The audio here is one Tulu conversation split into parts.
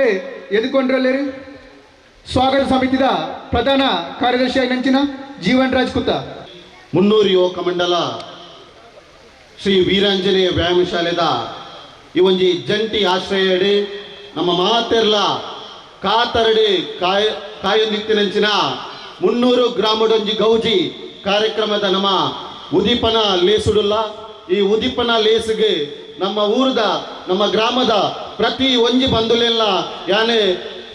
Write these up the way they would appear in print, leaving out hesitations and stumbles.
ಮೇರೆ ಎದುಕೊಂಡ್ರಲ್ಲೇರಿ ಸ್ವಾಗತ ಸಮಿತಿದ ಪ್ರಧಾನ ಕಾರ್ಯದರ್ಶಿ ನಂಚಿನ ಜೀವನ್ ರಾಜ್ ಕುತ್ತ. ಮುನ್ನೂರು ಯುವಕ ಮಂಡಲ ಶ್ರೀ ವೀರಾಂಜನೇಯ ವ್ಯಾಯಾಮಶಾಲೆದ ಈ ಒಂಜಿ ಜಂಟಿ ಆಶ್ರಯಡಿ ನಮ್ಮ ಮಾತೆರ್ಲ ಕಾತರಡಿ ಕಾಯ ಕಾಯೊಂದಿತ್ತಿನಂಚಿನ 300 ಗ್ರಾಮಡೊಂಜಿ ಗೌಜಿ ಕಾರ್ಯಕ್ರಮದ ನಮ್ಮ ಉದೀಪನ ಲೇಸುಡುಲ್ಲ. ಈ ಉದೀಪನ ಲೇಸಿಗೆ ನಮ್ಮ ಊರದ ನಮ್ಮ ಗ್ರಾಮದ ಪ್ರತಿ ಒಂಜಿ ಬಂಧುಲೆಲ್ಲ ಯಾನೆ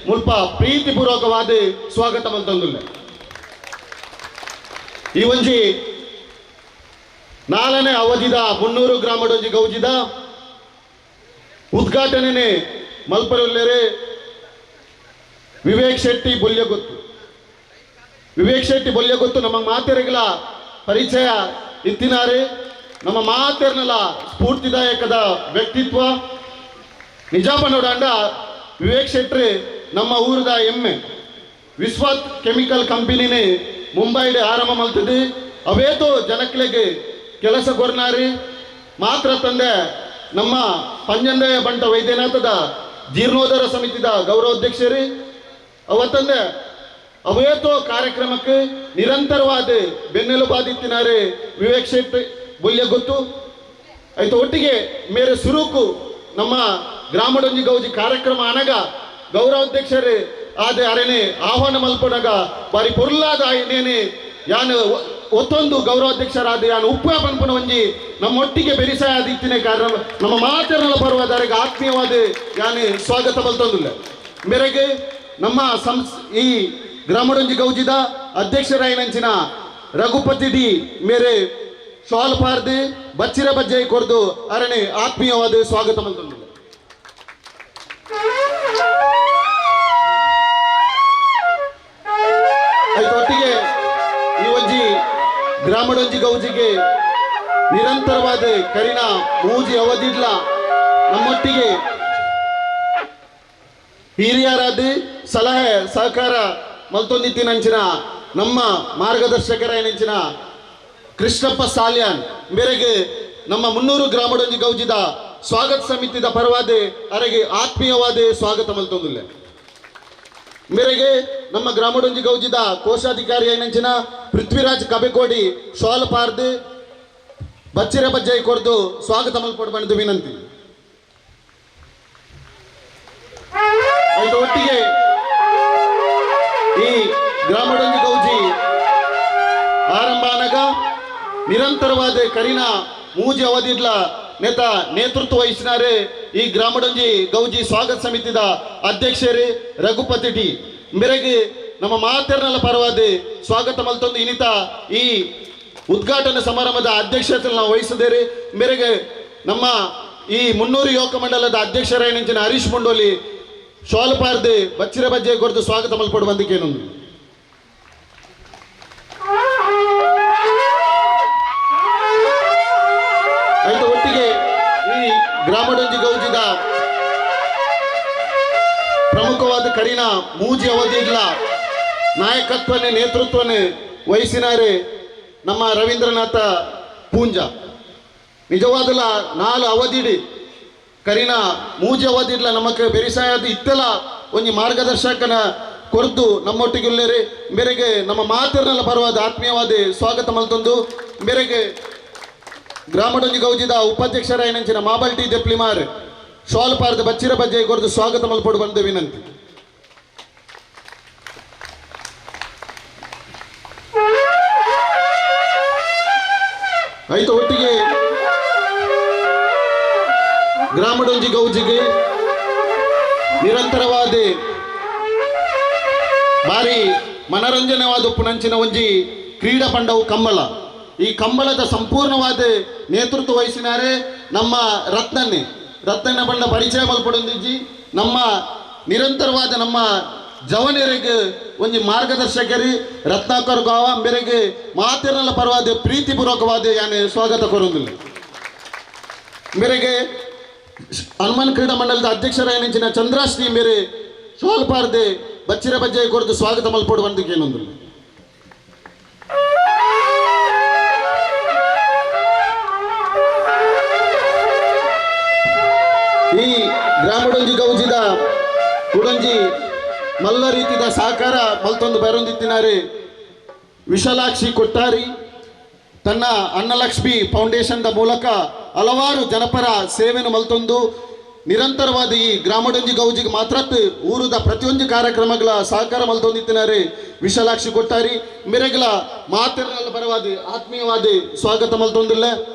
ಮುಲ್ಪ ಪ್ರೀತಿಪೂರ್ವಕವಾದ ಸ್ವಾಗತ ಮಂತಂದುಲ್ಲ. ಈ ಒಂಜಿ 4ನೇ ಅವಧಿದ 300 ಗ್ರಾಮಡೊಂಜಿ ಗೌಜಿದ ಉದ್ಘಾಟನೆ ಮಲ್ಪರುಲ್ಲೇರೆ ವಿವೇಕ್ ಶೆಟ್ಟಿ ಬೊಲ್ಯಗೊತ್ತು. ವಿವೇಕ್ ಶೆಟ್ಟಿ ಬೊಲ್ಯಗೊತ್ತು ನಮ್ಮ ಮಾತೆರೆಗಳ ಪರಿಚಯ ಇತ್ತಿನಾರೆ, ನಮ್ಮ ಮಾತೆರ್ನಲ ಸ್ಫೂರ್ತಿದಾಯಕದ ವ್ಯಕ್ತಿತ್ವ. ನಿಜಾಪನೋಡಂಡ ವಿವೇಕ್ ಶೆಟ್ಟಿ ನಮ್ಮ ಊರದ ಹೆಮ್ಮೆ. ವಿಶ್ವತ್ ಕೆಮಿಕಲ್ ಕಂಪನಿನೇ ಮುಂಬೈಡ್ ಆರಂಭ ಮಲ್ತದೆ. ಅವೇತೋ ಜನಕ್ಲೆಗೆ ಕೆಲಸ ಕೊರ್ನಾರಿ ಮಾತ್ರ ತಂದೆ ನಮ್ಮ ಪಂಜಂದಯ ಬಂಟ ವೈದ್ಯನಾಥದ ಜೀರ್ಣೋದ್ಧಾರ ಸಮಿತಿದ ಗೌರವಾಧ್ಯಕ್ಷರೇ ಅವತ್ತಂದೆ ಅವೇತೋ ಕಾರ್ಯಕ್ರಮಕ್ಕೆ ನಿರಂತರವಾದ ಬೆನ್ನೆಲುಬಾದಿತ್ತಿನಾರೆ ವಿವೇಕ್ ಶೆಟ್ಟಿ ಬೊಲ್ಯಗೊತ್ತು. ಆಯ್ತು ಒಟ್ಟಿಗೆ ಮೇರೆ ಸುರುಕು ನಮ್ಮ ಗ್ರಾಮಡೊಂಜಿ ಗೌಜಿ ಕಾರ್ಯಕ್ರಮ ಅನಗ ಗೌರವಾಧ್ಯಕ್ಷರೇ ಆದ ಅರೆನೆ ಆಹ್ವಾನ ಮಲ್ಪನಾಗ ಬಾರಿ ಪೊರ್ಲಾದ ನೇನೆ ಯಾನು ಒತ್ತೊಂದು ಗೌರವಾಧ್ಯಕ್ಷರಾದ ಯಾನು ಉಪ್ಪ ಪನ್ಪುನ ಒಂಜಿ ನಮ್ಮೊಟ್ಟಿಗೆ ಬೆರಿಸಾಯ ಕಾರಣ ನಮ್ಮ ಮಾತೆರ್ನಲ ಪರ್ವದಾರಿಗೆ ಆತ್ಮೀಯವಾದ ಯಾನು ಸ್ವಾಗತ ಬಲ್ತೊಂದಿಲ್ಲ. ಮೇರೆಗೆ ನಮ್ಮ ಈ ಗ್ರಾಮಡೊಂಜಿ ಗೌಜಿದ ಅಧ್ಯಕ್ಷರಾಯಿನಂಚಿನ ರಘುಪತಿ ಡಿ ಮೇರೆ ಶಾಲ್ ಪಾರ್ದು ಬಚ್ಚಿರ ಬಜ್ಜೈ ಕೊರ್ದು ಅರಣೆ ಆತ್ಮೀಯವಾದ ಸ್ವಾಗತ ಮಲ್ತೊಂದಿಲ್ಲ. ಒಟ್ಟಿಗೆ ಈ ಒಂಜಿ ಗ್ರಾಮಡೊಂಜಿ ಗೌಜಿಗೆ ನಿರಂತರವಾದ ಕರಿನ ಮೂಜಿ ಅವಧಿಡ್ಲ ನಮ್ಮೊಟ್ಟಿಗೆ ಹಿರಿಯರಾದ ಸಲಹೆ ಸಹಕಾರ ಮಲ್ತೊಂದಿತ್ತಿನಂಚಿನ ನಮ್ಮ ಮಾರ್ಗದರ್ಶಕರಾಯನಂಚಿನ ಕೃಷ್ಣಪ್ಪ ಸಾಲ್ಯಾನ್ ಮೇರೆಗೆ ನಮ್ಮ 300 ಗ್ರಾಮಡೊಂಜಿ ಗೌಜಿದ ಸ್ವಾಗತ ಸಮಿತಿದ ಪರವಾದ ಅರೆಗೆ ಆತ್ಮೀಯವಾದ ಸ್ವಾಗತ ಮಲ್ತೊಂದಿಲ್ಲ. ಮೇರೆಗೆ ನಮ್ಮ ಗ್ರಾಮಡೊಂಜಿ ಗೌಜಿದ ಕೋಶಾಧಿಕಾರಿ ಏನಂಚಿನ ಪೃಥ್ವಿರಾಜ್ ಕಬೆಕೋಡಿ ಶಾಲ್ ಪಾರ್ದು ಬಚ್ಚಿರ ಬಜ್ಜೈ ಕೊರ್ದು ಸ್ವಾಗತ ಮಲ್ಪೊಡು ಬಂದು ವಿನಂತಿ. ಒಟ್ಟಿಗೆ ಈ ಗ್ರಾಮಡೊಂಜಿ ಗೌಜಿ ಆರಂಭ ಅನಗ ನಿರಂತರವಾದ ಕರಿನ ಮೂಜಿ ಅವಧಿಡ್ಲ ನೇತ ನೇತೃತ್ವ ವಹಿಸಿನಾರೆ ಈ ಗ್ರಾಮಡೊಂಜಿ ಗೌಜಿ ಸ್ವಾಗತ ಸಮಿತಿದ ಅಧ್ಯಕ್ಷರೇ ರಘುಪತಿ ಟಿ ಮೇರೆಗೆ ನಮ್ಮ ಮಾತೆರ್ನಲ ಪರವಾದ ಸ್ವಾಗತ ಮಲ್ತೊಂದು ಇನ್ನಿತ ಈ ಉದ್ಘಾಟನಾ ಸಮಾರಂಭದ ಅಧ್ಯಕ್ಷತೆ ನಾವು ವಹಿಸಿದ್ದೇವೆ. ಮೇರೆಗೆ ನಮ್ಮ ಈ 300 ಯುವಕ ಮಂಡಲದ ಅಧ್ಯಕ್ಷರಾಯನಂಚಿನ ಹರೀಶ್ ಮುಂಡೋಲಿ ಶಾಲ್ ಪಾರ್ದೆ ಬಚ್ಚಿರ ಬಜ್ಜೆ ಕೊರತು ಸ್ವಾಗತ ಮಲ್ಪಡು ಬಂದಿಕ್ಕೇನೊಂದು. ಆಯ್ತು ಒಟ್ಟಿಗೆ ಈ ಗ್ರಾಮಡೊಂಜಿ ಗೌಜಿದ ಪ್ರಮುಖವಾದ ಕರಿನ ಮೂಜಿ ಅವಧಿಡ್ಲ ನಾಯಕತ್ವನೇ ನೇತೃತ್ವನೇ ವಹಿಸಿನಾರೆ ನಮ್ಮ ರವೀಂದ್ರನಾಥ ಪೂಂಜ. ನಿಜವಾದಲ 4 ಅವಧಿಡಿ ಕರಿನ ಮೂಜಿ ಅವಧಿಡ್ಲ ನಮಕ್ ಬೆರಿಸಾಯದ ಇತ್ತೆಲ್ಲ ಒಂಜಿ ಮಾರ್ಗದರ್ಶಕನ ಕೊರ್ದು ನಮ್ಮೊಟ್ಟಿಗೆ ಮೇರೆಗೆ ನಮ್ಮ ಮಾತಿರ್ನಲ ಪರವಾದ ಆತ್ಮೀಯವಾದ ಸ್ವಾಗತ ಮಲ್ತೊಂದು ಮೇರೆಗೆ ಗ್ರಾಮಡೊಂಜಿ ಗೌಜಿದ ಉಪಾಧ್ಯಕ್ಷರಾಯನಂಚಿನ ಮಾಬಲ್ಟಿ ದೆಪ್ಲಿಮಾರ್ ಶಾಲ್ ಪಾರ್ದ ಬಚ್ಚಿರ ಬಜ್ಜೆ ಕೊರ್ದು ಸ್ವಾಗತ ಮಲ್ಪೊಡು ಬಂದ ವಿನಂತಿ. ಆಯ್ತು ಒಟ್ಟಿಗೆ ಗ್ರಾಮಡೊಂಜಿ ಗೌಜಿಗೆ ನಿರಂತರವಾದ ಭಾರಿ ಮನರಂಜನೆವಾದ ಉಪ್ಪುನಂಚಿನ ಒಂಜಿ ಕ್ರೀಡಾ ಪಂಡವು ಕಂಬಳ. ಈ ಕಂಬಳದ ಸಂಪೂರ್ಣವಾದ ನೇತೃತ್ವ ವಹಿಸಿನಾರೆ ನಮ್ಮ ರತ್ನನ್ನೇ ರತ್ನನ ಬಣ್ಣ ಪರಿಚಯ ಮಲ್ಪಡೊಂದಿಜ್ಜಿ ನಮ್ಮ ನಿರಂತರವಾದ ನಮ್ಮ ಜವನರಿಗೆ ಒಂಜಿ ಮಾರ್ಗದರ್ಶಕರಿ ರತ್ನಾಕರ್ ಗಾವ ಮೇರೆಗೆ ಮಾತಿರಲ್ಲ ಪರವಾದ ಪ್ರೀತಿಪೂರ್ವಕವಾದ ಯಾನೆ ಸ್ವಾಗತ ಕೊರೊಂದಿಲ್ಲ. ಮೇರೆಗೆ ಹನುಮಾನ್ ಕ್ರೀಡಾ ಮಂಡಲದ ಅಧ್ಯಕ್ಷರಾಯನಂಚಿನ ಚಂದ್ರಾಶ್ರೀ ಮೇರೆ ಸೋಲ್ಪಾರ್ದೆ ಬಚ್ಚಿರ ಬಜ್ಜೆ ಕೊರದು ಸ್ವಾಗತ ಮಲ್ಪೊಡು ಬಂದಿಕ್ಕೇನೊಂದಿಲ್ಲ. ಈ ಗ್ರಾಮಡೊಂಜಿ ಗೌಜಿದ ಕುಡೊಂಜಿ ಮಲ್ಲ ರೀತಿದ ಸಹಕಾರ ಮಲ್ತೊಂದು ಬರೊಂದಿತ್ತಿನಾರು ವಿಶಾಲಾಕ್ಷಿ ಕೊಟ್ಟಾರಿ ತನ್ನ ಅನ್ನಲಕ್ಷ್ಮಿ ಫೌಂಡೇಶನ್ದ ಮೂಲಕ ಹಲವಾರು ಜನಪರ ಸೇವೆಯನ್ನು ಮಲ್ತೊಂದು ನಿರಂತರವಾದ ಈ ಗ್ರಾಮಡೊಂಜಿ ಗೌಜಿಗೆ ಮಾತ್ರ ಊರುದ ಪ್ರತಿಯೊಂದು ಕಾರ್ಯಕ್ರಮಗಳ ಸಹಕಾರ ಮಲ್ತೊಂದಿತ್ತಿನಾರು ವಿಶಾಲಾಕ್ಷಿ ಕೊಟ್ಟಾರಿ ಮೇರೆಗಳ ಮಾತೆಲ್ಲ ಪರವಾದ ಆತ್ಮೀಯವಾದ ಸ್ವಾಗತ ಮಲ್ತೊಂದಿಲ್ಲ.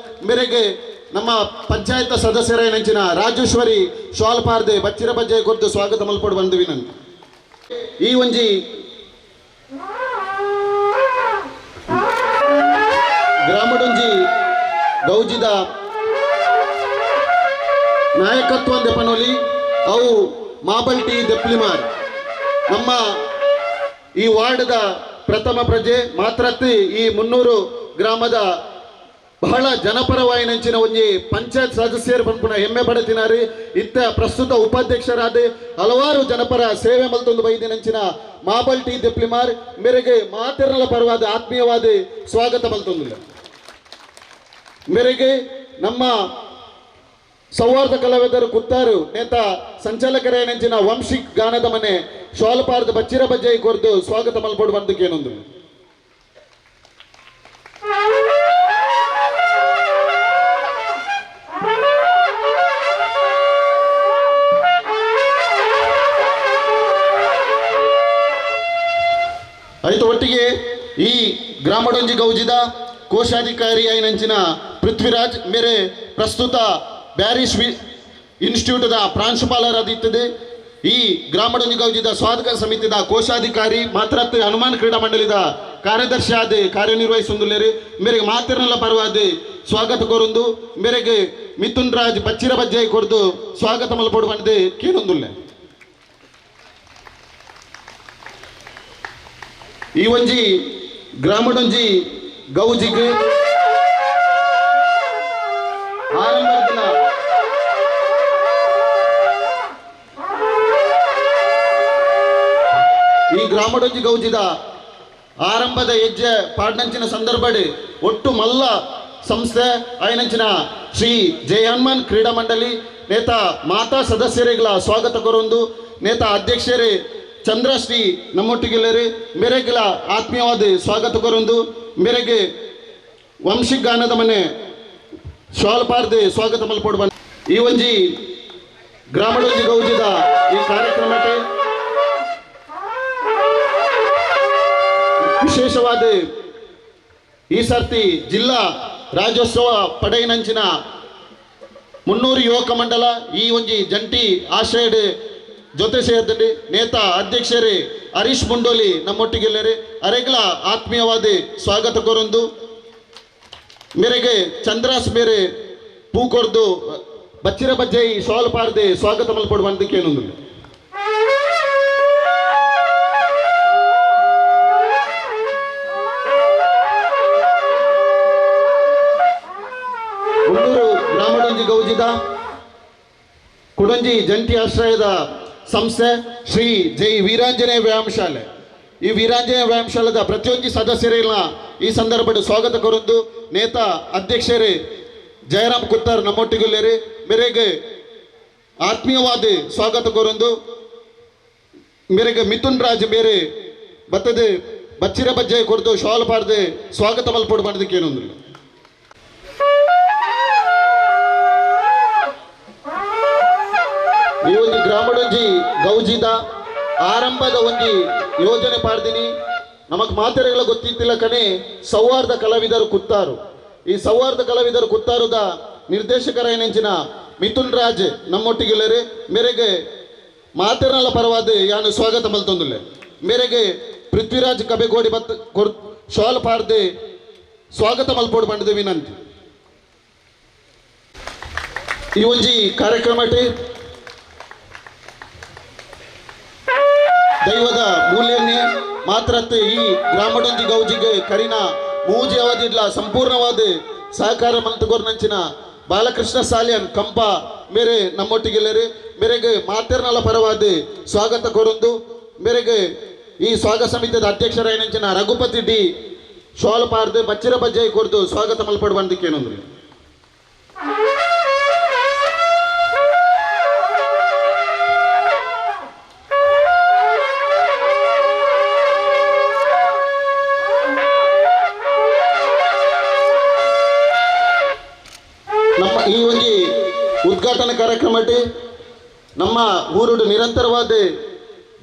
ಮೇರೆಗೆ ನಮ್ಮ ಪಂಚಾಯತ್ ಸದಸ್ಯರೇನಂಚಿನ ರಾಜೇಶ್ವರಿ ಶಾಲ್ಪಾರ್ದೆ ಬಚ್ಚಿರ ಬಜ್ಜೆ ಕೊಟ್ಟು ಸ್ವಾಗತ ಮಲ್ಪಡು ಬಂದ್ವಿ. ನಾನು ಈ ಒಂಜಿ ಗ್ರಾಮಡೊಂಜಿ ಗೌಜಿದ ನಾಯಕತ್ವ ದೆಪನೊಲಿ ಅವು ಮಾಬಲ್ಟಿ ದೆಪ್ಲಿಮಾರ್ ನಮ್ಮ ಈ ವಾರ್ಡ್ದ ಪ್ರಥಮ ಪ್ರಜೆ ಮಾತ್ರತ್ತಿ ಈ 300 ಗ್ರಾಮದ ಬಹಳ ಜನಪರವಾಯಿನಂಚಿನ ಒಂಜಿ ಪಂಚಾಯತ್ ಸದಸ್ಯರು ಪನ್ಪುನ ಹೆಮ್ಮೆ ಪಡೆತಿನಾರಿ. ಇತ್ತ ಪ್ರಸ್ತುತ ಉಪಾಧ್ಯಕ್ಷರಾದ ಹಲವಾರು ಜನಪರ ಸೇವೆ ಮಲ್ತೊಂದು ಬೈದಿನಂಚಿನ ಮಾಬಲ್ಟಿ ದೆಪ್ಲಿಮಾರ್ ಮೇರೆಗೆ ಮಾತೆರಲ ಪರವಾದ ಆತ್ಮೀಯವಾದ ಸ್ವಾಗತ ಮಲ್ತೊಂದಿಲ್ಲ. ಮೇರೆಗೆ ನಮ್ಮ ಸೌಹಾರ್ದ ಕಲಾವಿದರು ಕುತ್ತಾರು ನೇತ ಸಂಚಾಲಕರೇನಂಚಿನ ವಂಶಿಕ್ ಗಾನದ ಮನೆ ಶಾಲ್ಪಾರ್ದ ಬಚ್ಚಿರ ಬಜ್ಜೈ ಕೊರ್ದು ಸ್ವಾಗತ ಮಲ್ಪೊಡು ಬಂದಕ್ಕೇನೊಂದು. ಐತು ಒಟ್ಟಿಗೆ ಈ ಗ್ರಾಮಡೊಂಜಿ ಗೌಜಿದ ಕೋಶಾಧಿಕಾರಿ ಐನಂಚಿನ ಪೃಥ್ವಿರಾಜ್ ಮೇರೆ ಪ್ರಸ್ತುತ ಬ್ಯಾರಿಶ್ ಇನ್ಸ್ಟಿಟ್ಯೂಟ್ದ ಪ್ರಾಂಶುಪಾಲರಾದಿತ್ತದೆ. ಈ ಗ್ರಾಮಡೊಂಜಿ ಗೌಜಿದ ಸ್ವಾಗತ ಸಮಿತಿದ ಕೋಶಾಧಿಕಾರಿ ಮಾತ್ರ ಹನುಮಾನ್ ಕ್ರೀಡಾ ಮಂಡಳಿದ ಕಾರ್ಯದರ್ಶಿ ಆದ ಕಾರ್ಯನಿರ್ವಹಿಸುಂದುಲ್ಲೇರಿ ಮೇರೆಗೆ ಮಾತಿರಲ್ಲ ಪರವಾದ ಸ್ವಾಗತ ಕೋರುಂದು ಮೇರೆಗೆ ಮಿಥುನ್ ರಾಜ್ ಬಚ್ಚಿರ ಬಜ್ಜೈ ಕೊರ್ದು ಸ್ವಾಗತ ಮಲ್ಪೊಡು ಬಂದೆ ಕೇನೊಂದುಲ್ಲೆ. ಈ ಒಂಜಿ ಗ್ರಾಮಡೊಂಜಿ ಗೌಜಿಗೆ ಆರಂಭದ ಈ ಗ್ರಾಮಡೊಂಜಿ ಗೌಜಿದ ಆರಂಭದ ಹೆಜ್ಜೆ ಪಾಡ್ನಂಚಿನ ಸಂದರ್ಭಡಿ ಒಟ್ಟು ಮಲ್ಲ ಸಂಸ್ಥೆ ಐನಂಚಿನ ಶ್ರೀ ಜಯ ಹನುಮಾನ್ ಕ್ರೀಡಾ ಮಂಡಳಿ ನೇತ ಮಾತಾ ಸದಸ್ಯರಿಗಳ ಸ್ವಾಗತ ಕೋರೊಂದು ನೇತ ಅಧ್ಯಕ್ಷರೇ ಚಂದ್ರಶ್ರೀ ನಮ್ಮೊಟ್ಟಿಗೆಲ್ಲರಿ ಮೇರೆಗಳ ಆತ್ಮೀಯವಾದ ಸ್ವಾಗತ ಕೋರೊಂದು ಮೇರೆಗೆ ವಂಶಿಗಾನದ ಮನೆ ಶಾಲ್ಪಾರ್ದೆ ಸ್ವಾಗತ ಮಲ್ಪೊಡು ಬಂದ ಈ ಒಂಜಿ ಗ್ರಾಮಡೊಂಜಿ ಗೌಜಿದ ಈ ಕಾರ್ಯಕ್ರಮಕ್ಕೆ ವಿಶೇಷವಾದ ಈ ಸರ್ತಿ ಜಿಲ್ಲಾ ರಾಜ್ಯೋತ್ಸವ ಪಡೆಯಿನಂಚಿನ 300 ಯುವಕ ಮಂಡಲ ಈ ಒಂಜಿ ಜಂಟಿ ಆಶ್ರಯಡ್ ಜೊತೆ ಸೇರಿದಂಡಿ ನೇತಾ ಅಧ್ಯಕ್ಷರೇ ಹರೀಶ್ ಮುಂಡೋಲಿ ನಮ್ಮೊಟ್ಟಿಗೆಲ್ಲರಿ ಅರೆಗಳ ಆತ್ಮೀಯವಾದ ಸ್ವಾಗತ ಕೋರೊಂದು ಮೇರೆಗೆ ಚಂದ್ರಾಸ್ ಮೇರೆ ಪೂ ಕೊರ್ದು ಬಚ್ಚಿರ ಬಜ್ಜೈ ಶಾಲ್ ಪಾರ್ದೆ ಸ್ವಾಗತ ಮಲ್ಪೊಡು ಬಂದಕ್ಕೇನೊಂದು. ಮುನ್ನೂರು ಗ್ರಾಮಡೊಂಜಿ ಗೌಜಿದ ಕುಡಂಜಿ ಜಂಟಿ ಆಶ್ರಯದ ಸಂಸ್ಥೆ ಶ್ರೀ ಜೈ ವೀರಾಂಜನೇಯ ವ್ಯಾಯಾಮಶಾಲೆ ಈ ವೀರಾಂಜನೇಯ ವ್ಯಾಯಾಮಶಾಲೆದ ಪ್ರತಿಯೊಂದು ಸದಸ್ಯರಿಲ್ಲ ಈ ಸಂದರ್ಭದ ಸ್ವಾಗತ ಕೋರೊಂದು ನೇತಾ ಅಧ್ಯಕ್ಷರೇ ಜಯರಾಮ್ ಕುತ್ತಾರ್ ನಮ್ಮೊಟ್ಟಿಗುಲ್ಲೇರಿ ಮೇರೆಗೆ ಆತ್ಮೀಯವಾದ ಸ್ವಾಗತ ಕೋರೊಂದು ಮೇರೆಗೆ ಮಿಥುನ್ ರಾಜ್ ಮೇರೆ ಬತ್ತದೆ ಬಚ್ಚಿರ ಬಜ್ಜೆ ಕೊರ್ದು ಶಾಲ್ ಪಾರ್ದೆ ಸ್ವಾಗತ ಮಲ್ಪೊಡು ಬಂದಕ್ಕೇನೊಂದು. ಈ ಒಂದು ಗ್ರಾಮಡೊಂಜಿ ಗೌಜಿದ ಆರಂಭದ ಒಂಜಿ ಯೋಜನೆ ಪಾಡ್ದಿನಿ ನಮಗ್ ಮಾತೆರೆಗಳ ಗೊತ್ತಿತ್ತಿಲ್ಲ ಕಣೆ ಸೌಹಾರ್ದ ಕಲಾವಿದರು ಕುತ್ತಾರು ಈ ಸೌಹಾರ್ದ ಕಲಾವಿದರು ಕುತ್ತಾರುದ ನಿರ್ದೇಶಕರೇನೆಂಚಿನ ಮಿಥುನ್ ರಾಜ್ ನಮ್ಮೊಟ್ಟಿಗೆಲ್ಲರಿ ಮೇರೆಗೆ ಮಾತೆರಲ್ಲ ಪರವಾದ ಯಾನು ಸ್ವಾಗತ ಮಲ್ತೊಂದುಲ್ಲೆ ಮೇರೆಗೆ ಪೃಥ್ವಿರಾಜ್ ಕಬೆಗೋಡಿ ಬತ್ ಶಾಲ್ ಪಾರ್ದೆ ಸ್ವಾಗತ ಮಲ್ಪೊಡು ಬಂಡದ ವಿನಂತಿ. ಈ ಒಂಜಿ ಕಾರ್ಯಕ್ರಮಕ್ಕೆ ದೈವದ ಮೂಲ್ಯನ್ನೇ ಮಾತ್ರ ಈ ಗ್ರಾಮಡೊಂಜಿ ಗೌಜಿಗೆ ಕರಿನ ಮೂಜಿ ಅವಧಿಡ್ಲ ಸಂಪೂರ್ಣವಾದ ಸಹಕಾರ ಮಂತಗೋರ್ನಂಚಿನ ಬಾಲಕೃಷ್ಣ ಸಾಲಿಯನ್ ಕಂಪ ಮೇರೆ ನಮ್ಮೊಟ್ಟಿಗೆಲ್ಲರಿ ಮೇರೆಗೆ ಮಾತೆರ್ನಲ ಪರವಾದ ಸ್ವಾಗತ ಕೋರೊಂದು ಮೇರೆಗೆ ಈ ಸ್ವಾಗತ ಸಮಿತಿಯ ಅಧ್ಯಕ್ಷರೇನಂಚಿನ ರಘುಪತಿ ಡಿ ಶಾಲ್ ಪಾರ್ದು ಬಚ್ಚಿರ ಬಜ್ಜೈ ಕೊರ್ದು ಸ್ವಾಗತ ಮಲ್ಪಡು ಬಂದಕ್ಕೇನೊಂದು. ನಮ್ಮ ಊರುಡು ನಿರಂತರವಾದ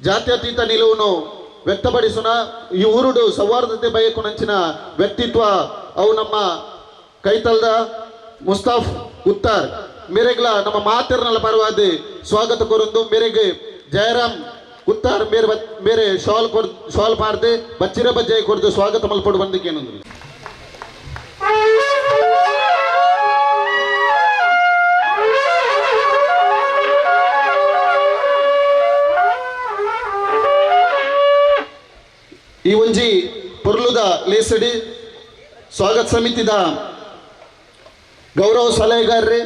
ಜಾತ್ಯತೀತ ನಿಲುವನ್ನು ವ್ಯಕ್ತಪಡಿಸೋಣ. ಈ ಊರುಡು ಸೌಹಾರ್ದತೆ ಬಯಕುನಂಚಿನ ವ್ಯಕ್ತಿತ್ವ ಅವು ನಮ್ಮ ಕೈತಲ್ದ ಮುಸ್ತಾಫ್ ಉತ್ತಾರ್ ಮೇರೆಗ್ಲ ನಮ್ಮ ಮಾತೆರ್ನಲ ಪರವಾದ ಸ್ವಾಗತ ಕೊರೊಂದು ಮೇರೆಗೆ ಜಯರಾಮ್ ಉತ್ತಾರ್ ಮೇರೆ ಮೇರೆ ಶಾಲ್ ಕೊರ್ ಶಾಲ್ ಪಾರ್ದೆ ಬಚ್ಚಿರ ಬಜ್ಜಾಯಿ ಕೊರ್ದು ಸ್ವಾಗತ ಮಲ್ಪೊಡು ಬಂದಕ್ಕೇನಂದ್ರು. ಈ ಒಂಜಿ ಪೊರ್ಲುದ ಲೇಸಡಿ ಸ್ವಾಗತ ಸಮಿತಿದ ಗೌರವ ಸಲಹೆಗಾರರೇ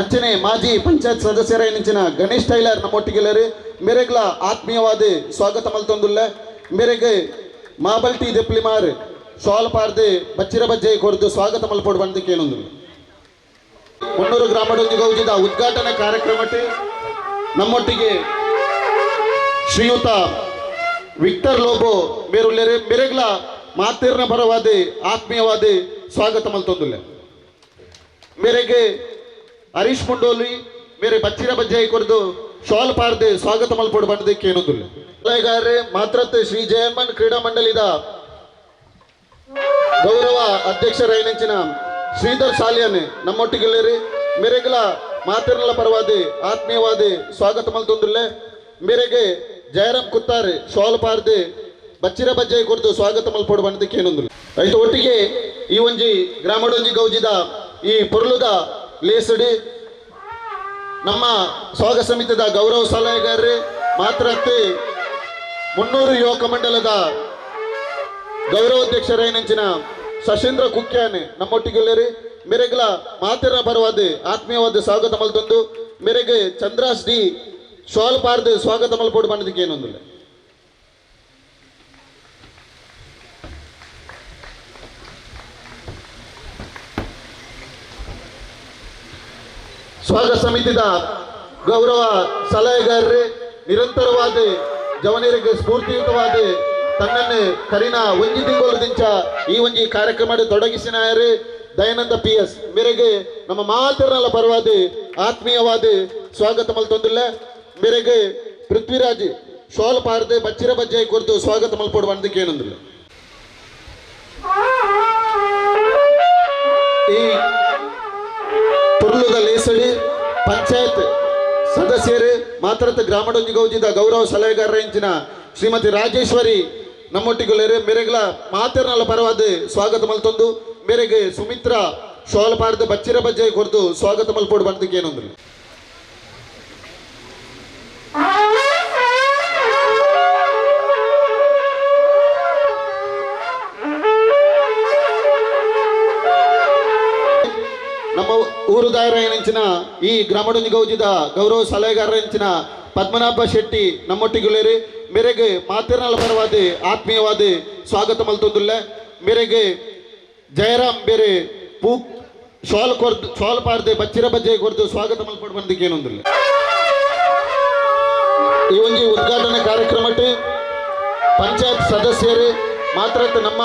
ಅಂಚನೆ ಮಾಜಿ ಪಂಚಾಯತ್ ಸದಸ್ಯರಾಯಿನಂಚಿನ ಗಣೇಶ್ ಟೈಲರ್ ನಮ್ಮೊಟ್ಟಿಗೆಲ್ಲರು ಮೇರೆಗ್ಲ ಆತ್ಮೀಯವಾದ ಸ್ವಾಗತ ಮಲ್ತೊಂದುಲ್ಲ. ಮೇರೆಗೆ ಮಾಬಲ್ಟಿ ದೆಪ್ಲಿಮಾರ್ ಶಾಲ್ ಪಾರ್ದೆ ಬಚ್ಚಿರ ಬಜ್ಜೆ ಕೊರ್ದು ಸ್ವಾಗತ ಮಲ್ಪೊಡು ಬಂದಕ್ಕೇನೊಂದು. ಮುನ್ನೂರು ಗ್ರಾಮದೊಂದಿಗೆ ಗೌಜಿದ ಉದ್ಘಾಟನಾ ಕಾರ್ಯಕ್ರಮಕ್ಕೆ ನಮ್ಮೊಟ್ಟಿಗೆ ಶ್ರೀಯುತ ವಿಕ್ಟರ್ ಲೋಬೋ ಮೇರುಲ್ಲೇರೆ ಮೇರೆಗ್ಲ ಮಾತೇರ್ನ ಪರವಾದ ಆತ್ಮೀಯವಾದ ಸ್ವಾಗತ ಮಲ್ತೊಂದುಲ್ಲ. ಮೇರೆಗೆ ಹರೀಶ್ ಮುಂಡೋಲಿ ಮೇರೆ ಬಚ್ಚಿರ ಬಜ್ಜಾಯಿ ಕೊರ್ದು ಶಾಲ್ ಪಾರ್ದೆ ಸ್ವಾಗತ ಮಲ್ಪೊಡು ಬಂದಕ್ಕೆ ಏನೊಂದುಲ್ಲ. ಸಲಹೆಗಾರರೇ ಮಾತ್ರತ್ತೆ ಶ್ರೀ ಜಯಮ್ಮನ್ ಕ್ರೀಡಾ ಮಂಡಳಿದ ಗೌರವ ಅಧ್ಯಕ್ಷರಾಯಿನಂಚಿನ ಶ್ರೀಧರ್ ಸಾಲಿಯನ್ ನಮ್ಮೊಟ್ಟಿಗೆಲ್ಲೇರಿ ಮೇರೆಗ್ಲ ಮಾತೆರ್ನಲ ಪರವಾದ ಆತ್ಮೀಯವಾದ ಸ್ವಾಗತ ಮಲ್ತೊಂದುಲ್ಲ. ಮೇರೆಗೆ ಜಯರಾಮ್ ಕುತ್ತಾರೆ ಶಾಲ್ ಪಾರ್ದೆ ಬಚ್ಚಿರ ಬಜ್ಜಾಯಿ ಕೊರ್ದು ಸ್ವಾಗತ ಮಲ್ಪೊಡು ಬಂದಕ್ಕೆ ಏನೊಂದುಲ್ಲ. ಐತ ಒಟ್ಟಿಗೆ ಈ ಒಂಜಿ ಗ್ರಾಮಡೊಂಜಿ ಗೌಜಿದ ಈ ಪೊರ್ಲುದ ಲೇಸಡಿ ನಮ್ಮ ಸ್ವಾಗತ ಸಮಿತಿದ ಗೌರವ ಸಲಹೆಗಾರರೇ ಮಾತ್ರತ್ತೆ ಮುನ್ನೂರು ಯುವಕ ಮಂಡಲದ ಗೌರವಾಧ್ಯಕ್ಷರಾಯಿನಂಚಿನ ಶಶೀಂದ್ರ ಕುಕ್ಯಾನೆ ನಮ್ಮೊಟ್ಟಿಗೆಲ್ಲೇರಿ ಮೇರೆಗ್ಲ ಮಾತೆರ ಪರವಾದ ಆತ್ಮೀಯವಾದ ಸ್ವಾಗತ ಮಲ್ತೊಂದು ಮೇರೆಗೆ ಚಂದ್ರಾಸ್ ಡಿ ಶಾಲ್ ಪಾರ್ದೆ ಸ್ವಾಗತ ಮಲ್ಪೊಡು ಬಂದಕ್ಕೆ ಏನೊಂದಿಲ್ಲ. ಸ್ವಾಗತ ಸಮಿತಿದ ಗೌರವ ಸಲಹೆಗಾರರೇ ನಿರಂತರವಾದ ಜವನರಿಗೆ ಸ್ಫೂರ್ತಿಯುತವಾದ ತನ್ನನ್ನೇ ಕರಿನ ಒಂಜಿ ತಿಂಗಳು ದಿಂಚ ಈ ಒಂಜಿ ಕಾರ್ಯಕ್ರಮ ತೊಡಗಿಸಿನಾಯರೇ ದಯಾನಂದ ಪಿ ಎಸ್ ಮೇರೆಗೆ ನಮ್ಮ ಮಾತೆರ್ನಲ ಪರವಾದ ಆತ್ಮೀಯವಾದ ಸ್ವಾಗತ ಮಲ್ತೊಂದುಲ್ಲ. ಮೇರೆಗೆ ಪೃಥ್ವಿರಾಜ್ ಶಾಲ್ ಪಾರ್ದೆ ಬಚ್ಚಿರ ಬಜ್ಜಾಯಿ ಕೊರ್ದು ಸ್ವಾಗತ ಮಲ್ಪೊಡು ಬಂದಕ್ಕೆ ಏನೊಂದಿಲ್ಲ. ಈ ಪೊರ್ಲುದ ಲೇಸಡಿ ಪಂಚಾಯತ್ ಸದಸ್ಯರೇ ಮಾತ್ರತ ಗ್ರಾಮಡೊಂಜಿ ಗೌಜಿದ ಗೌರವ ಸಲಹೆಗಾರರಿಂಚಿನ ಶ್ರೀಮತಿ ರಾಜೇಶ್ವರಿ ನಮ್ಮೊಟ್ಟಿಗೆಲ್ಲೇರೆ ಮೇರೆಗ್ಲ ಮಾತೆರ್ನಲ ಪರವಾದ ಸ್ವಾಗತ ಮಲ್ತೊಂದು ಮೇರೆಗೆ ಸುಮಿತ್ರಾ ಶಾಲ್ ಪಾರ್ದ ಬಚ್ಚಿರ ಬಜ್ಜಾಯಿ ಕೊರ್ದು ಸ್ವಾಗತ ಮಲ್ಪೊಡು ಬಂದಕ್ಕೆ ಏನೊಂದಿಲ್ಲ. ನಮ್ಮ ಊರುದಾಯರಾಯನಂಚಿನ ಈ ಗ್ರಾಮಡೊಂಜಿ ಗೌಜಿದ ಗೌರವ ಸಲಹೆಗಾರರಂಚಿನ ಪದ್ಮನಾಭ ಶೆಟ್ಟಿ ನಮ್ಮೊಟ್ಟಿಗೆಲ್ಲೇರಿ ಮೇರೆಗೆ ಮಾತೆರ್ನಲ ಪರವಾದ ಆತ್ಮೀಯವಾದ ಸ್ವಾಗತ ಮಲ್ತೊಂದುಲ್ಲ. ಮೇರೆಗೆ ಜಯರಾಮ್ ಬೇರೆ ಪೂ ಶಾಲ್ ಕೊರ್ದು ಶಾಲ್ ಪಾರ್ದೆ ಬಚ್ಚಿರ ಬಜ್ಜೆ ಕೊರ್ದು ಸ್ವಾಗತ ಮಲ್ಪೊಡು ಬಂದಕ್ಕೆ ಏನೊಂದಿಲ್ಲ. ಈ ಒಂಜಿ ಉದ್ಘಾಟನೆ ಕಾರ್ಯಕ್ರಮಕ್ಕೆ ಪಂಚಾಯತ್ ಸದಸ್ಯರೇ ಮಾತ್ರ ನಮ್ಮ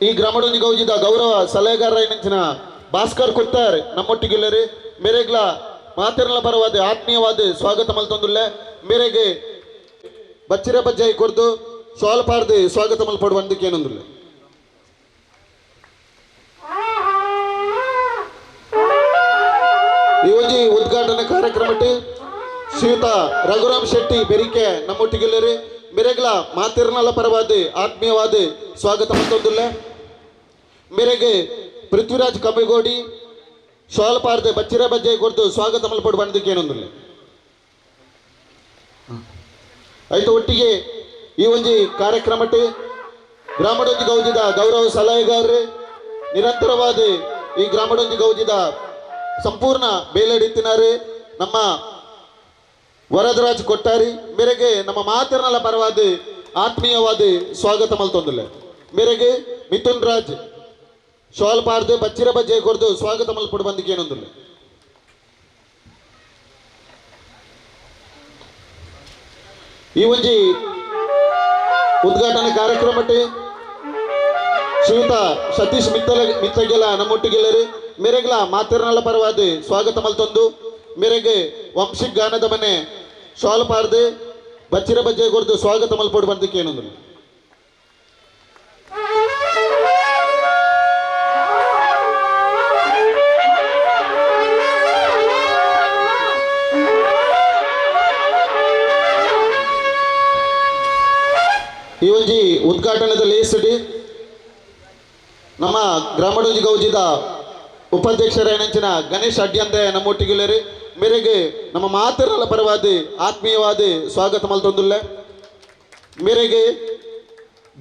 ಈ ಗ್ರಾಮಡೊಂಜಿ ಗೌಜಿದ ಗೌರವ ಸಲಹೆಗಾರರಾಯಿನಂಚಿನ ಭಾಸ್ಕರ್ ಕುತ್ತಾರ್ ನಮ್ಮೊಟ್ಟಿಗೆಲ್ಲರಿ ಮೇರೆಗ್ಲ ಮಾತೆರ್ನಲ ಪರವಾದ ಆತ್ಮೀಯವಾದ ಸ್ವಾಗತ ಮಲ್ತೊಂದುಲ್ಲ. ಮೇರೆಗೆ ಬಚ್ಚಿರ ಬಜ್ಜಾಯಿ ಕೊರ್ದು ಶಾಲ್ ಪಾರ್ದೆ ಸ್ವಾಗತ ಮಲ್ಪೊಡು ಬಂದಕ್ಕೆ ಏನೊಂದಿಲ್ಲ. ಈ ಒಂಜಿ ಉದ್ಘಾಟನೆ ಕಾರ್ಯಕ್ರಮಕ್ಕೆ ಶ್ರೀಯುತ ರಘುರಾಮ್ ಶೆಟ್ಟಿ ಬೆರಿಕೆ ನಮ್ಮೊಟ್ಟಿಗೆಲ್ಲರಿ ಮೇರೆಗ್ಲ ಮಾತೆರ್ನಲ ಪರವಾದ ಆತ್ಮೀಯವಾದ ಸ್ವಾಗತ ಮಲ್ತೊಂದುಲ್ಲ. ಮೇರೆಗೆ ಪೃಥ್ವಿರಾಜ್ ಕಮ್ಮಿಗೋಡಿ ಶಾಲ್ ಪಾರ್ದೆ ಬಚ್ಚಿರ ಬಜ್ಜಾಯಿ ಕೊರ್ದು ಸ್ವಾಗತ ಮಲ್ಪೊಡು ಬಂದಕ್ಕೆ ಏನೊಂದಿಲ್ಲ. ಐತ ಒಟ್ಟಿಗೆ ಈ ಒಂಜಿ ಕಾರ್ಯಕ್ರಮಕ್ಕೆ ಗ್ರಾಮಡೊಂಜಿ ಗೌಜಿದ ಗೌರವ ಸಲಹೆಗಾರರೇ ನಿರಂತರವಾದ ಈ ಗ್ರಾಮಡೊಂಜಿ ಗೌಜಿದ ಸಂಪೂರ್ಣ ಬೇಲೆಡಿತ್ತಿನಾರೆ ನಮ್ಮ ವರದರಾಜ್ ಕೊಟ್ಟಾರಿ ಮೇರೆಗೆ ನಮ್ಮ ಮಾತೆರ್ನಲ ಪರವಾದ ಆತ್ಮೀಯವಾದ ಸ್ವಾಗತ ಮಲ್ತೊಂದುಲ್ಲ. ಮೇರೆಗೆ ಮಿಥುನ್ ರಾಜ್ ಶಾಲ್ ಪಾರ್ದು ಬಚ್ಚಿರ ಬಜ್ಜೆ ಕೊರ್ದು ಸ್ವಾಗತ ಮಲ್ಪೊಡು ಬಂದಕ್ಕೆ ಏನೊಂದಿಲ್ಲ. ಈ ಒಂಜಿ ಉದ್ಘಾಟನೆ ಕಾರ್ಯಕ್ರಮಕ್ಕೆ ಶ್ರೀಯುತ ಸತೀಶ್ ಮಿತ್ತಗೆಲ ನಮ್ಮೊಟ್ಟಿಗೆಲ್ಲರು ಮೇರೆಗ್ಲ ಮಾತೆರ್ನಲ ಪರವಾದ ಸ್ವಾಗತ ಮಲ್ತೊಂದು ಮೇರೆಗೆ ವಂಶಿಕ್ ಗಾನದ ಮನೆ ಶಾಲ್ ಪಾರ್ದು ಬಚ್ಚಿರ ಬಜ್ಜೆ ಕೊರ್ದು ಸ್ವಾಗತ ಮಲ್ಪೊಡು ಬಂದಕ್ಕೆ ಏನೊಂದು. ಈ ಒಂಜಿ ಉದ್ಘಾಟನೆದ ಲೇಸುಡಿ ನಮ್ಮ ಗ್ರಾಮಡೊಂಜಿ ಗೌಜಿದ ಉಪಾಧ್ಯಕ್ಷರಾಯನಂಚಿನ ಗಣೇಶ್ ಅಡ್ಯಂತೆ ನಮ್ಮೊಟ್ಟಿಗಿಲ್ಲರಿ ಮೇರೆಗೆ ನಮ್ಮ ಮಾತರಲ ಪರವಾದ ಆತ್ಮೀಯವಾದ ಸ್ವಾಗತ ಮಲ್ತೊಂದುಲ್ಲೆ. ಮೇರೆಗೆ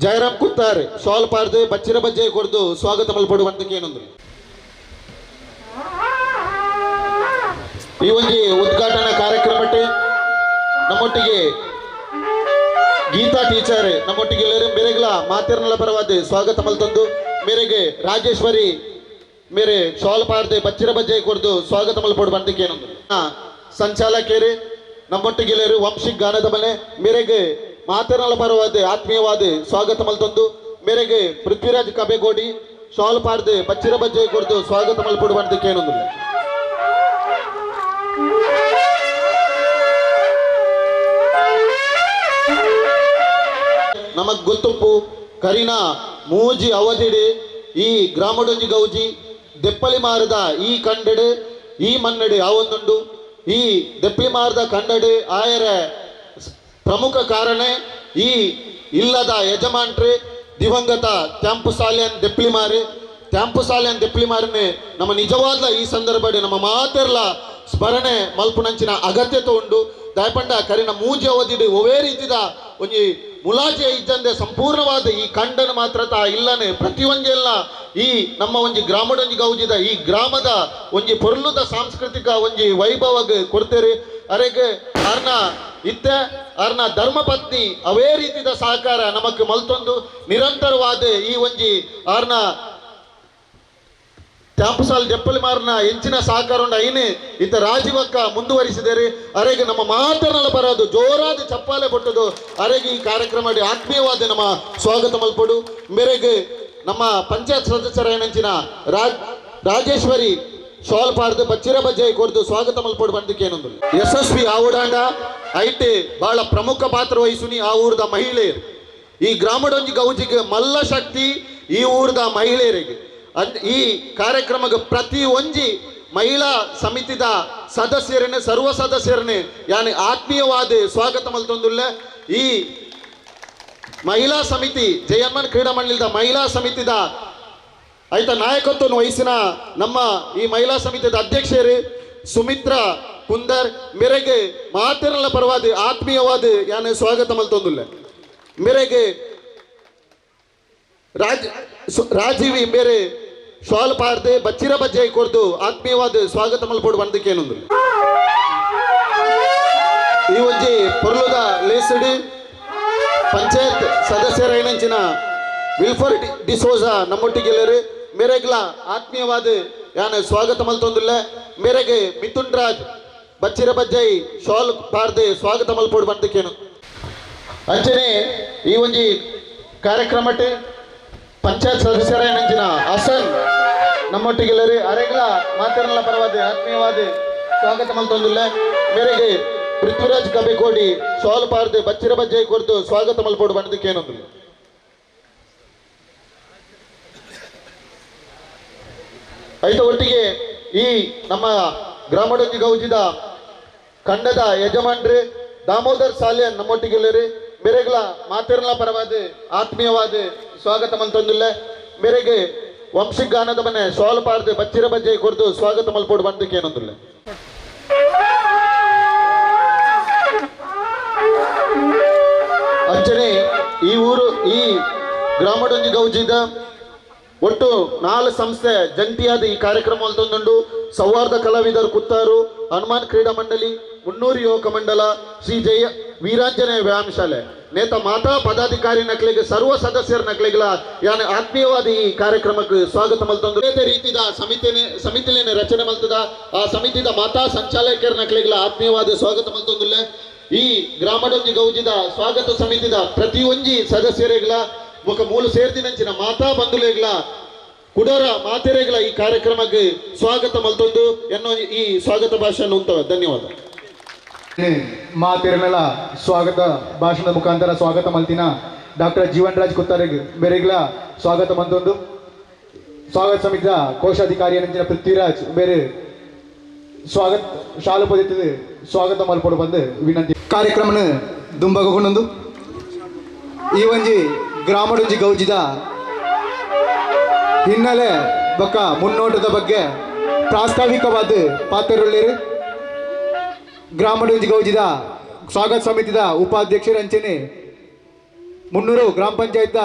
ಜಯರಾಮ್ ಕುತ್ತಾರ್ ಶಾಲ್ ಪಾರ್ದು ಬಚ್ಚಿರ ಬಜ್ಜೆ ಕೊರ್ದು ಸ್ವಾಗತ ಮಲ್ಪಡುವಂತಕ್ಕೆ ಏನೊಂದು. ಈ ಒಂಜಿ ಉದ್ಘಾಟನಾ ಕಾರ್ಯಕ್ರಮಕ್ಕೆ ನಮ್ಮೊಟ್ಟಿಗೆ ಗೀತಾ ಟೀಚರ್ ನಮ್ಮೊಟ್ಟಿಗೆ ಮೇರೆಗ್ಲ ಮಾತಿರ್ನಲ ಪರವಾದ ಸ್ವಾಗತ ಮಲ್ತೊಂದು ಮೇರೆಗೆ ರಾಜೇಶ್ವರಿ ಮೇರೆ ಶಾಲ್ ಪಾರ್ದೆ ಬಚ್ಚಿರ ಬಜ್ಜೆ ಕೊರ್ದು ಸ್ವಾಗತ ಮಲ್ಪೊಡು ಬಂದಕ್ಕೆ ಏನೊಂದು. ಸಂಚಾಲಕರು ನಮ್ಮೊಟ್ಟಿಗೆ ವಂಶಿಕ್ ಗಾನದ ಮನೆ ಮೇರೆಗೆ ಮಾತಿರ್ನಲ ಪರವಾದ ಆತ್ಮೀಯವಾದ ಸ್ವಾಗತ ಮಲ್ತೊಂದು ಮೇರೆಗೆ ಪೃಥ್ವಿರಾಜ್ ಕಬೇಗೋಡಿ ಶಾಲ್ ಪಾರ್ದೆ ಬಚ್ಚಿರ ಬಜ್ಜೆ ಕೊರ್ದು ಸ್ವಾಗತ ಮಲ್ಪೊಡು ಬಂದಕ್ಕೆ ಏನೊಂದು. ನಮಗ್ ಗೊತ್ತುಪ್ಪು ಕರಿನ ಮೂಜಿ ಅವಧಿಡಿ ಈ ಗ್ರಾಮಡೊಂಜಿ ಗೌಜಿ ದೆಪ್ಪಲಿ ಮಾರದ ಈ ಕಂಡಡು ಈ ಮನ್ನಡಿ ಆವೊಂದುಂಡು. ಈ ದೆಪ್ಪಲಿ ಮಾರದ ಕಂಡಡು ಆಯರ ಪ್ರಮುಖ ಕಾರಣ ಈ ಇಲ್ಲದ ಯಜಮಾನ್ರಿ ದಿವಂಗತ ತ್ಯಾಂಪು ಸಾಲ್ಯನ್ ದೆಪ್ಪಲಿ ಮಾರಿ ತ್ಯಾಂಪು ಸಾಲ್ಯನ್ ದೆಪ್ಪಲಿ ಮಾರನೆ ನಮ್ಮ ನಿಜವಾದ ಈ ಸಂದರ್ಭ ನಮ್ಮ ಮಾತೆರ್ಲ ಸ್ಮರಣೆ ಮಲ್ಪುನಂಚಿನ ಅಗತ್ಯತೆ ಉಂಡು. ದಾಯಪಂಡ ಕರಿನ ಮೂಜಿ ಅವಧಿಡಿ ಒವೇ ರೀತಿದ ಒಂಜಿ ಮುಲಾಜೆ ಇದ್ದಂದೆ ಸಂಪೂರ್ಣವಾದ ಈ ಕಂಡನ ಮಾತ್ರ ತಾ ಇಲ್ಲನೆ ಪ್ರತಿಯೊಂಜೆಲ್ಲ ಈ ನಮ್ಮ ಒಂಜಿ ಗ್ರಾಮಡೊಂಜಿ ಗೌಜಿದ ಈ ಗ್ರಾಮದ ಒಂಜಿ ಪೊರ್ಲುದ ಸಾಂಸ್ಕೃತಿಕ ಒಂಜಿ ವೈಭವಗ್ ಕೊಡ್ತೇರಿ. ಅರೆಗೆ ಅರ್ನ ಇತ್ತೆ ಅರ್ನ ಧರ್ಮಪತ್ನಿ ಅವೇ ರೀತಿದ ಸಹಕಾರ ನಮಕ್ ಮಲ್ತೊಂದು ನಿರಂತರವಾದ ಈ ಒಂಜಿ ಅರ್ನ ತ್ಯಾಂಪುಸಾಲ್ ದೆಪ್ಪಲಿ ಮಾರನ ಹೆಂಚಿನ ಸಹಕಾರ ಉಂಡು ಐನೆ ಇತ್ತ ರಾಜೀವಕ್ಕ ಮುಂದುವರಿಸಿದರೆ ಅರೆಗೆ ನಮ್ಮ ಮಾತನಲ್ಲ ಬರೋದು ಜೋರಾದ ಚಪ್ಪಾಲೆ ಕೊಟ್ಟದು ಅರೆಗೆ ಈ ಕಾರ್ಯಕ್ರಮ ಆತ್ಮೀಯವಾದ ನಮ್ಮ ಸ್ವಾಗತ ಮಲ್ಪಡು. ಮೇರೆಗೆ ನಮ್ಮ ಪಂಚಾಯತ್ ಸದಸ್ಯರ ಏನಂಚಿನ ರಾಜೇಶ್ವರಿ ಶಾಲ್ ಪಾರ್ದು ಬಚ್ಚಿರ ಬಜ್ಜೆ ಕೊರ್ದು ಸ್ವಾಗತ ಮಲ್ಪಡು ಬಂದಕ್ಕೆ ಏನೊಂದು. ಯಶಸ್ವಿ ಆವುಡಾಂಡ ಐಟೆ ಬಹಳ ಪ್ರಮುಖ ಪಾತ್ರ ವಹಿಸುನಿ ಆ ಊರದ ಮಹಿಳೆಯರು. ಈ ಗ್ರಾಮಡೊಂಜಿ ಗೌಜಿಗೆ ಮಲ್ಲ ಶಕ್ತಿ ಈ ಊರದ ಮಹಿಳೆಯರಿಗೆ. ಈ ಕಾರ್ಯಕ್ರಮಕ್ಕೆ ಪ್ರತಿ ಒಂಜಿ ಮಹಿಳಾ ಸಮಿತಿದ ಸದಸ್ಯರನ್ನೇ ಸರ್ವ ಸದಸ್ಯರನ್ನೇ ಯಾನಿ ಆತ್ಮೀಯವಾದ ಸ್ವಾಗತ ಮಲ್ತೊಂದುಲ್ಲ. ಈ ಮಹಿಳಾ ಸಮಿತಿ ಜಯನ್ಮನ್ ಕ್ರೀಡಾ ಮಂಡಳಿದ ಮಹಿಳಾ ಸಮಿತಿದ ಆಯ್ತ ನಾಯಕತ್ವವನ್ನು ವಹಿಸಿನ ನಮ್ಮ ಈ ಮಹಿಳಾ ಸಮಿತಿದ ಅಧ್ಯಕ್ಷರು ಸುಮಿತ್ರಾ ಕುಂದರ್ ಮೇರೆಗೆ ಮಾತಿರಲ ಪರವಾದ ಆತ್ಮೀಯವಾದ ಯಾನಿ ಸ್ವಾಗತ ಮಲ್ತೊಂದುಲ್ಲ. ಮೇರೆಗೆ ರಾಜೀವಿ ಮೇರೆ ಶಾಲ್ ಪಾರ್ದೆ ಬಚ್ಚಿರ ಬಜ್ಜೆ ಕೊರ್ದು ಆತ್ಮೀಯವಾದ ಸ್ವಾಗತ ಮಲ್ಪೊಡು ಬಂದಕ್ಕೆ ಏನೊಂದು. ಈ ಒಂಜಿ ಪೊರ್ಲುದ ಲೇಸುಡಿ ಪಂಚಾಯತ್ ಸದಸ್ಯರೈನಂಚಿನ ವಿಲ್ಫರ್ ಡಿಸೋಜಾ ನಮ್ಮೊಟ್ಟಿಗೆಲ್ಲರು ಮೇರೆಗ್ಲ ಆತ್ಮೀಯವಾದ ಯಾನ ಸ್ವಾಗತ ಮಲ್ತೊಂದುಲ್ಲ. ಮೇರೆಗೆ ಮಿಥುನ್ ರಾಜ್ ಬಚ್ಚಿರ ಬಜ್ಜೈ ಶಾಲ್ ಪಾರ್ದೆ ಸ್ವಾಗತ ಮಲ್ಪೊಡು ಬಂದಕ್ಕೇನು. ಅಂಚನೆ ಈ ಒಂಜಿ ಕಾರ್ಯಕ್ರಮಕ್ಕೆ ಪಂಚಾಯತ್ ಸದಸ್ಯರಾಯನಂಚಿನ ಹಸನ್ ನಮ್ಮೊಟ್ಟಿಗೆಲ್ಲರಿ ಅರೆಗ್ಲ ಮಾತರಲ್ಲ ಪರವಾದ ಆತ್ಮೀಯವಾದ ಸ್ವಾಗತ ಮಲ್ತೊಂದುಲ್ಲ. ಮೇರೆಗೆ ಪೃಥ್ವಿರಾಜ್ ಕಬೇಕೋಡಿ ಶಾಲ್ ಪಾರ್ದೆ ಬಚ್ಚಿರ ಬಜ್ಜೆ ಕೊರ್ದು ಸ್ವಾಗತ ಮಲ್ಪೊಡು ಬಂದಕ್ಕೆ ಏನೊಂದು. ಐತ ಒಟ್ಟಿಗೆ ಈ ನಮ್ಮ ಗ್ರಾಮಡೊಂಜಿ ಗೌಜಿದ ಕಂಡದ ಯಜಮಾನ್ರಿ ದಾಮೋದರ್ ಸಾಲ್ಯನ್ ನಮ್ಮೊಟ್ಟಿಗೆಲ್ಲರಿ ಮೇರೆಗ್ಲ ಮಾತಿರ್ಲ ಪರವಾದ ಆತ್ಮೀಯವಾದ ಸ್ವಾಗತ ಮಲ್ತೊಂದುಲ್ಲ. ಮೇರೆಗೆ ವಂಶಿಕ್ ಗಾನದ ಮನೆ ಶಾಲ್ ಪಾರ್ದು ಬಚ್ಚಿರ ಬಜ್ಜೆ ಕೊರ್ದು ಸ್ವಾಗತ ಮಲ್ಪೊಡು ಬಂದಕ್ಕೆ ಏನೊಂದುಲ್ಲ. ಅಂಚನೆ ಈ ಊರು ಈ ಗ್ರಾಮಡೊಂಜಿ ಗೌಜಿದ ಒಟ್ಟು 4 ಸಂಸ್ಥೆ ಜಂಟಿಯಾದ ಈ ಕಾರ್ಯಕ್ರಮ ಮಲ್ತೊಂದುಂಡು. ಸೌಹಾರ್ದ ಕಲಾವಿದರು ಕುತ್ತಾರು, ಹನುಮಾನ್ ಕ್ರೀಡಾ ಮಂಡಳಿ, ಮುನ್ನೂರು ಯುವಕ ಮಂಡಲ, ಶ್ರೀ ಜಯ ವೀರಾಂಜನೇಯ ವ್ಯಾಯಾಮ ಶಾಲೆ ನೇತ ಮಾತಾ ಪದಾಧಿಕಾರಿ ನಕ್ಲಿಗೆ ಸರ್ವ ಸದಸ್ಯರ ನಕ್ಲಿಗಳ ಯಾನೆ ಆತ್ಮೀಯವಾದ ಈ ಕಾರ್ಯಕ್ರಮಕ್ಕೆ ಸ್ವಾಗತ ಮಲ್ತೊಂದು. ಅದೇ ರೀತಿದ ಸಮಿತಿಲೇನೆ ರಚನೆ ಮಲ್ತದ ಆ ಸಮಿತಿದ ಮಾತಾ ಸಂಚಾಲಕರ ನಕ್ಲಿಗಳ ಆತ್ಮೀಯವಾದ ಸ್ವಾಗತ ಮಲ್ತೊಂದುಲ್ಲ. ಈ ಗ್ರಾಮಡೊಂಜಿ ಗೌಜಿದ ಸ್ವಾಗತ ಸಮಿತಿದ ಪ್ರತಿಯೊಂಜಿ ಸದಸ್ಯರಿಗಳ ಮುಖ ಮೂಲ ಸೇರ್ದಿನಂಚಿನ ಮಾತಾ ಬಂಧುಲೇಗಳ ಕುಡರ ಮಾತೆರೆಗಳ ಈ ಕಾರ್ಯಕ್ರಮಕ್ಕೆ ಸ್ವಾಗತ ಮಲ್ತೊಂದು ಎನ್ನೋ ಈ ಸ್ವಾಗತ ಭಾಷೆಯನ್ನು ಉಂಟವ. ಧನ್ಯವಾದ. ಮಾ ತಿರುನಲ ಸ್ವಾಗತ ಭಾಷಣದ ಮುಖಾಂತರ ಸ್ವಾಗತ ಮಲ್ತಿನ ಡಾಕ್ಟರ್ ಜೀವನ್ ರಾಜ್ ಕುತ್ತಾರೆಗ್ ಬೇರೆಗ್ಲ ಸ್ವಾಗತ ಮಂತೊಂದು ಸ್ವಾಗತ ಸಮಿತಿಯ ಕೋಶಾಧಿಕಾರಿ ನಂಚಿನ ಪೃಥ್ವಿರಾಜ್ ಬೇರೆ ಸ್ವಾಗತ ಶಾಲು ಪದಿತದೆ ಸ್ವಾಗತ ಮಲ್ಪೊಡು ಬಂದು ವಿನಂತಿ. ಕಾರ್ಯಕ್ರಮನ ದುಂಬಗೊಂಡೊಂದು ಈ ಒಂಜಿ ಗ್ರಾಮಡೊಂಜಿ ಗೌಜಿದ ಹಿನ್ನೆಲೆ ಬೊಕ್ಕ ಮುನ್ನೋಟದ ಬಗ್ಗೆ ಪ್ರಾಸ್ತಾವಿಕವಾದ ಪಾತ್ರರುಳ್ಳೇರು ಗ್ರಾಮಡೊಂಜಿ ಗೌಜಿದ ಸ್ವಾಗತ ಸಮಿತಿದ ಉಪಾಧ್ಯಕ್ಷರ ಅಂಚನೆ ಮುನ್ನೂರು ಗ್ರಾಮ ಪಂಚಾಯತ್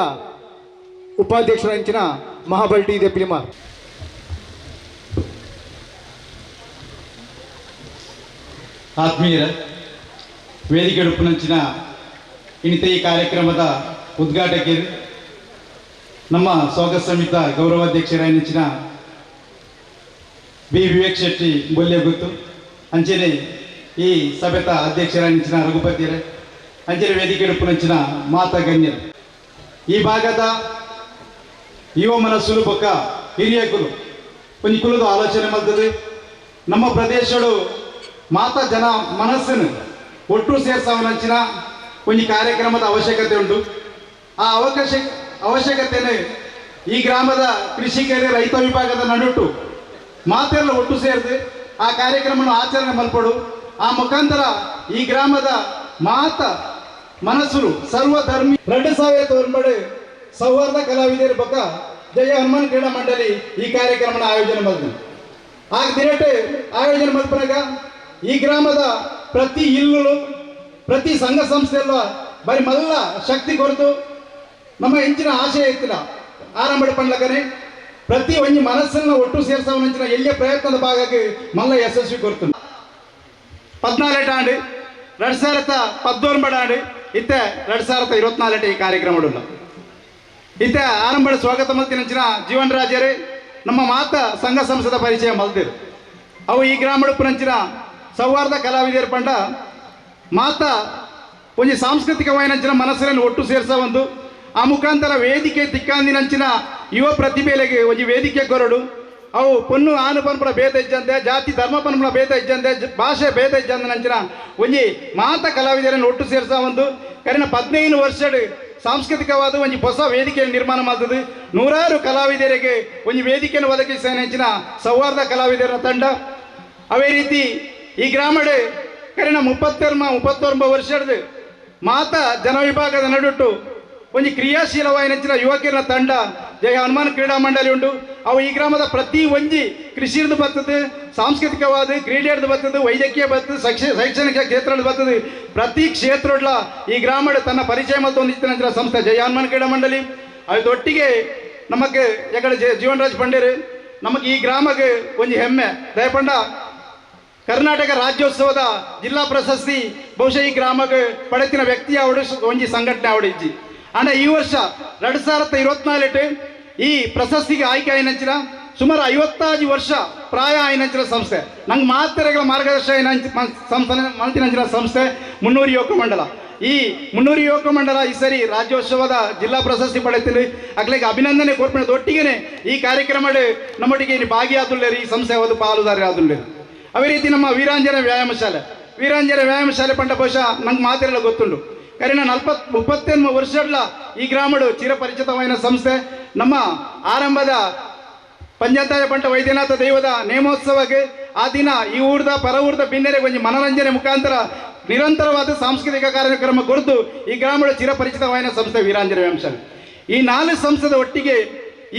ಉಪಾಧ್ಯಕ್ಷರ ಅಂಚಿನ ಮಹಾಬಲ್ಟಿ ಇದೆ ಪಿಲಿಮಾರ್. ಆತ್ಮೀಯರ ವೇದಿಕೆ ಉಪ್ಪುನಂಚಿನ ಇನ್ನಿತ ಈ ಕಾರ್ಯಕ್ರಮದ ಉದ್ಘಾಟಕರು ನಮ್ಮ ಸ್ವಾಗತ ಸಮಿತ ಗೌರವಾಧ್ಯಕ್ಷರಾಯನಂಚಿನ ಬಿ ವಿವೇಕ್ ಶೆಟ್ಟಿ ಬೊಲ್ಯಗುತ್ತು, ಅಂಚನೆ ಈ ಸಭೆತ ಅಧ್ಯಕ್ಷರಾಯನಂಚಿನ ರಘುಪತಿಯರೇ, ಅಂಚನೆ ವೇದಿಕೆ ಉಪ್ಪುನಂಚಿನ ಮಾತಾ ಗಣ್ಯರು, ಈ ಭಾಗದ ಯುವ ಮನಸ್ಸುಲು ಬೊಕ್ಕ ಹಿರಿಯಕುಲು ಒಂಜಿ ಕುಲದ ಆಲೋಚನೆ ಮಲ್ತದೆ. ನಮ್ಮ ಪ್ರದೇಶಡು ಮಾತಾ ಜನ ಮನಸ್ಸನ್ನು ಒಟ್ಟು ಸೇರ್ಸವನಂಚಿನ ಒಂಜಿ ಕಾರ್ಯಕ್ರಮದ ಅವಶ್ಯಕತೆ ಉಂಟು. ಆ ಅವಶ್ಯಕತೆಯನ್ನು ಈ ಗ್ರಾಮದ ಕೃಷಿಕರು ರೈತ ವಿಭಾಗದ ನಡುಟು ಮಾತೆಲ್ಲ ಒಟ್ಟು ಸೇರಿದು ಆ ಕಾರ್ಯಕ್ರಮವನ್ನು ಆಚರಣೆ ಮಲ್ಪಡು. ಆ ಮುಖಾಂತರ ಈ ಗ್ರಾಮದ ಮಾತ ಮನಸ್ಸು ಸರ್ವಧರ್ಮಿ 2009 ಸೌಹಾರ್ದ ಕಲಾವಿದರ ಬೊಕ್ಕ ಜಯ ಹನುಮಾನ್ ಕ್ರೀಡಾ ಮಂಡಳಿ ಈ ಕಾರ್ಯಕ್ರಮನ ಆಯೋಜನೆ ಮಾಡಿದ್ರು. ಆಗ ದಿನಟೆ ಆಯೋಜನೆ ಮಲ್ಪನಾಗ ಈ ಗ್ರಾಮದ ಪ್ರತಿ ಇಲ್ಲುಲು ಪ್ರತಿ ಸಂಘ ಸಂಸ್ಥೆಯಲ್ಲ ಬರೀ ಮಲ್ಲ ಶಕ್ತಿ ಕೊರತು ನಮ್ಮ ಹೆಂಚಿನ ಆಶಯ ಇತ್ತಿಲ್ಲ ಆರಂಭ ಪಂಡ್ಲಕನೆ ಪ್ರತಿ ಒಂಜಿ ಮನಸ್ಸನ್ನು ಒಟ್ಟು ಸೇರ್ಸವನಂಚಿನ ಎಲ್ಲಿಯ ಪ್ರಯತ್ನದ ಭಾಗಕ್ಕೆ ಮಲ್ಲ ಯಶಸ್ವಿ ಕೊರ್ತು. 14 ಆಂಡ್ 2019 ಆಂಡ್ ಇತ್ತೆ 2024 ಈ ಕಾರ್ಯಕ್ರಮ ಇತ್ತೆ ಆರಂಭ ಸ್ವಾಗತ ಮಲ್ತಿನಂಚಿನ ಜೀವನ್ ರಾಜರೇ ನಮ್ಮ ಮಾತ ಸಂಘ ಸಂಸ್ಥೆದ ಪರಿಚಯ ಮಲ್ದಿರು. ಅವು ಈ ಗ್ರಾಮಡುಪ್ಪುನಂಚಿನ ಸೌಹಾರ್ದ ಕಲಾವಿದರ ಪಂಡ ಮಾತ ಒಂಜಿ ಸಾಂಸ್ಕೃತಿಕವಾಯಿನಂಚಿನ ಮನಸ್ಸನ್ನು ಒಟ್ಟು ಸೇರ್ಸ ಒಂದು ಆ ಮುಖಾಂತರ ವೇದಿಕೆ ತಿಕ್ಕಾಂದಿನಂಚಿನ ಯುವ ಪ್ರತಿಭೆಲೆಗೆ ಒಂಜಿ ವೇದಿಕೆ ಕೊರಡು. ಅವು ಪೊನ್ನು ಆನು ಪನ್ಪುನ ಭೇದ ಇಜ್ಜಂದೆ, ಜಾತಿ ಧರ್ಮ ಪನ್ಪುನ ಭೇದ ಇಜ್ಜಂದೆ, ಭಾಷೆ ಭೇದ ಇಜ್ಜಂದೆ ನಂಚಿನ ಒಂಜಿ ಮಾತ ಕಲಾವಿದರನ್ನು ಒಟ್ಟು ಸೇರ್ಸ ಒಂದು ಕರಿನ 15 ವರ್ಷಡ್ ಸಾಂಸ್ಕೃತಿಕವಾದ ಒಂಜಿ ಹೊಸ ವೇದಿಕೆಯನ್ನು ನಿರ್ಮಾಣ ಮಾಡ್ತದೆ. ನೂರಾರು ಕಲಾವಿದರಿಗೆ ಒಂಜಿ ವೇದಿಕೆಯನ್ನು ಒದಗಿಸಿದ ಸೌಹಾರ್ದ ಕಲಾವಿದರ ತಂಡ. ಅದೇ ರೀತಿ ಈ ಗ್ರಾಮಡೆ ಕರಿನ 39 ವರ್ಷದ ಮಾತ ಜನವಿಭಾಗದ ನಡುಟು ಒಂಜಿ ಕ್ರಿಯಾಶೀಲವಾಯಿನಂಚಿನ ಯುವಕರ ತಂಡ ಜಯ ಹನುಮಾನ್ ಕ್ರೀಡಾ ಮಂಡಳಿ ಉಂಟು. ಅವು ಈ ಗ್ರಾಮದ ಪ್ರತಿ ಒಂಜಿ ಕೃಷಿರ್ದು ಬರ್ತದೆ, ಸಾಂಸ್ಕೃತಿಕವಾದ ಕ್ರೀಡೆಯರ್ದು ಬರ್ತದೆ, ವೈದ್ಯಕೀಯ ಬರ್ತದೆ, ಶೈಕ್ಷಣಿಕ ಕ್ಷೇತ್ರದ ಬರ್ತದೆ. ಪ್ರತಿ ಕ್ಷೇತ್ರಡ್ಲ ಈ ಗ್ರಾಮದ ತನ್ನ ಪರಿಚಯ ಮತ್ತು ಒಂದಿತ್ತಿನ ಸಂಸ್ಥೆ ಜಯ ಹನುಮಾನ್ ಕ್ರೀಡಾ ಮಂಡಳಿ. ಅದೊಟ್ಟಿಗೆ ನಮಗೆ ಎಕಡೆ ಜೀವನ್ ರಾಜ್ ಪಂಡೇರು ನಮಗೆ ಈ ಗ್ರಾಮಕ್ಕೆ ಒಂಜಿ ಹೆಮ್ಮೆ. ದಯಪಂಡ ಕರ್ನಾಟಕ ರಾಜ್ಯೋತ್ಸವದ ಜಿಲ್ಲಾ ಪ್ರಶಸ್ತಿ ಬಹುಶಃ ಈ ಗ್ರಾಮಕ್ಕೆ ಪಡೆತಿನ ವ್ಯಕ್ತಿ ಅವಡು ಒಂಜಿ ಸಂಘಟನೆ ಅವಡಿಜ್ಜಿ. ಅಂಡ ಈ ವರ್ಷ 2024 ಈ ಪ್ರಶಸ್ತಿಗೆ ಆಯ್ಕೆ ಆಯ್ನಂಚಿನ ಸುಮಾರು 55 ವರ್ಷ ಪ್ರಾಯ ಆಯ್ನಂಚಿನ ಸಂಸ್ಥೆ ನಂಗೆ ಮಾತೆರೆಗಳ ಮಾರ್ಗದರ್ಶನ ಸಂಸ್ಥೆ ಮಲ್ತಿನಂಚಿನ ಸಂಸ್ಥೆ ಮುನ್ನೂರು ಯುವಕ ಮಂಡಲ. ಈ ಮುನ್ನೂರು ಯುವಕ ಮಂಡಲ ಈ ಸರಿ ರಾಜ್ಯೋತ್ಸವದ ಜಿಲ್ಲಾ ಪ್ರಶಸ್ತಿ ಪಡೆತೀನಿ. ಅಗ್ಲಿಗೆ ಅಭಿನಂದನೆ ಕೋರ್ಪಿನ ಒಟ್ಟಿಗೆ ಈ ಕಾರ್ಯಕ್ರಮ ನಮ್ಮೊಟ್ಟಿಗೆ ಇಲ್ಲಿ ಭಾಗಿಯಾದುಳ್ಳೇರಿ, ಈ ಸಂಸ್ಥೆ ಒಂದು ಪಾಲುದಾರಿ ಆದುಳ್ಳೇರಿ. ಅದೇ ರೀತಿ ನಮ್ಮ ವೀರಾಂಜನ ವ್ಯಾಯಾಮ ಶಾಲೆ, ವೀರಾಂಜನ ವ್ಯಾಯಾಮ ಶಾಲೆ ಪಂಡ ಬಹುಶಃ ನಂಗೆ ಮಾತೆಲ್ಲ ಗೊತ್ತುಂಟು. ಕರಿನ 38 ವರ್ಷಡ್ಲ ಈ ಗ್ರಾಮಡು ಚಿರಪರಿಚಿತವಾದ ಸಂಸ್ಥೆ. ನಮ್ಮ ಆರಂಭದ ಪಂಜಾತಾಯ ಪಂಟ ವೈದ್ಯನಾಥ ದೈವದ ನೇಮೋತ್ಸವಕ್ಕೆ ಆ ದಿನ ಈ ಊರ್ದ ಪರ ಊರ್ದ ಬಿನ್ನೆರೆ ಒಂಜಿ ಮನರಂಜನೆ ಮುಖಾಂತರ ನಿರಂತರವಾದ ಸಾಂಸ್ಕೃತಿಕ ಕಾರ್ಯಕ್ರಮ ಕೊರತು ಈ ಗ್ರಾಮದ ಚಿರಪರಿಚಿತವಾದ ಸಂಸ್ಥೆ ವೀರಾಂಜನ ವ್ಯಾಯಾಮ ಶಾಲೆ. ಈ 4 ಸಂಸ್ಥೆದ ಒಟ್ಟಿಗೆ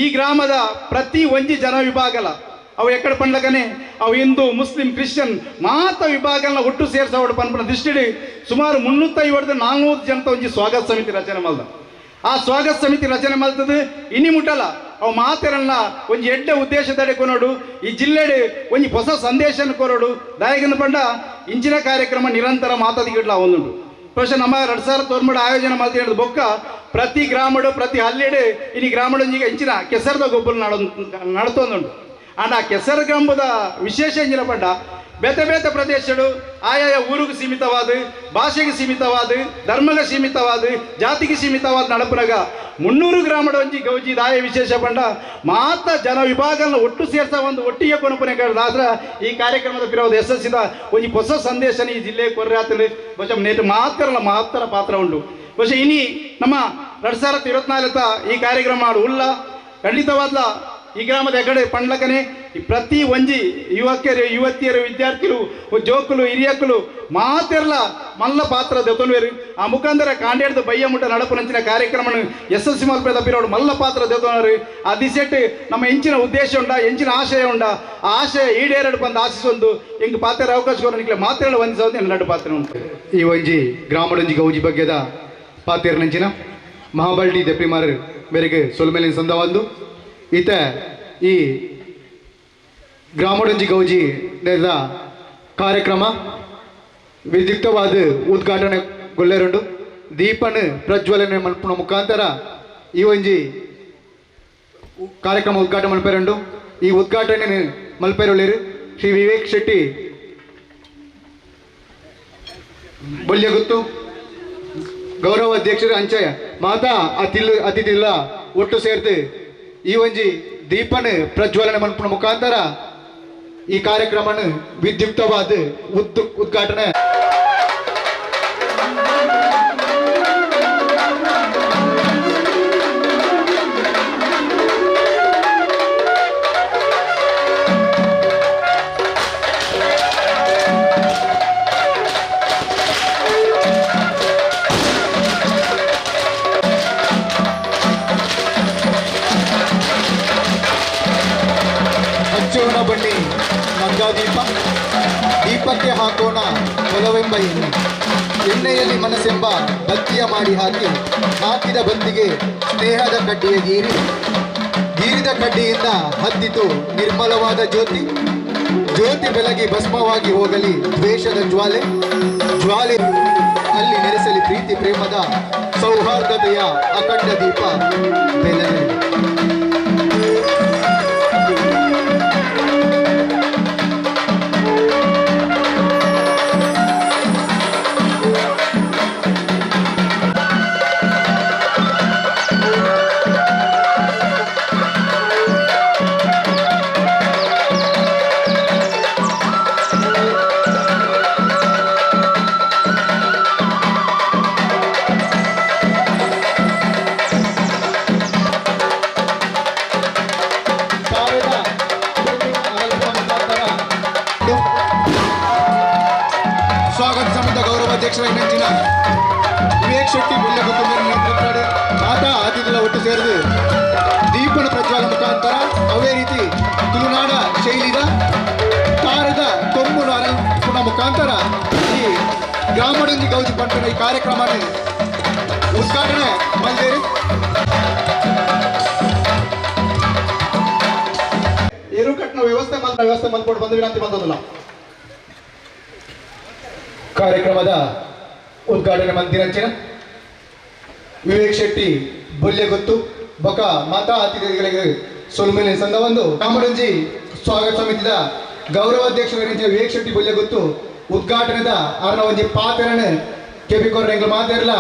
ಈ ಗ್ರಾಮದ ಪ್ರತಿ ಒಂಜಿ ಜನ ವಿಭಾಗಲ ಅವು ಎಕ್ಕಡ ಪಂಡ್ಲಕನೆ ಅವು ಹಿಂದೂ ಮುಸ್ಲಿಂ ಕ್ರಿಶ್ಚಿಯನ್ ಮಾತ ವಿಭಾಗನ ಒಟ್ಟು ಸೇರ್ಸವಡು ಪನ್ಪನ ದೃಷ್ಟಿಡಿ ಸುಮಾರು 350 400 ಜನತ ಒಂಜಿ ಸ್ವಾಗತ ಸಮಿತಿ ರಚನೆ ಮಲ್ದ. ಆ ಸ್ವಾಗತ ಸಮಿತಿ ರಚನೆ ಮಲ್ತದ್ದು ಇನಿ ಮುಟ್ಟಲ್ಲ ಅವು ಮಾತೆರನ್ನ ಒಂಜಿ ಎಡ್ಡೆ ಉದ್ದೇಶದಡೆ ಕೊನೋಡು, ಈ ಜಿಲ್ಲೆಡೆ ಒಂಜಿ ಹೊಸ ಸಂದೇಶನ ಕೊರೋಡು. ದಾಯಕನ ಪಂಡ ಇಂಚಿನ ಕಾರ್ಯಕ್ರಮ ನಿರಂತರ ಮಾತಾದಿಗಿಡ್ಲ ಒಂದುಂಟು. ಬಹುಶಃ ನಮ್ಮ 2009 ಆಯೋಜನೆ ಮಲ್ತಿನ ಬೊಕ್ಕ ಪ್ರತಿ ಗ್ರಾಮಡು ಪ್ರತಿ ಹಳ್ಳಿಡೆ ಇನಿ ಗ್ರಾಮಡೊಂಜಿಗೆ ಇಂಚಿನ ಕೆಸರದ ಗೊಬ್ಬರ ನಡತೊಂದುಂಟು. ಅಂಡ ಆ ಕೆಸರು ಗ್ರಾಮದ ವಿಶೇಷ ಎಂಜಿನ ಪಂಡ ಬೇತೆ ಬೇತೆ ಪ್ರದೇಶಡು ಆಯಾಯ ಊರಿಗೆ ಸೀಮಿತವಾದ, ಭಾಷೆಗೆ ಸೀಮಿತವಾದ, ಧರ್ಮಕ್ಕೆ ಸೀಮಿತವಾದ, ಜಾತಿಗೆ ಸೀಮಿತವಾದ ನಡಪುನಗ 300 ಗ್ರಾಮದ ಒಂಜಿ ಗೌಜಿ ದಾಯ ವಿಶೇಷ ಪಂಡ ಮಾತ ಜನ ವಿಭಾಗನ ಒಟ್ಟು ಸೇರ್ಸ ಒಂದು ಒಟ್ಟಿಗೆ ಕೊನಪುನೆ ದಾದ್ರ ಈ ಕಾರ್ಯಕ್ರಮದ ಪಿರವದ ಯಶಸ್ಸಿದ ಒಂಜಿ ಹೊಸ ಸಂದೇಶನ ಈ ಜಿಲ್ಲೆ ಕೊರ್ರಾತಲು ಬಹುಶಃ ನೇಟು ಮಾತ್ರ ಮಹತ್ತರ ಪಾತ್ರ ಉಂಟು. ಬಹುಶಃ ಇನಿ ನಮ್ಮ 2024 ಈ ಕಾರ್ಯಕ್ರಮ ಮಾಡು ಉಲ್ಲ ಖಂಡಿತವಾದ್ಲ ಈ ಗ್ರಾಮದ ಎಗಡೆ ಪಂಡ್ಲಕನೆ ಪ್ರತಿ ಒಂಜಿ ಯುವಕರು, ಯುವತಿಯರು, ವಿದ್ಯಾರ್ಥಿಗಳು, ಜೋಕುಲು, ಹಿರಿಯಕುಲು ಮಾತೆರ್ಲ ಮಲ್ಲ ಪಾತ್ರ ದೆತೊನ್ವೇರು. ಆ ಮುಖಾಂತರ ಕಾಂಡೇಡ್ದು ಬಯ್ಯ ಮುಟ್ಟ ನಡಪುನಂಚಿನ ಕಾರ್ಯಕ್ರಮ ಯಶಸ್ವಿ ಮಲ್ಪೆದ ಪಿರೋಡು ಮಲ್ಲ ಪಾತ್ರ ದೆತೊನರು. ಆ ದಿಸೆಟ್ ನಮ್ಮ ಎಂಚಿನ ಉದ್ದೇಶ ಉಂಡ, ಎಂಚಿನ ಆಶಯ ಉಂಡ, ಆ ಆಶಯ ಈಡೇರಡು ಬಂದು ಆಶಿಸೊಂದು ಎಂಕ್ ಪಾತ್ರ ಅವಕಾಶ ಕೊರನಿಕ್ಲೆ ಮಾತೆರಳು ವಂದಿಸೋದು ಎನ್ನಡು ಪಾತ್ರ ಉಂಟು. ಈ ಒಂಜಿ ಗ್ರಾಮಡೊಂಜಿ ಗೌಜಿ ಬಗ್ಗೆದ ಪಾತೆರ್ನಂಚಿನ ಮಹಾಬಲ್ಟಿ ದೆಪ್ಪಿಮಾರ್ ಮೇರೆಗೆ ಸೊಲ್ಮೇಲಿನ ಸಂದವಂದು ಈತ ಈ ಗ್ರಾಮಡೊಂಜಿ ಗೌಜಿ ನೇದ ಕಾರ್ಯಕ್ರಮ ವಿದ್ಯುಕ್ತವಾದ ಉದ್ಘಾಟನೆಗೊಳ್ಳೆರುಂಡು. ದೀಪನ ಪ್ರಜ್ವಲನೆ ಮಲ್ಪುನ ಮುಖಾಂತರ ಈ ಒಂಜಿ ಕಾರ್ಯಕ್ರಮ ಉದ್ಘಾಟನೆ ಮಲ್ಪೆರುಂಡು. ಈ ಉದ್ಘಾಟನೆ ಮಲ್ಪೆರುಳ್ಳೇರು ಶ್ರೀ ವಿವೇಕ್ ಶೆಟ್ಟಿ ಬೊಲ್ಯಗುತ್ತು ಗೌರವ ಅಧ್ಯಕ್ಷರು ಅಂಚಯ ಮಾತಾ ಅತಿಥಿಲ್ಲ ಒಟ್ಟು ಸೇರ್ತು ಈ ಒಂಜಿ ದೀಪನ ಪ್ರಜ್ವಲನೆ ಮಲ್ಪುನ ಮುಖಾಂತರ ಈ ಕಾರ್ಯಕ್ರಮನ ವಿದ್ಯುಕ್ತವಾದ ಉದ್ಘಾಟನೆ. ಹಚ್ಚೋಣ ಬನ್ನಿ ನಂಗಾದೀಪ, ದೀಪಕ್ಕೆ ಹಾಕೋಣ ಒಲವೆಂಬ ಎಣ್ಣೆ, ಎಣ್ಣೆಯಲ್ಲಿ ಮನಸ್ಸೆಂಬ ಬತ್ತಿಯ ಮಾಡಿ ಹಾಕಿ, ಹಾಕಿದ ಬತ್ತಿಗೆ ಸ್ನೇಹದ ಕಡ್ಡಿಯ ಗೀರಿ, ಗೀರಿದ ಕಡ್ಡಿಯಿಂದ ಹತ್ತಿತು ನಿರ್ಮಲವಾದ ಜ್ಯೋತಿ, ಜ್ಯೋತಿ ಬೆಳಗಿ ಭಸ್ಮವಾಗಿ ಹೋಗಲಿ ದ್ವೇಷದ ಜ್ವಾಲೆ, ಜ್ವಾಲೆ ಅಲ್ಲಿ ನೆಲೆಸಲಿ ಪ್ರೀತಿ ಪ್ರೇಮದ ಸೌಹಾರ್ದತೆಯ ಅಖಂಡ ದೀಪ ಬೆಳಗಲಿ. ಸ್ವಾಗತ ಸಮಿತ ಗೌರವ ಅಧ್ಯಕ್ಷರಾಗಿ ವಿವೇಕ್ ಶೆಟ್ಟಿ ಬೊಲ್ಯಗುತ್ತು ನೇತೃತ್ವದ ಮಾತಾ ಅತಿಥಿಗಳ ಒಟ್ಟು ಸೇರಿದು ದೀಪನ ಪ್ರಜ್ವಲ ಮುಖಾಂತರ ಅವೇ ರೀತಿ ತುಳುನಾಡ ಶೈಲಿದ ತಾರದ ಕೊಂಬುನ ಅರಪುನ ಮುಖಾಂತರ ಈ ಗ್ರಾಮಡೊಂಜಿ ಗೌಜಿ ಪಂಪನ ಈ ಕಾರ್ಯಕ್ರಮ ಉದ್ಘಾಟನೆ ಮಲ್ದೇರಿ. ಎರುಕಟ್ಟಿನ ವ್ಯವಸ್ಥೆ ವ್ಯವಸ್ಥೆ ಮಲ್ಪೊಡು ಬಂದು ವಿನಂತಿ ಬಂದದಲ್ಲ. ಕಾರ್ಯಕ್ರಮದ ಉದ್ಘಾಟನೆ ಮಂದಿರಂಚಿನ ವಿವೇಕ್ ಶೆಟ್ಟಿ ಬೊಲ್ಯಗುತ್ತು ಬೊಕ ಮಾತಾ ಅತಿಥಿಗಳಿಗೆ ಸೊಲ್ಮೇಲೆ ಸಂದವಂದು ಕಾಮರಂಜಿ ಸ್ವಾಗತ ಸಮಿತಿದ ಗೌರವಾಧ್ಯಕ್ಷರ ವಿವೇಕ್ ಶೆಟ್ಟಿ ಬೊಲ್ಯಗುತ್ತು ಉದ್ಘಾಟನೆದ ಆರ್ನ ಒಂಜಿ ಪಾತೆರನೆ ಕೆಬಿಕೊರ್ನ ಎಂಗ್ಲ ಮಾತೆರ್ಲ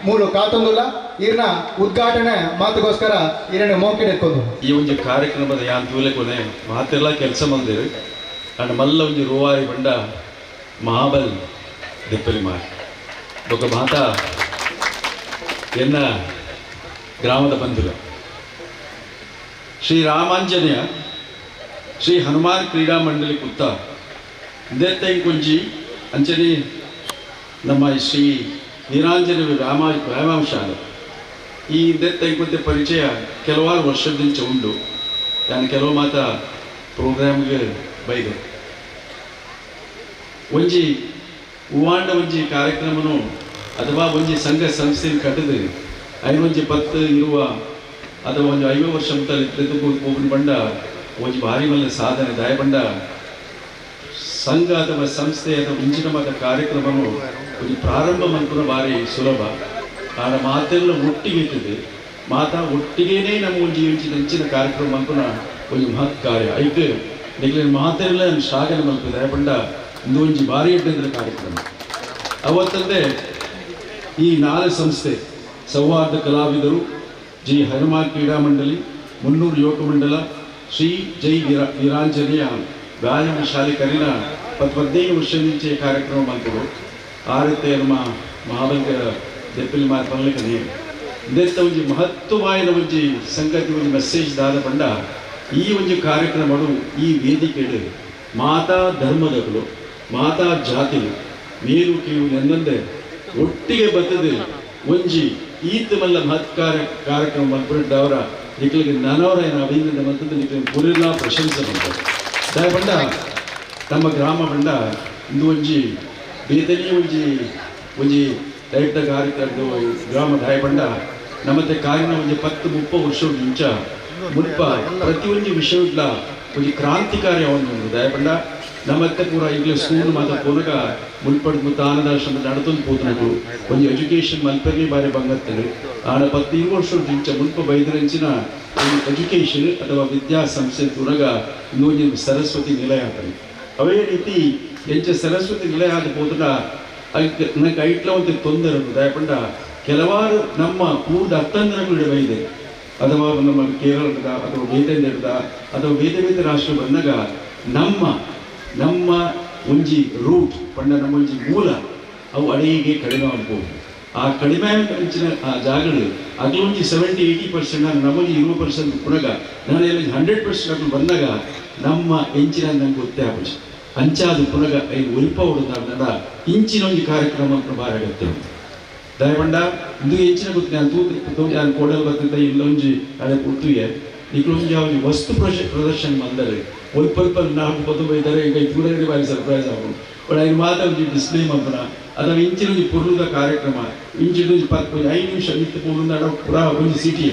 ಮೂಲು ಕಾತೊಂದುಲ್ಲ ಈರ್ನ ಉದ್ಘಾಟನೆ ಮಾತುಗೋಸ್ಕರ ಈರನೆ ಮೋಕೆ ಎತ್ಕೊಂಡು ಈ ಒಂಜಿ ಕಾರ್ಯಕ್ರಮದ ಯಾನ್ ತೂಲೆ ಕೊನೆ ಮಾತೆಲ್ಲ ಕೆಲಸ ಮಂದಿರು ಅಂಡ್ ಮಲ್ಲ ಒಂಜಿ ರೂವಾರಿ ಬಂಡ ಮಹಾಬಲ್ ದೆಪ್ಪಲಿ ಮಾರ್ ಬೊಕ ಮಾತಾ ಎನ್ನ ಗ್ರಾಮದ ಬಂಧುಲ ಶ್ರೀ ರಾಮಾಂಜನೇಯ ಶ್ರೀ ಹನುಮಾನ್ ಕ್ರೀಡಾ ಮಂಡಳಿ ಕುತ್ತ ಇಂದೆತ್ತೈಂಕೊಂಜಿ ಅಂಚನೆ ನಮ್ಮ ಶ್ರೀ ನೀರಾಂಜನ ವ್ಯಾಯಾಮ ಶಾಲೆ ಈ ಇಂದೆತ್ತೈಂಕೊಂತೆ ಪರಿಚಯ ಕೆಲವಾರು ವರ್ಷದಿಂದ ಉಂಡು. ನಾನು ಕೆಲವು ಮಾತ ಪ್ರೋಗ್ರಾಮ್ಗೆ ಬೈದೆ ಒಂಜಿ ಹೂವಾಂಡ ಒಂಜಿ ಕಾರ್ಯಕ್ರಮನು ಅಥವಾ ಒಂಜಿ ಸಂಘ ಸಂಸ್ಥೆಯನ್ನು ಕಟ್ಟದು ಐನೊಂಜಿ 10 ಇರುವ ಅಥವಾ ಒಂದು 50 ವರ್ಷ ಮುತ್ತಲು ಬಂಡ ಒಂಜಿ ಭಾರಿ ಮಲ್ಲ ಸಾಧನೆ ದಾಯಬಂಡ ಸಂಘ ಅಥವಾ ಸಂಸ್ಥೆ ಅಥವಾ ಇಂಚಿನ ಮಾತ ಕಾರ್ಯಕ್ರಮನು ಒಂಜಿ ಪ್ರಾರಂಭ ಮನ್ಪುನ ಭಾರಿ ಸುಲಭ. ಆಡ ಮಾತೆಲ್ಲ ಒಟ್ಟಿಗೆ ಇರ್ತದೆ, ಮಾತಾ ಒಟ್ಟಿಗೇನೆ ನಮ್ಮ ಒಂಜಿ ಇಂಚಿನ ಇಂಚಿನ ಕಾರ್ಯಕ್ರಮ ಮನ್ಪುನ ಒಂಜಿ ಮಹತ್ ಕಾರ್ಯ ಐತೆ. ನಿಗ್ಲಿನ ಮಾತೆಲ್ಲ ಶ್ಲಾಘನೆ ಮಲ್ಪು ದಾಯಬಂಡ ಇಂದು ಒಂಜಿ ಭಾರಿ ಎಡ್ಡೆಂದ್ರ ಕಾರ್ಯಕ್ರಮ. ಅವತ್ತಂದೆ ಈ 4 ಸಂಸ್ಥೆ ಸೌಹಾರ್ದ ಕಲಾವಿದರು, ಜಿ ಹನುಮಾನ್ ಕ್ರೀಡಾ ಮಂಡಳಿ, ಮುನ್ನೂರು ಯುವಕ ಮಂಡಲ, ಶ್ರೀ ಜೈ ವೀರಾಂಜನೇಯ ವ್ಯಾಯಾಮ ಶಾಲೆ ಕರಿನ 15 ವರ್ಷ ಮುಂಚೆ ಕಾರ್ಯಕ್ರಮ ಬಂತರು. ಆ ರೀತಿ ನಮ್ಮ ಮಹಾಬಲಿಕ ದೆಪ್ಪಲಿ ಮಾರ್ಪನ್ಲಿಕ್ಕೆ ನೀರು ಇದೆತ್ತ ಒಂಜಿ ಮಹತ್ವವಾದ ಒಂಜಿ ಸಂಗತಿ ಒಂಜಿ ಮೆಸೇಜ್ ದಾದ ಪಂಡ ಈ ಒಂಜಿ ಕಾರ್ಯಕ್ರಮಡು ಈ ವೇದಿಕೆಡು ಮಾತಾ ಧರ್ಮದಗಳು ಮಾತಾ ಜಾತಿಗಳು ಮೇಲು ಕೀಳು ಎಂದಂದೆ ಒಟ್ಟಿಗೆ ಬರ್ತದೆ ಒಂಜಿ ಈತ ಮಲ್ಲ ಮಹತ್ ಕಾರ್ಯಕ್ರಮ ಮಲ್ಪುನವರ ನಿಖಲಿಗೆ ನಾನವರ ಏನು ಅಭಿನಂದನೆ ಮಂತದ್ದು ನಿಖಲಿಗೆ ಪುರಿಲ್ಲ ಪ್ರಶಂಸೆ ಬಂತದ್ದು. ದಯಪಂಡ ನಮ್ಮ ಗ್ರಾಮ ಬಂಡ ಇಂದು ಒಂಜಿ ಬೇತನೇ ಒಂಜಿ ಒಂಜಿ ದೈತ ಕಾರ್ಯಕ್ರಮ ಗ್ರಾಮ ದಾಯಪಂಡ ನಮ್ಮತ್ತೆ ಕಾರಿನ ಒಂಜಿ 10-30 ವರ್ಷ ಮುಂಚ ಮುಲ್ಪ ಪ್ರತಿಯೊಂದು ವಿಷಯಡ್ಲ ಒಂಜಿ ಕ್ರಾಂತಿಕಾರಿ ಒಂದು ದಯಪಂಡ ನಮ್ಮತ್ತೆ ಪೂರ ಈಗಲೇ ಸ್ಕೂಲ್ ಮಾತ್ರ ಪೋನಗ ಮುಲ್ಪಡ್ ಮುತ್ತ ಆನಂದಾಶ್ರಮ ನಡತೊಂದು ಪೋತನಗಳು ಒಂಜಿ ಎಜುಕೇಷನ್ ಮಲ್ಪೆಗೆ ಬಾರಿ ಬಂಗತ್ತರು. ಆಡ 10 ವರ್ಷ ಮುಂಚೆ ಮುಲ್ಪ ಬೈದರಂಚಿನ ಒಂದು ಎಜುಕೇಷನ್ ಅಥವಾ ವಿದ್ಯಾಸಂಸ್ಥೆ ತುರಗ ಇನ್ನೊಂದು ಸರಸ್ವತಿ ನಿಲಯ ಆಗ್ತದೆ. ಅವೇ ರೀತಿ ಎಂಚ ಸರಸ್ವತಿ ನಿಲಯ ಆದ ಪೋತನ ಅದಕ್ಕೆ ನನಗೆ ಐಟ್ಲ ಒಂದು ತೊಂದರೆ ದಯಪಂಡ ಕೆಲವಾರು ನಮ್ಮ ಊರದ ಅತ್ತಂದರಗಳು ಬೈದೆ ಅಥವಾ ನಮ್ಮ ಕೇರಳದ ಅಥವಾ ಬೇತೆಂದ ಅಥವಾ ಬೇತೆ ಬೇತೆ ರಾಷ್ಟ್ರ ಬಂದಾಗ ನಮ್ಮ ನಮ್ಮ ಒಂಜಿ ರೂಟ್ ಪಂಡ ನಮ್ಮ ಒಂಜಿ ಮೂಲ ಅವು ಅಡಿಗೆ ಕಡಿಮೆ ಆಗ್ಬೋದು. ಆ ಕಡಿಮೆ ಅಂಚಿನ ಆ ಜಾಗಗಳು ಅಗ್ಲೊಂಜಿ 70-80% ನಮ್ಮೊಂಜಿ 20% ಪುನಗ ನಾನು 100% ಅಗ್ಲು ಬಂದಾಗ ನಮ್ಮ ಎಂಚಿನ ನಂಗೆ ಗೊತ್ತೇ ಆಗುದು ಅಂಚಾದ ಪುನಗ ಐದು ಒಲಿಪ ಹೊಡೆದ ಇಂಚಿನ ಒಂಜಿ ಕಾರ್ಯಕ್ರಮ ಭಾರ ಆಗತ್ತೆ. ದಯಪಂಡ ಇಂದು ಹೆಚ್ಚಿನ ಗೊತ್ತು ನಾನು ತೂತು ನಾನು ಕೋಡಲ್ ಬರ್ತಿದ್ದ ಇಲ್ಲೊಂಜಿ ಅದೇ ಪುರ್ತುಗೆ ನಿಕ್ಲೊಂಜಿ ಒಂಜಿ ವಸ್ತು ಪ್ರದರ್ಶನ ಬಂದರೆ ಒಲ್ಪ ನಾಲ್ಕು ಪತ್ತು ಬೈತಾರೆ ಈಗ ದೂರ ಬಾರಿ ಸರ್ಪ್ರೈಸ್ ಆಗೋದು ಬಟ್ ಐದು ಮಾತ್ರ ಒಂಜಿ ಡಿಸ್ಪ್ಲೇ ಮಂಪನ ಅಥವಾ ಇಂಚಿನ ಒಂಜಿ ಪೊರ್ಲುದ ಕಾರ್ಯಕ್ರಮ ಇಂಚಿನ ಒಂಜಿ 10 5 ನಿಮಿಷ ನಿಂತು ಪೂರ್ಣ ಪುರಾ ಒಂಜಿ ಸಿಟಿ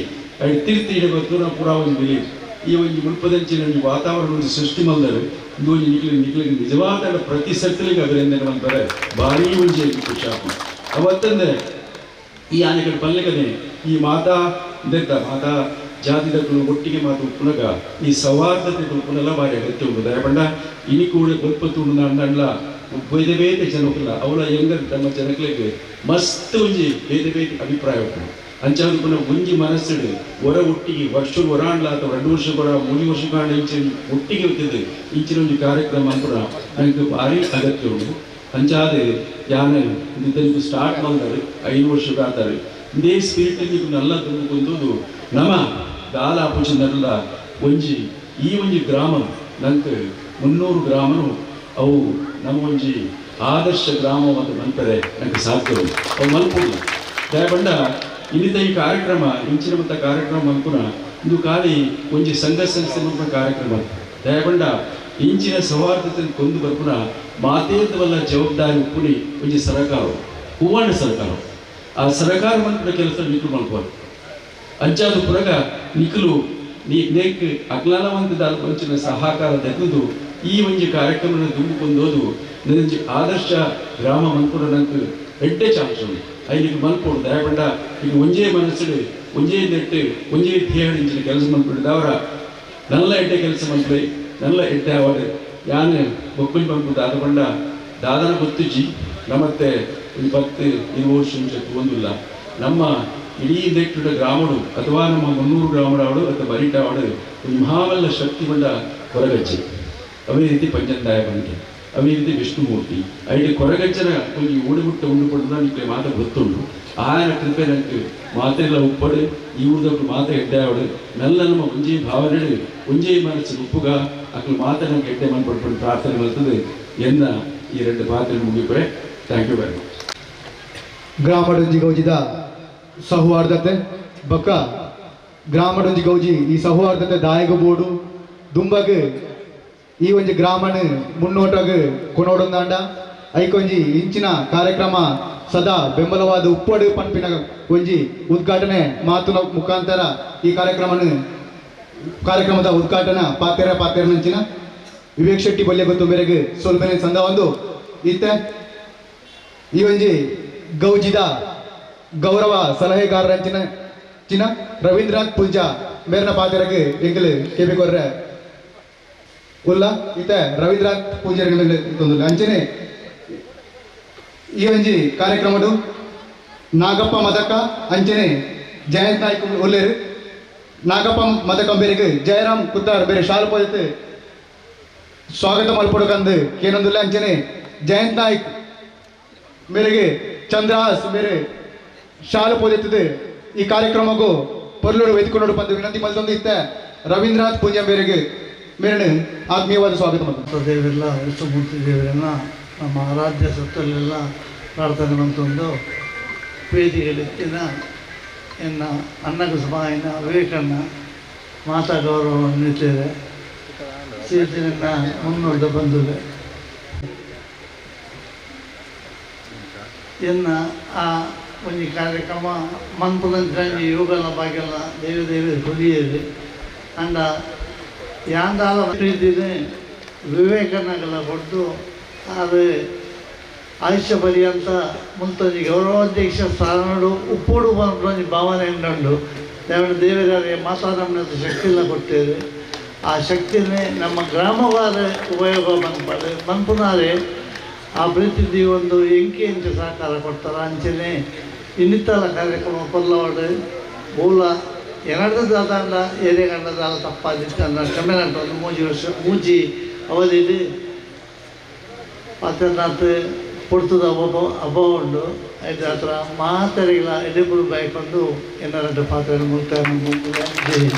ಐದು ತಿರ್ತಿ ಇಡಬೇಕು ನಾವು ಪುರಾ ಒಂಜಿ ವಿಲೇಜ್ ಈ ಒಂಜಿ ಮುಲ್ಪದಂಚಿನ ಒಂಜಿ ವಾತಾವರಣ ಒಂದು ಸೃಷ್ಟಿ ಮಂದರು ಇಂದು ಒಂಜಿ ನಿಕ್ಲಿಗೆ ನಿಕ್ಲಿಗೆ ನಿಜವಾದ ಪ್ರತಿ ಸರ್ತಿಲಿಗೆ ಅಭಿನಂದನೆ ಮಂತಾರೆ ಭಾರೀ ಒಂಜಿ ಖುಷಿ ಆಪುಂಡು. ಅವತ್ತಂದ್ರೆ ಈ ಆನೆಗಳು ಬಲ್ಲಗನೆ ಈ ಮಾತಾ ದೆತ್ತ ಮಾತಾ ಜಾತಿದಕ್ಕಳು ಒಟ್ಟಿಗೆ ಮಾತು ಉಪ್ಪುನಗ ಈ ಸೌಹಾರ್ದತೆ ಉಪ್ಪುನೆಲ್ಲ ಭಾರಿ ಅಗತ್ಯ ಉಂಟು. ದಯಪಂಡ ಇನಿ ಕೂಡ ಒಲ್ಪತ್ತು ಅಂಡಂಡ್ಲ ಬೇತೆ ಬೇತೆ ಜನಕ್ಕಲ್ಲ ಅವಳ ಹೆಂಗರ್ ತಮ್ಮ ಜನಗಳಿಗೆ ಮಸ್ತ್ ಒಂಜಿ ಬೇತೆ ಬೇತೆ ಅಭಿಪ್ರಾಯ ಉಂಟು. ಅಂಚಾದ ಪುನಃ ಒಂಜಿ ಮನಸ್ಸಿಡು ಹೊರ ಒಟ್ಟಿಗೆ ವರ್ಷ ಹೊರಾಂಡ್ಲ ಅಥವಾ 2 ವರ್ಷ ಹೊರ 3 ವರ್ಷ ಕಾಂಡ ಇಂಚಿನ ಒಟ್ಟಿಗೆ ಹೋಗ್ತಿದ್ದು ಇಂಚಿನ ಒಂಜಿ ಕಾರ್ಯಕ್ರಮ ಅನ್ಪುನ ನನಗೆ ಭಾರಿ ಅಗತ್ಯ ಉಂಟು. ಅಂಚಾದ ಯಾನ ಇದನ್ನು ಸ್ಟಾರ್ಟ್ ಮಾಡಿದ್ದಾರೆ 5 ವರ್ಷ ಆತಾರೆ ಇದೇ ಸ್ಪಿರಿಟ್ ನೀವು ನಲ್ಲ ತುಂಬಿಕೊಂದು ನಮ್ಮ ದಾಲ ಅಪುಚಿನಲ್ಲ ಒಂಜಿ ಈ ಒಂಜಿ ಗ್ರಾಮ ನಂಗೆ 300 ಗ್ರಾಮನು ಅವು ನಮ್ಮ ಒಂಜಿ ಆದರ್ಶ ಗ್ರಾಮ ಮತ್ತು ಮನ್ಪರೆ ನಂಗೆ ಸಾಧ್ಯ ಅವು ಮಲ್ಪುಲ್ಲ. ದಯಪಂಡ ಇನ್ನಿತ ಈ ಕಾರ್ಯಕ್ರಮ ಇಂಚಿನ ಮತ್ತು ಕಾರ್ಯಕ್ರಮ ಮಲ್ಪುನ ಇದು ಖಾಲಿ ಒಂಜಿ ಸಂಘ ಸಂಸ್ಥೆ ಮಲ್ಪುನ ಕಾರ್ಯಕ್ರಮ. ದಯಪಂಡ ಇಂಚಿನ ಸೌಹಾರ್ದತೆ ಕೊಂದು ಬರ್ಪುನ ಮಾತೇತವಲ್ಲ ಜವಾಬ್ದಾರಿ ಉಪ್ಪುನಿ ಒಂಜಿ ಸರಕಾರ ಹೂವಾಣ ಸರ್ಕಾರ ಆ ಸರಕಾರ ಮಲ್ಪುನ ಕೆಲಸ ನಿಖಲು ಮಲ್ಪುವರು. ಅಂಚಾದ ಪುರಗ ನಿಖಲು ನೇಕ್ ಅಗ್ಲಾಲವಂತದ ಒಂಚಿನ ಸಹಕಾರ ತೆಗೆದು ಈ ಒಂಜಿ ಕಾರ್ಯಕ್ರಮನ ತುಂಬಿಕೊಂಡೋದು ನನಂಜಿ ಆದರ್ಶ ಗ್ರಾಮ ಮಲ್ಪುನ ನಂಗೆ ಎಡ್ಡೆ ಚಾನ್ಸ್ ಉಂಟು. ಐನಿಗೆ ಮಲ್ಪೋಡು ದಯಪಂಡ ಈಗ ಒಂಜೇ ಮನಸ್ಸು ಒಂಜೇ ನೆಟ್ಟು ಒಂಜೇ ಧ್ಯೇಯ ಇಂಚಿನ ಕೆಲಸ ಮಲ್ಪಿಡಿದವರ ನಲ್ಲ ಎಡ್ಡೆ ಕೆಲಸ ಮಲ್ಪೆ ನಲ್ಲ ಎಡ್ಡೆ ಅವಾರ್ಡ್ ಯಾನು ಬೊಕ್ಕುಲ್ ಬಂಪು ದಾದ ಪಂಡ ದಾದನ ಗೊತ್ತುಜಿ ನಮ್ಮತ್ತೆ ಒಂದು 10-20 ವರ್ಷ ಮುಂಚೆ ಒಂದಿಲ್ಲ ನಮ್ಮ ಇಡೀ ನೆಟ್ಟುಡ ಗ್ರಾಮಡು ಅಥವಾ ನಮ್ಮ 300 ಗ್ರಾಮಡಾವಡು ಅಥವಾ ಬರಿಟಾವಡು ಒಂದು ಮಹಾಬಲ ಶಕ್ತಿ ಬಂಡ ಕೊರಗಜ್ಜೆ ಅವೇ ರೀತಿ ಪಂಚಂದಾಯ ಬಂಕೆ ಅವೇ ರೀತಿ ವಿಷ್ಣುಮೂರ್ತಿ ಐಡಿ ಕೊರಗಜ್ಜನ ಒಂಜಿ ಓಡಿಬಿಟ್ಟು ಉಂಡು ಪಡೆದ ನಿಕ್ಕೆ ಮಾತ ಗೊತ್ತುಂಡು ಆಯನ ಕೃಪೆ ನಂಗೆ ಮಾತೆಲ್ಲ ಉಪ್ಪಡು ಈ ಊರ್ದಕ್ಕೂ ಮಾತೆ ಎಡ್ಡೆ ಆವಡು ನಲ್ಲ ನಮ್ಮ ಒಂಜೇ ಭಾವನೆ ಒಂಜೇ ಮನಸ್ಸು ಉಪ್ಪುಗ ಅಕ್ಕಲು ಮಾತೆ ನಂಗೆ ಎಡ್ಡೆ ಮನ್ ಪಡ್ಕೊಂಡು ಪ್ರಾರ್ಥನೆ ಬರ್ತದೆ ಎನ್ನ ಈ 2 ಪಾತ್ರೆ ಮುಗಿಪೆ. Thank you very much. ಗ್ರಾಮಡೊಂಜಿ ಗೌಜಿದ ಸೌಹಾರ್ದತೆ ಬಕ್ಕ ಗ್ರಾಮಡೊಂಜಿ ಗೌಜಿ ಈ ಸೌಹಾರ್ದತೆ ದಾಯಗ ಬೋಡು ದುಂಬಗ್ ಈ ಒಂಜಿ ಗ್ರಾಮನ ಮುನ್ನೋಟಗ್ ಕೊನೋಡೊಂದಾಂಡ ಐಕೊಂಜಿ ಇಂಚಿನ ಕಾರ್ಯಕ್ರಮ ಸದಾ ಬೆಂಬಲವಾದ ಉಪ್ಪಡು ಪನ್ಪಿನ ಒಂಜಿ ಉದ್ಘಾಟನೆ ಮಾತುನ ಮುಖಾಂತರ ಈ ಕಾರ್ಯಕ್ರಮದ ಉದ್ಘಾಟನಾ ಪಾತೆರ ಪಾತೆರನಂಚಿನ ವಿವೇಕ್ ಶೆಟ್ಟಿ ಬಲ್ಯ ಗೊತ್ತು ಮೇರೆಗೆ ಸೊಲ್ಮೆನೆ ಸಂದ ಒಂದು ಈತ ಈ ಒಂಜಿ ಗೌಜಿದ ಗೌರವ ಸಲಹೆಗಾರರಂಚಿನ ಚಿನ ರವೀಂದ್ರನಾಥ್ ಪೂಜಾ ಮೇರ್ನ ಪಾತೆರಗೆ ಎಂಕಲ್ ಕೆಬಿ ಕೊರ್ರೆ. ಉಲ್ಲ ಇತ್ತೆ ರವೀಂದ್ರನಾಥ್ ಪೂಜಾರಿಗಳು ಅಂಚನೆ ಈ ಒಂಜಿ ಕಾರ್ಯಕ್ರಮಡು ನಾಗಪ್ಪ ಮದಕ ಅಂಚನೆ ಜಯಂತ್ ನಾಯ್ಕ ಉಲ್ಲೇರು ನಾಗಪ್ಪ ಮದಕ ಬೇರೆಗೆ ಜಯರಾಮ್ ಕುತ್ತಾರ್ ಬೇರೆ ಶಾಲು ಪೋದಿತ್ತು ಸ್ವಾಗತ ಮಲ್ಪೊಡುಕಂದು ಕೇನೊಂದುಲ್ಲ ಅಂಚನೆ ಜಯಂತ್ ನಾಯ್ಕ್ ಮೇರೆಗೆ ಚಂದ್ರಹಾಸ್ ಮೇರೆ ಶಾಲು ಪೋದೆತ್ತದೆ ಈ ಕಾರ್ಯಕ್ರಮಕ್ಕೂ ಪೊರ್ಲುಡು ವೇದಿಕೊಂಡು ಬಂದು ವಿನಂತಿ ಮಲ್ತೊಂದು ಇತ್ತೆ ರವೀಂದ್ರನಾಥ್ ಪೂಂಜಾ ಮೇರೆಗೆ ಮೇರೆ ಆತ್ಮೀಯವಾದ ಸ್ವಾಗತ ಮಾಡ್ತಾರೆ. ದೇವರೆಲ್ಲ ವಿಷ್ಣುಮೂರ್ತಿ ದೇವರನ್ನ ನಮ್ಮ ಆರಾಧ್ಯ ಸತ್ತಲ್ಲೆಲ್ಲ ಪ್ರಾರ್ಥನೆ ಬಂತೊಂದು ವೇದಿಕೆಗಳಿತ್ತಿನ ಎನ್ನ ಅನ್ನಕುಸುಮಾಯಿನ ವಿವೇಕಣ್ಣ ಮಾತಾ ಗೌರವವನ್ನು ನೀಡ್ತೇವೆ. ಸೀತಿನ ಮುನ್ನೋಡ ಬಂದುವೆ ಎನ್ನ ಆ ಒಂದು ಕಾರ್ಯಕ್ರಮ ಮನ್ಪುದಂಚಿ ಯೋಗಲ ಬಾಗೆಲ್ಲ ದೇವಿ ದೇವಿ ಹುಲಿಯೇರಿ ಅಂಡ ಯಾಂದಾಲ ಪ್ರೀತಿನೇ ವಿವೇಕನಗಲ ಕೊಟ್ಟು ಆದರೆ ಆಯುಷ್ಯ ಪರ್ಯಂತ ಮುಂತೊಂಜಿ ಗೌರವಾಧ್ಯಕ್ಷ ಸ್ಥಾನಡು ಉಪ್ಪೋಡು ಪನ್ಪುನೊಂಜಿ ಭಾವನೆ ಉಂಡು. ದೇವರ ದೇವರಾರೆ ಮಾತಾ ನಮ್ಮನ್ನ ಶಕ್ತಿಲ್ಲ ಕೊಡ್ತೇವೆ. ಆ ಶಕ್ತಿನೇ ನಮ್ಮ ಗ್ರಾಮವಾದ ಉಪಯೋಗ ಮನ್ಪಡೆ ಮನ್ಪುನಾರೆ ಆ ಪ್ರೀತಿ ಒಂದು ಎಂಕಿ ಎಂಚ ಸಹಕಾರ ಕೊಡ್ತಾರೆ. ಅಂಚನೆ ಇನ್ನಿತರ ಕಾರ್ಯಕ್ರಮ ಕೊಲ್ಲವಾಡು ಮೂಲ ಎರಡದ ದಾದಾಂಡ ಏರಿಯಗಂಡದಾಲ ತಪ್ಪಾದಿತ್ತು ಅಂದ ಕ್ಷಮೆ ಒಂದು ಮೂಜಿ ವರ್ಷ ಮೂಜಿ ಅವಧಿದು ಪಾತ್ರನಾಥ್ ಪೊರ್ತದ ಅಭಾವ ಅಭಾವ ಉಂಡು. ಐದು ಹತ್ರ ಮಾತರಿಗಳ ಎಡೆಬುರು ಬೈಕೊಂಡು ಎನ್ನರಡ್ಡ ಪಾತ್ರ ಮುಕ್ತಾಯ.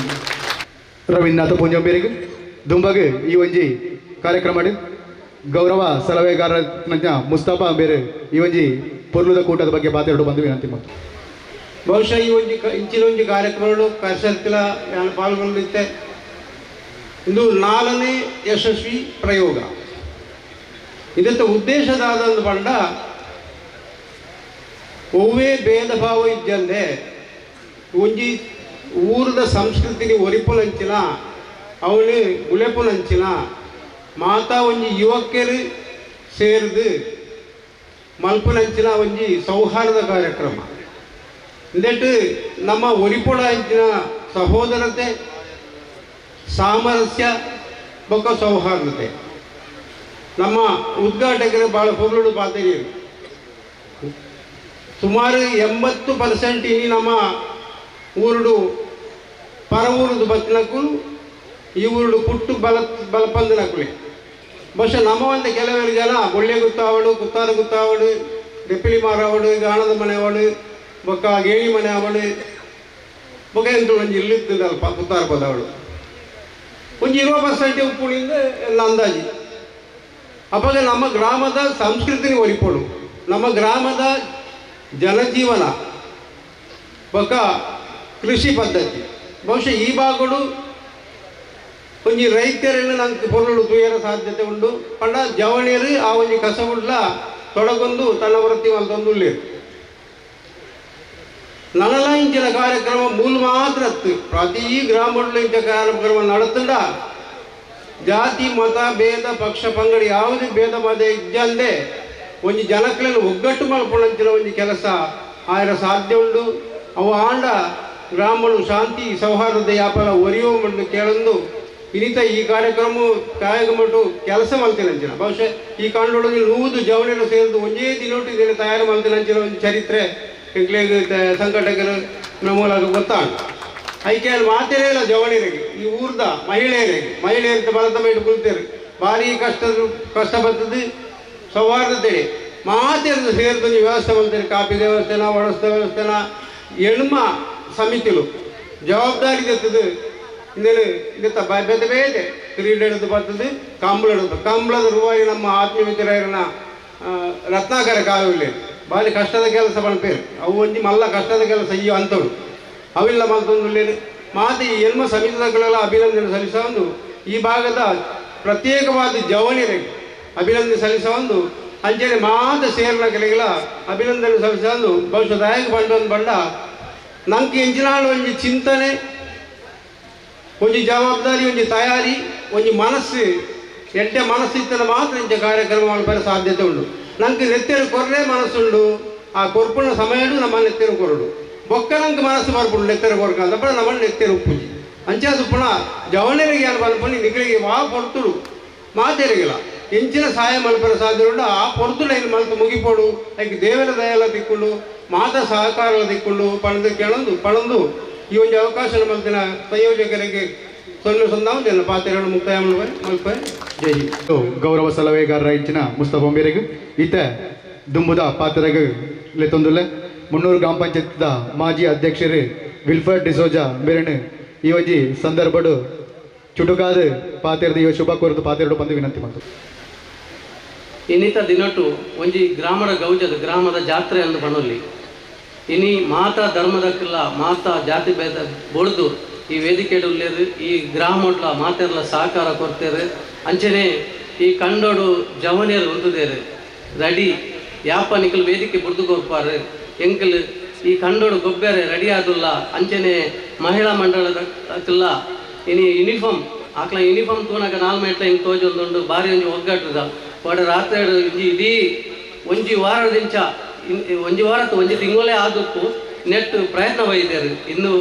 ರವೀಂದ್ರನಾಥ ಪೂಂಜಂಬೇರಿಗೆ ದುಂಬಗ್ ಈ ಒಂಜಿ ಕಾರ್ಯಕ್ರಮ ಗೌರವ ಸಲಹೆಗಾರ ಮುಸ್ತಾಫಾ ಬೇರೆ ಈ ಒಂಜಿ ಪೊರ್ಲುದ ಕೂಟದ ಬಗ್ಗೆ ಮಾತಾಡೋ ಬಂದು ವಿನಂತಿ ಮಾಡ್ತಾರೆ. ಬಹುಶಃ ಈ ಒಂಜಿ ಇಂಚಿನ ಒಂಜಿ ಕಾರ್ಯಕ್ರಮಗಳು ಕರ್ಸರ್ತಿಲ ನಾನು ಪಾಲ್ಗೊಂಡಿದ್ದೆ. ಇದು 4ನೇ ಯಶಸ್ವಿ ಪ್ರಯೋಗ. ಇದಕ್ಕೆ ಉದ್ದೇಶದಾದ ಬಂಡ ಒವ್ವೇ ಭೇದ ಭಾವ ಇದ್ದಂದೆ ಒಂಜಿ ಊರದ ಸಂಸ್ಕೃತಿ ಒರಿಪುನಂಚಿನ ಅವಳು ಉಳೆಪುನಂಚಿನ ಮಾತಾ ಒಂಜಿ ಯುವಕರು ಸೇರಿದು ಮಲ್ಪುನಂಚಿನ ಒಂಜಿ ಸೌಹಾರ್ದ ಕಾರ್ಯಕ್ರಮ. ಇಂದೆಟ್ಟು ನಮ್ಮ ಒರಿಪೊಡ ಅಂಚಿನ ಸಹೋದರತೆ ಸಾಮರಸ್ಯ ಬೊಕ್ಕ ಸೌಹಾರ್ದತೆ ನಮ್ಮ ಉದ್ಘಾಟಕರು ಭಾಳ ಪೊರ್ಲುಡು ಪಾತೆರಿಯರು. ಸುಮಾರು 80% ಇನಿ ನಮ್ಮ ಊರುಡು ಪರ ಊರುದು ಬತ್ತಿನಕುಲು ಈ ಊರುಡು ಪುಟ್ಟು ಬಲ ಬಲಪಂದಿನಕುಲೆ. ಬಹುಶಃ ನಮ್ಮ ಒಂದು ಕೆಲವರು ಜನ ಬೊಳ್ಳೆ ಗುತ್ತಾವಡು ಕುತ್ತಾರು ಗುತ್ತಾವಡು ರೆಪಿಲಿ ಮಾರವಡು ಗಾಣದ ಮನೆಯವಡು ಬೊಕ್ಕ ಗೇಣಿ ಮನೆ ಅವಡು ಬೊಕ್ಕ ಎಂತ ಒಂಜಿ ಇಲ್ಲಿತ್ತದಲ್ಪ ಕುತ್ತಾರು ಪದವಳು ಒಂಜಿ 20% ಉಪ್ಪುಣಿಂದ ಎಲ್ಲ ಅಂದಾಜಿ. ಅಪ್ಪಾಗ ನಮ್ಮ ಗ್ರಾಮದ ಸಂಸ್ಕೃತಿ ಒರಿಪೊಡು ನಮ್ಮ ಗ್ರಾಮದ ಜನಜೀವನ ಬೊಕ್ಕ ಕೃಷಿ ಪದ್ಧತಿ ಬಹುಶಃ ಈ ಭಾಗಗಳು ಒಂಜಿ ರೈತರನ್ನು ನಂಗೆ ಪೊರ್ಲುಡು ತೂಯರ ಸಾಧ್ಯತೆ ಉಂಡು. ಪಂಡ ಜವಣಿಯರು ಆ ಒಂಜಿ ಕಸವುಳ್ಳ ತೊಡಗೊಂದು ತನ್ನ ವೃತ್ತಿ ಮಲ್ತೊಂದು ಉಳ್ಳೇರು. ನನಲ ಇಂಚಿನ ಕಾರ್ಯಕ್ರಮ ಮೂಲ ಮಾತ್ರ ಪ್ರತಿ ಗ್ರಾಮಗಳು ಇಂಚ ಕಾರ್ಯಕ್ರಮ ನಡತಂಡ ಜಾತಿ ಮತ ಭೇದ ಪಕ್ಷ ಪಂಗಡ ಯಾವುದೇ ಭೇದ ಮತ ಇದ್ದಂದೆ ಒಂಜಿ ಜನಕ್ಲೆನ್ ಒಗ್ಗಟ್ಟು ಮಲ್ಪುನಂಚಿನ ಒಂಜಿ ಕೆಲಸ ಆಯರ ಸಾಧ್ಯ ಉಂಡು. ಅವು ಆಂಡ ಗ್ರಾಮಗಳು ಶಾಂತಿ ಸೌಹಾರ್ದತೆ ಯಾಪಲ ಒರಿಯೋ ಮಂಡು ಕೇಳೊಂದು ಇನ್ನಿತ ಈ ಕಾರ್ಯಕ್ರಮ ಕಾಯಕಮಟ್ಟು ಕೆಲಸ ಮಲ್ತಿನಂಚಿನ ಬಹುಶಃ ಈ ಕಾಂಡೊಳಗೆ 100 ಜವಳಿಯನ್ನು ಸೇರಿದು ಒಂದೇ ದಿನೋಟು ಇದನ್ನು ತಯಾರು ಮಲ್ತಿನಂಚಿನ ಒಂದು ಚರಿತ್ರೆ ಎಂಕ್ಲೆಗ್ ಸಂಘಟಕರು ಮೂಲಕ ಗೊತ್ತಾಂಡು. ಐಕೆಯಲ್ಲಿ ಮಾತೇನೇ ಇಲ್ಲ ಜವಳಿಯರಿಗೆ ಈ ಊರ್ದ ಮಹಿಳೆಯರಿಗೆ ಮಹಿಳೆಯರಿಗೆ ಬಲದ ಮೇಲೆ ಕುಳಿತೇರು ಭಾರಿ ಕಷ್ಟ ಬರ್ತದೆ ಸೌಹಾರ್ದತೆ ಮಾತೇರ್ದು ಸೇರಿದು ನೀವು ವ್ಯವಸ್ಥೆ ಮಾಡ್ತೀರಿ ಕಾಪಿ ದೇವಸ್ಥಾನ ಒಡಸ್ತ ವ್ಯವಸ್ಥೆನ ಎಣ್ಮ ಸಮಿತಿಲು ಜವಾಬ್ದಾರಿ ಇರ್ತದೆ. ಇನ್ನೇನು ಇದತ್ತ ಬೇರೆ ಬೇರೆ ಕ್ರೀಡೆ ಹಿಡಿದು ಬರ್ತದೆ ಕಂಬಳ ಹಿಡಿದು ಕಂಬಳದ ರೂವಾರಿ ನಮ್ಮ ಆತ್ಮೀಯ ಮಿತ್ರರನ್ನ ರತ್ನಾಕರ ಕಾವಿಲ್ಲ ಭಾರಿ ಕಷ್ಟದ ಕೆಲಸ ಮಲ್ಪೇರು ಅವು ಒಂಜಿ ಮಲ್ಲ ಕಷ್ಟದ ಕೆಲಸ ಈ ಅಂಥವು ಅವಿಲ್ಲ ಮಲ್ತೊಂದು ಮಾತು ಈ ಎಲ್ಮ ಸಮಿತಿಗಳೆಲ್ಲ ಅಭಿನಂದನೆ ಸಲ್ಲಿಸೊಂದು ಈ ಭಾಗದ ಪ್ರತ್ಯೇಕವಾದ ಜವಣಿಯರಿಗೆ ಅಭಿನಂದನೆ ಸಲ್ಲಿಸೊಂದು ಅಂಚನೆ ಮಾತ ಸೇರಿನ ಕೆಲಗಳ ಅಭಿನಂದನೆ ಸಲ್ಲಿಸೊಂದು ಬಹುಶಃ ದಾಯಕ ಬಂಡೊಂದು ಬಂಡ ನಂಗೆ ಎಂಚಿನಾಳು ಒಂಜಿ ಚಿಂತನೆ ಒಂಜಿ ಜವಾಬ್ದಾರಿ ಒಂಜಿ ತಯಾರಿ ಒಂಜಿ ಮನಸ್ಸು ಎಡ್ಡೆ ಮನಸ್ಸು ಇತ್ತನ ಮಾತ್ರ ಇಂಚ ಕಾರ್ಯಕ್ರಮ ಮಲ್ಪರೆ ಸಾಧ್ಯತೆ ಉಂಟು. ನಂಗೆ ನೆತ್ತೆರು ಕೊರ್ರೆ ಮನಸ್ಸುಂಡು ಆ ಕೊರ್ಪುನ ಸಮಯಡು ನಮ್ಮ ನೆತ್ತೆರು ಕೊರಡು ಬೊಕ್ಕ ನಂಗೆ ಮನಸ್ಸು ಬರ್ಪುಂಡು ನೆತ್ತೆರು ಕೊರ್ಕ ಅಂತಪ್ಪ ನಮ್ಮನ್ನು ನೆತ್ತೆರು ಉಪ್ಪುಜಿ ಅಂಚಾದು ಪುನಃ ಜವಣರಿಗೆ ಏನು ಬಲ್ಪುನಿ ನಿಗಳಿಗೆ ವಾ ಪೊರ್ತುಡು ಮಾತೆರಿಗಿಲ್ಲ ಎಂಚಿನ ಸಹಾಯ ಮಲ್ಪರ ಸಾಧ್ಯ ಉಂಡು ಆ ಪೊರ್ತುಡು ಐನು ಮಲ್ತು ಮುಗಿಪೋಡು ಐಕ್ ದೇವರ ದಯಲ ತಿಕ್ಕೊಂಡು ಮಾತ ಸಹಕಾರ ತಿಕ್ಕೊಂಡು ಪಣದು ಕೇಳೊಂದು ಪಣಂದು ಈ ಒಂದು ಅವಕಾಶ ಮಲ್ತಿನ ಸಂಯೋಜಕರಿಗೆ ಸೊಲ್ಲು ಸಂದಾವ ಪಾತ್ರೆಗಳು ಮುಕ್ತಾಯ ಮಲ್ಪ ಜೈ. ಗೌರವ ಸಲಹೆಗಾರರ ಇಂಚಿನ ಮುಸ್ತಫಾ ಮೇರೆಗೆ ಈತ ದುಂಬುದ ಪಾತ್ರೆಗೆ ಲೆತ್ತೊಂದುಲ್ಲೆ ಮುನ್ನೂರು ಗ್ರಾಮ ಪಂಚಾಯತ್ದ ಮಾಜಿ ಅಧ್ಯಕ್ಷರು ವಿಲ್ಫರ್ಡ್ ಡಿಸೋಜಾ ಮೇರೆನು ಈ ಒಂಜಿ ಸಂದರ್ಭಡು ಚುಟುಕಾದ ಪಾತ್ರದ ಇವ ಶುಭ ಕೋರಿದ ಪಾತ್ರೆಡು ಬಂದು ವಿನಂತಿ ಮಾಡ್ತು. ಇನ್ನಿತ ದಿನಟು ಒಂಜಿ ಗ್ರಾಮದ ಗೌಜದ ಗ್ರಾಮದ ಜಾತ್ರೆ ಎಂದು ಪಣೊಲ್ಲಿ ಇನಿ ಮಾತಾ ಧರ್ಮದಕ್ಕೆಲ್ಲ ಮಾತಾ ಜಾತಿ ಭೇದ ಬೊಡ್ದು ಈ ವೇದಿಕೆಡು ಉಲ್ಲೇರು ಈ ಗ್ರಾಮಡ್ಲ ಮಾತೆರ್ಲ ಸಹಕಾರ ಕೊಡ್ತೇರು ಅಂಚನೆ ಈ ಕಂಡೋಡು ಜವನಿಯರು ಉಂತುದೇರು ರೆಡಿ ಯಾಪ ನಿಕಲ್ ವೇದಿಕೆ ಬುಡ್ದು ಕೊರ್ಪಾರು ಎಂಕಲ್ ಈ ಕಂಡೋಡು ಗೊಬ್ಬೆರೆ ರೆಡಿ ಆದುಲ್ಲ ಅಂಚನೆ ಮಹಿಳಾ ಮಂಡಳದಕ್ಕೆಲ್ಲ ಇನಿ ಯೂನಿಫಾರ್ಮ್ ಆಕ್ಲ ಯೂನಿಫಾರ್ಮ್ ತೂನಗ ನಾಲ್ ಮೇಟ್ಲ ಹಿಂಗೆ ತೋಜೊಂದುಂಡು ಭಾರಿ ಒಂಜಿ ಒಗ್ಗಟ್ಟುದ ಒಡ ರಾತ್ರಿ ಒಂಜಿ ಇಡೀ ಒಂಜಿ ವಾರದಿಂಚ ಒಂಜಿ ವಾರ ಒಂಜಿ ತಿಂಗಳೇ ಆದಕ್ಕೂ ನೆಟ್ ಪ್ರಯತ್ನ ವೈದ್ಯರು ಇನ್ನು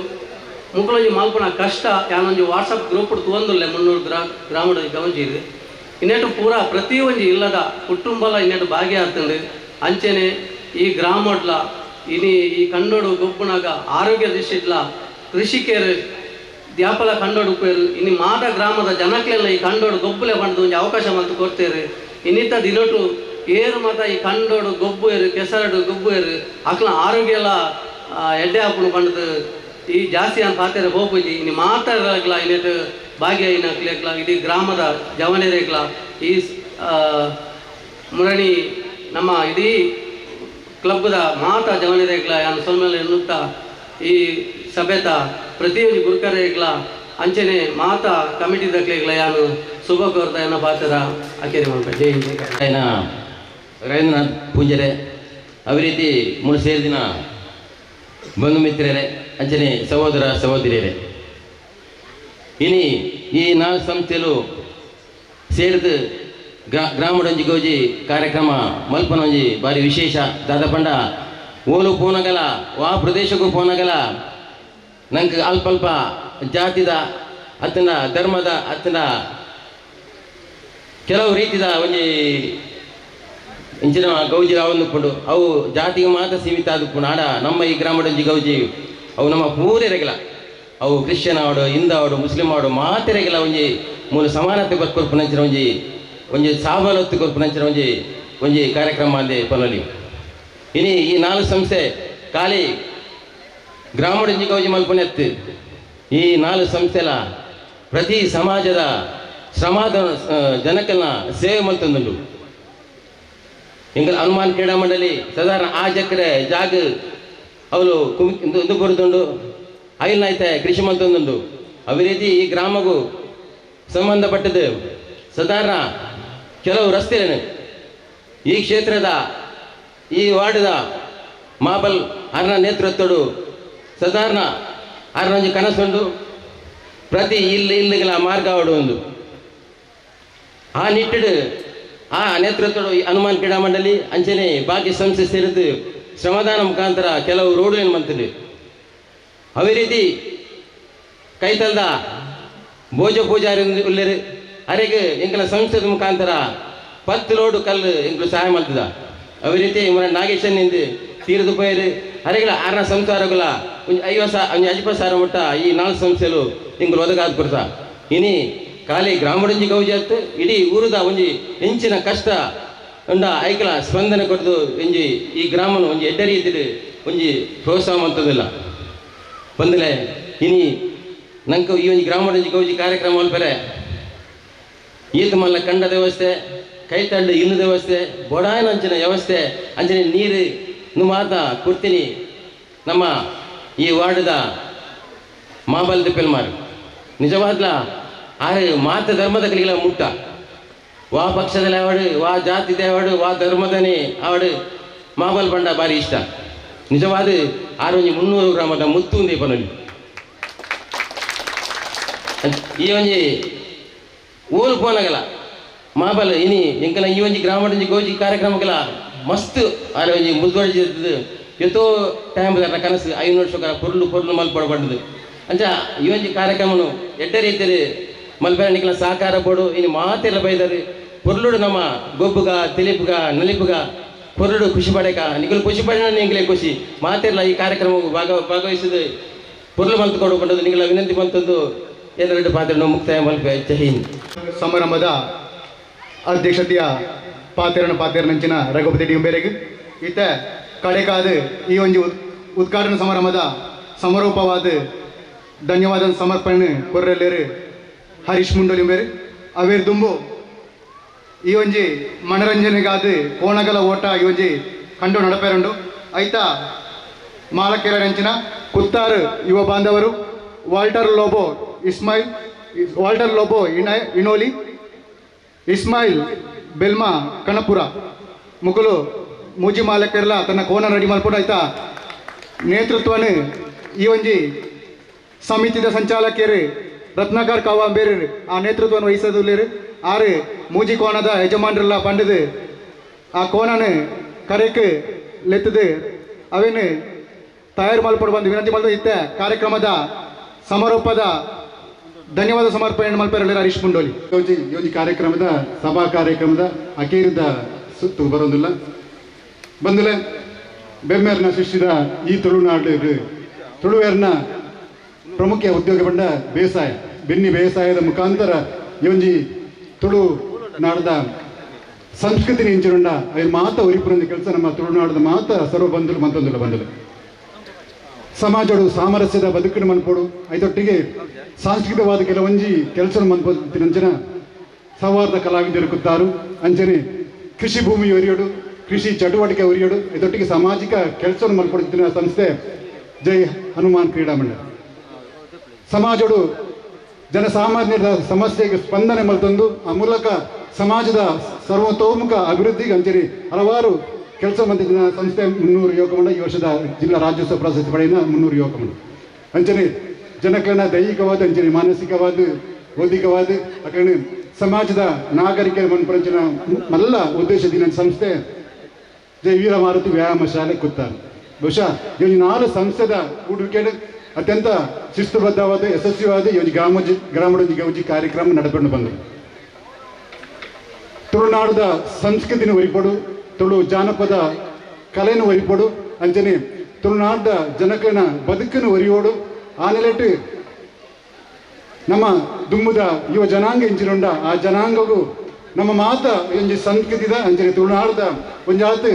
ಮುಕ್ಕಳೊಂಜಿ ಮಲ್ಪುನ ಕಷ್ಟ ಯಾನೊಂಜಿ ವಾಟ್ಸಪ್ ಗ್ರೂಪ್ ತೂವೊಂದುಲ್ಲೆ ಮುನ್ನೂರು ಗ್ರಾಮದ ಗೌಂಜಿರು ಇನ್ನೆಟ್ಟು ಪೂರಾ ಪ್ರತಿ ಒಂಜಿ ಇಲ್ಲದ ಕುಟುಂಬಲ ಇನ್ನೆಟ್ಟು ಭಾಗ್ಯ ಆಗ್ತಂಡು ಅಂಚನೆ ಈ ಗ್ರಾಮಡ್ಲ ಇನಿ ಈ ಕಂಡೋಡು ಗೊಬ್ಬುನಾಗ ಆರೋಗ್ಯ ದೃಷ್ಟಿಡ್ಲ ಕೃಷಿಕರು ದ್ಯಾಪಲ ಕಂಡೋಡು ಉಪ್ಪೇರು ಇನ್ನು ಮಾದ ಗ್ರಾಮದ ಜನಕ್ಲೆಲ್ಲ ಈ ಕಂಡೋಡು ಗೊಬ್ಬುಲೆ ಬಂದು ಒಂಜಿ ಅವಕಾಶ ಮಲ್ತು ಕೊಡ್ತೇರು ಇನ್ನಿತ ದಿನಟು ಏರು ಮಾತ ಈ ಕಂಡೋಡು ಗೊಬ್ಬು ಏರು ಕೆಸರಡು ಗೊಬ್ಬು ಏರು ಅಕ್ಲ ಆರೋಗ್ಯ ಎಲ್ಲ ಎಡ್ಡೆ ಹಾಪುನು ಬಂಡದು ಈ ಜಾಸ್ತಿ ಅಂತ ಪಾತ್ರೆ ಹೋಗ್ಬಿದ್ದಿ ಇನ್ನು ಮಾತಾಡಲಾಗ್ಲ ಇನ್ನೆಟ್ಟು ಭಾಗ್ಯ ಇನ್ನ ಇಡೀ ಗ್ರಾಮದ ಜವನರೇಗ್ಲ ಈ ಮುರಣಿ ನಮ್ಮ ಇಡೀ ಕ್ಲಬ್ದ ಮಾತಾ ಜವನರೇಗ್ಲ ಯಾನು ಸೊಲ್ಮೇಲೆ ಎನ್ನುತ್ತಾ ಈ ಸಭೆತ ಪ್ರತಿಯೊಂದು ಗುರುಕರೇಗ್ಲ ಅಂಚನೆ ಮಾತಾ ಕಮಿಟಿದಕ್ಲೆಗ್ಲ ಯಾನು ಶುಭ ಕೋರ್ತ ಎನ್ನ ಪಾತ್ರ ಅಕೇರಿ ಮಲ್ಪ. ಜೈ ಹಿಂದ್. ರವೀಂದ್ರನಾಥ್ ಪೂಂಜರೆ ಅದೇ ರೀತಿ ಮೂರು ಸೇರಿದಿನ ಬಂಧು ಮಿತ್ರರೇ ಅಂಚನೆ ಸಹೋದರ ಸಹೋದರಿಯರೇ, ಇನಿ ಈ ನಾಲ್ಕು ಸಂಸ್ಥೆಲು ಸೇರಿದು ಗ್ರಾಮಡೊಂಜಿ ಗೌಜಿ ಕಾರ್ಯಕ್ರಮ ಮಲ್ಪನೊಂಜಿ ಭಾರಿ ವಿಶೇಷ. ದಾದ ಪಂಡ ಓಲು ಪೋನಗಲ ವಾ ಪ್ರದೇಶಕ್ಕೂ ಪೋನಗಲ ನಂಗೆ ಅಲ್ಪ ಅಲ್ಪ ಜಾತಿದ ಅತ್ತನ ಧರ್ಮದ ಅತ್ತನ ಕೆಲವು ರೀತಿದ ಒಂಜಿ ಇಂಚಿನ ಗೌಜಿ ರಾವೊಂದುಪ್ಪುಂಡು ಅವು ಜಾತಿಗೆ ಮಾತ್ರ ಸೀಮಿತ ಆದುಪ್ಪುಂಡು. ಆಡ ನಮ್ಮ ಈ ಗ್ರಾಮಡೊಂಜಿ ಗೌಜಿ ಅವು ನಮ್ಮ ಪೂರೆರೆಗಲ ಅವು ಕ್ರಿಶ್ಚಿಯನ್ ಆವಡು ಹಿಂದೂ ಆವಡು ಮುಸ್ಲಿಂ ಆವಡು ಮಾತೆರೆಗಲ ಒಂಜಿ ಮೂಲ ಸಮಾನತೆ ಕೊರ್ಪುನಂಚಿನ ಒಂಜಿ ಒಂಜಿ ಸಾಬಲೊತ್ತು ಕೊರ್ಪುನಂಚಿನ ಒಂಜಿ ಒಂಜಿ ಕಾರ್ಯಕ್ರಮ ಅಂದೆ ಪನೊಲಿ. ಇನಿ ಈ ನಾಲ್ಕು ಸಂಸ್ಥೆ ಖಾಲಿ ಗ್ರಾಮಡೊಂಜಿ ಗೌಜಿ ಮಲ್ಪುನೆತ್ತು ಈ ನಾಲ್ಕು ಸಂಸ್ಥೆಲ ಪ್ರತಿ ಸಮಾಜದ ಶ್ರಮದ ಜನಕ್ಕೆಲ್ಲ ಸೇವೆ ಮಲ್ತೊಂದುಂಡು. ಎಂಗಲ್ ಹನುಮಾನ್ ಕ್ರೀಡಾ ಮಂಡಳಿ ಸಾಧಾರಣ ಆ ಜಕ್ರೆ ಜಾಗ ಅವಳು ಕುಮಿ ಬರುದುಂಡು ಐಲ್ನಾಯ್ತೆ ಕೃಷಿ ಮಲ್ತೊಂದುಂಡು. ಅದೇ ರೀತಿ ಈ ಗ್ರಾಮಗೂ ಸಂಬಂಧಪಟ್ಟದ್ದು ಸಾಧಾರಣ ಕೆಲವು ರಸ್ತೆಗಳನ್ನು ಈ ಕ್ಷೇತ್ರದ ಈ ವಾರ್ಡ್ದ ಮಾಬಲ್ ಅರ್ನ ನೇತೃತ್ವಡು ಸಾಧಾರಣ ಅರ್ನೊಂಜಿ ಕನಸುಂಡು ಪ್ರತಿ ಇಲ್ಲಿ ಇಲ್ಲಿಗಳ ಮಾರ್ಗ ಅವಡು ಒಂದು ಆ ನಿಟ್ಟಿಡು ಆ ನೇತೃತ್ವಡು ಹನುಮಾನ್ ಕ್ರೀಡಾ ಮಂಡಳಿ ಅಂಚನೆ ಬಾಕಿ ಸಂಸ್ಥೆ ಸೇರಿದ್ದು ಶ್ರಮದಾನ ಮುಖಾಂತರ ಕೆಲವು ರೋಡು ಏನು ಮಂತದೆ. ಅದೇ ರೀತಿ ಕೈತಲ್ದ ಭೋಜ ಪೂಜಾರಿ ಉಲ್ಲೇರು ಅರೆಗೆ ಎಂಕಲ ಸಂಸ್ಥೆದ ಮುಖಾಂತರ 10 ಲೋಡು ಕಲ್ಲು ಎಂಕಲು ಸಹಾಯ ಮಾಡ್ತದ. ಅದೇ ರೀತಿ ಇವರ ನಾಗೇಶನ್ ಇಂದು ತೀರದು ಪೋಯರು ಅರೆಗಳ ಆರ್ನ ಸಂಸಾರಗಳ ಒಂಜಿ 50 ಒಂಜಿ 50 ಸಾವಿರ ಮುಟ್ಟ ಈ ನಾಲ್ಕು ಸಂಸ್ಥೆಲು ಎಂಕಲು ಒದಗಾದ ಕೊರ್ಸ. ಇನಿ ಖಾಲಿ ಗ್ರಾಮಡೊಂಜಿ ಗೌಜಿ ಇಡೀ ಊರುದ ಒಂಜಿ ಎಂಚಿನ ಕಷ್ಟ ಉಂಡ ಐಕಲ ಸ್ಪಂದನೆ ಕೊಡ್ದು ಒಂಜಿ ಈ ಗ್ರಾಮನು ಒಂಜಿ ಎಡ್ಡ ರೀತಿಡು ಒಂಜಿ ಪ್ರೋತ್ಸಾಹ ಮಂತದಿಲ್ಲ ಬಂದಲೆ. ಇನಿ ನಂಗೆ ಈ ಒಂಜಿ ಗ್ರಾಮಡೊಂಜಿ ಗೌಜಿ ಕಾರ್ಯಕ್ರಮ ಅಲ್ಪರೆ ಈತ ಮಲ್ಲ ಕಂಡ ವ್ಯವಸ್ಥೆ ಕೈತಳ್ಳು ಇಲ್ಲದ ವ್ಯವಸ್ಥೆ ಬೊಡಾಯನ ಅಂಚಿನ ವ್ಯವಸ್ಥೆ ಅಂಚನೆ ನೀರು ಮಾತ ಕೊಡ್ತೀನಿ ನಮ್ಮ ಈ ವಾರ್ಡ್ದ ಮಾಬಲ್ ದಿಪ್ಪೆಲ್ಮಾರ್ ನಿಜವಾದ್ಲ ಆರೆ ಮಾತ ಧರ್ಮದ ಕಲಿಗಳ ಮುಟ್ಟ ವಾ ಪಕ್ಷದಲ್ಲಿ ಆವಡು ವಾ ಜಾತಿ ದೇವಾಡು ವಾ ಧರ್ಮದನೇ ಆವಡು ಮಾಬಲ್ ಬಂಡ ಭಾರಿ ಇಷ್ಟ ನಿಜವಾದ ಆರು ಒಂಜಿ 300 ಗ್ರಾಮದ ಮುತ್ತು ಉಂದೆ ಪನೊಲಿ. ಈ ಒಂಜಿ ಓಲು ಪೋನಗಲ ಮಾಬಲ್ ಇನಿ ಎಂಕಲ ಈ ಒಂಜಿ ಗ್ರಾಮಡೊಂಜಿ ಗೌಜಿ ಕಾರ್ಯಕ್ರಮಗಳ ಮಸ್ತ್ ಆರೆ ಒಂಜಿ ಮುಂದುವರೆದಿದ್ದು ಎತ್ತೋ ಟೈಮ್ ಕನಸು 500 ವರ್ಷ ಪೊರ್ಲು ಪೊರ್ಲು ಮಲ್ಪಡ ಬಂಡದು ಅಂಚ ಈ ಒಂಜಿ ಕಾರ್ಯಕ್ರಮನು ಎಡ್ಡ ರೀತಿಯಲ್ಲಿ ಮಲ್ಪೆರ ನಿಕ್ಲ ಸಹಕಾರ ಬೋಡು ಇನ್ನು ಮಾತೆಲ್ಲ ಬೈದರು ಪೊರ್ಲುಡು ನಮ್ಮ ಗೊಬ್ಬುಗ ತಿಳಿಪುಗ ನಲಿಪುಗ ಪೊರ್ಲುಡು ಖುಷಿ ಪಡೆಕ ನಿಕಲು ಖುಷಿ ಪಡೆನ ನಿಂಗ್ಲೇ ಖುಷಿ ಮಾತೆಲ್ಲ ಈ ಕಾರ್ಯಕ್ರಮ ಭಾಗವಹಿಸಿದ ಪೊರ್ಲು ಮಲ್ತು ಕೊಡು ಪಂಡದು ನಿಂಗ್ಲ ವಿನಂತಿ ಬಂತದ್ದು ಎಲ್ಲರೆಡ್ಡು ಪಾತ್ರ ಮುಕ್ತಾಯ ಮಲ್ಪೆ. ಜೈ ಹಿಂದ್. ಸಮಾರಂಭದ ಅಧ್ಯಕ್ಷತೆಯ ಪಾತ್ರನ ಪಾತ್ರನಂಚಿನ ರಘುಪತಿ ಡಿ ಬೇರೆಗೆ ಈತ ಕಡೆಕಾದ ಈ ಒಂದು ಉದ್ಘಾಟನಾ ಸಮಾರಂಭದ ಸಮಾರೋಪವಾದ ಧನ್ಯವಾದ ಸಮರ್ಪಣೆ ಕೊರ್ರೆಲ್ಲೇರು ಹರೀಶ್ ಮುಂಡೋಲಿ ಬೇರೆ ಅವೇರ್ ದುಂಬು ಈ ಒಂಜಿ ಮನರಂಜನೆಗಾದ ಕೋಣಗಲ ಓಟ ಈ ಒಂಜಿ ಕಂಡು ನಡಪೇರುಂಡು. ಐತ ಮಾಲಕೆರೆಂಚಿನ ಕುತ್ತಾರು ಯುವ ಬಾಂಧವರು ವಾಲ್ಟರ್ ಲೋಬೋ ಇಸ್ಮಾಯಿಲ್, ವಾಲ್ಟರ್ ಲೋಬೋ ಇಣೋಲಿ, ಇಸ್ಮಾಯಿಲ್ ಬೆಲ್ಮಾ ಕಣಪುರ ಮುಕುಲು ಮೂಜಿ ಮಾಲಕೆರ್ಲ ತನ್ನ ಕೋಣ ರೆಡಿ ಮಲ್ಪುಂಡು. ಐತ ನೇತೃತ್ವನು ಈ ಒಂಜಿ ಸಮಿತಿದ ಸಂಚಾಲಕಿಯರು ರತ್ನಾಕರ್ ಕಾವಾಂಬೇರು ಆ ನೇತೃತ್ವವನ್ನು ವಹಿಸದುಲ್ಲೇರು. ಆರು ಮೂಜಿ ಕೋಣದ ಯಜಮಾನರೆಲ್ಲ ಪಂಡದು ಆ ಕೋಣನು ಕರೆಕ್ ಲೆತ್ತದು ಅವೇನು ತಯಾರು ಮಲ್ಪಡು ಬಂದು ವಿನಂತಿ ಮಲ್ದು ಇತ್ತ ಕಾರ್ಯಕ್ರಮದ ಸಮಾರೋಪದ ಧನ್ಯವಾದ ಸಮರ್ಪಣೆ ಮಲ್ಪೆರಳ್ಳಿ ಹರೀಶ್ ಮುಂಡೋಲಿ. ಈ ಕಾರ್ಯಕ್ರಮದ ಸಭಾ ಕಾರ್ಯಕ್ರಮದ ಅಕೇರಿದ ಸುತ್ತು ಬರೋದಿಲ್ಲ ಬಂದಲೆ ಬೆಮ್ಮೇರ್ನ ಸೃಷ್ಟಿದ ಈ ತುಳುನಾಡು ತುಳುವೇರ್ನ ಪ್ರಮುಖ ಉದ್ಯೋಗ ಬಂಡ ಬೇಸಾಯ ಬೆನ್ನಿ ಬೇಸಾಯದ ಮುಖಾಂತರ ಈ ತುಳು ನಾಡದ ಸಂಸ್ಕೃತಿ ಇಂಚಿನುಂಡ ಅಯ್ಯ ಮಾತ ಉರಿಪುರಂದ ಕೆಲಸ ನಮ್ಮ ತುಳುನಾಡದ ಮಾತ ಸರ್ವ ಬಂಧುಲು ಮಂತೊಂದುಲ್ಲ ಬಂಧುಲು ಸಮಾಜಡು ಸಾಮರಸ್ಯದ ಬದುಕಿನ ಮನ್ಪೋಡು ಐತೊಟ್ಟಿಗೆ ಸಾಂಸ್ಕೃತಿಕವಾದ ಕೆಲವೊಂಜಿ ಕೆಲಸ ಮನ್ಪೋತಿನಂಚಿನ ಸೌಹಾರ್ದ ಕಲಾವಿದರು ಕುತ್ತಾರು ಅಂಚನೆ ಕೃಷಿ ಭೂಮಿ ಒರಿಯೋಡು ಕೃಷಿ ಚಟುವಟಿಕೆ ಒರಿಯೋಡು ಇದೊಟ್ಟಿಗೆ ಸಾಮಾಜಿಕ ಕೆಲಸ ಮನ್ಪೊಡುತ್ತಿನ ಸಂಸ್ಥೆ ಜೈ ಹನುಮಾನ್ ಕ್ರೀಡಾ ಮಂಡಳಿ. ಸಮಾಜಡು ಜನಸಾಮಾನ್ಯರ ಸಮಸ್ಯೆಗೆ ಸ್ಪಂದನೆ ಮಲ್ತೊಂದು ಆ ಮೂಲಕ ಸಮಾಜದ ಸರ್ವತೋಮುಖ ಅಭಿವೃದ್ಧಿಗೆ ಅಂಚನೆ ಹಲವಾರು ಕೆಲಸ ಮಂದಿನ ಸಂಸ್ಥೆ 300 ಯುವಕ ಮಂಡಳ ಈ ವರ್ಷದ ಜಿಲ್ಲಾ ರಾಜ್ಯೋತ್ಸವ ಪ್ರಶಸ್ತಿ ಪಡೆಯಿನ 300 ಯುವಕ ಮಂಡಳ ಅಂಚನೆ ಜನಕರಣ ದೈಹಿಕವಾದ ಅಂಚನೆ ಮಾನಸಿಕವಾದ ಬೌದ್ಧಿಕವಾದ ಅಕರಣೆ ಸಮಾಜದ ನಾಗರಿಕರ ಮನಪರಂಚನ ಮಲ್ಲ ಉದ್ದೇಶದಿನ ಸಂಸ್ಥೆ ಜೈ ವೀರ ಮಾರುತಿ ವ್ಯಾಯಾಮ ಶಾಲೆ ಕುತ್ತಾರೆ. ಬಹುಶಃ ಈ 4 ಸಂಸ್ಥೆದ ಕೂಡುವಿಕೆ ಅತ್ಯಂತ ಶಿಸ್ತುಬದ್ಧವಾದ ಯಶಸ್ವಿಯಾದ ಈ ಗ್ರಾಮಡೊಂಜಿ ಗೌಜಿ ಕಾರ್ಯಕ್ರಮ ನಡೆದುಕೊಂಡು ಬಂದರು. ತುಳುನಾಡದ ಸಂಸ್ಕೃತಿನ ಒರಿಪಡು ತುಳು ಜಾನಪದ ಕಲೆಯನ್ನು ಒರಿಪಡು ಅಂಚನೆ ತುಳುನಾಡದ ಜನಕನ ಬದುಕನ್ನು ಒರಿಯೋಡು ಆ ನೆಲೆಟ್ಟು ನಮ್ಮ ದುಮ್ಮದ ಯುವ ಜನಾಂಗ ಇಂಚಿನುಂಡ ಆ ಜನಾಂಗಗೂ ನಮ್ಮ ಮಾತ ಒಂಜಿ ಸಂಸ್ಕೃತಿದ ಅಂಚನೆ ತುಳುನಾಡದ ಒಂಜಾತ್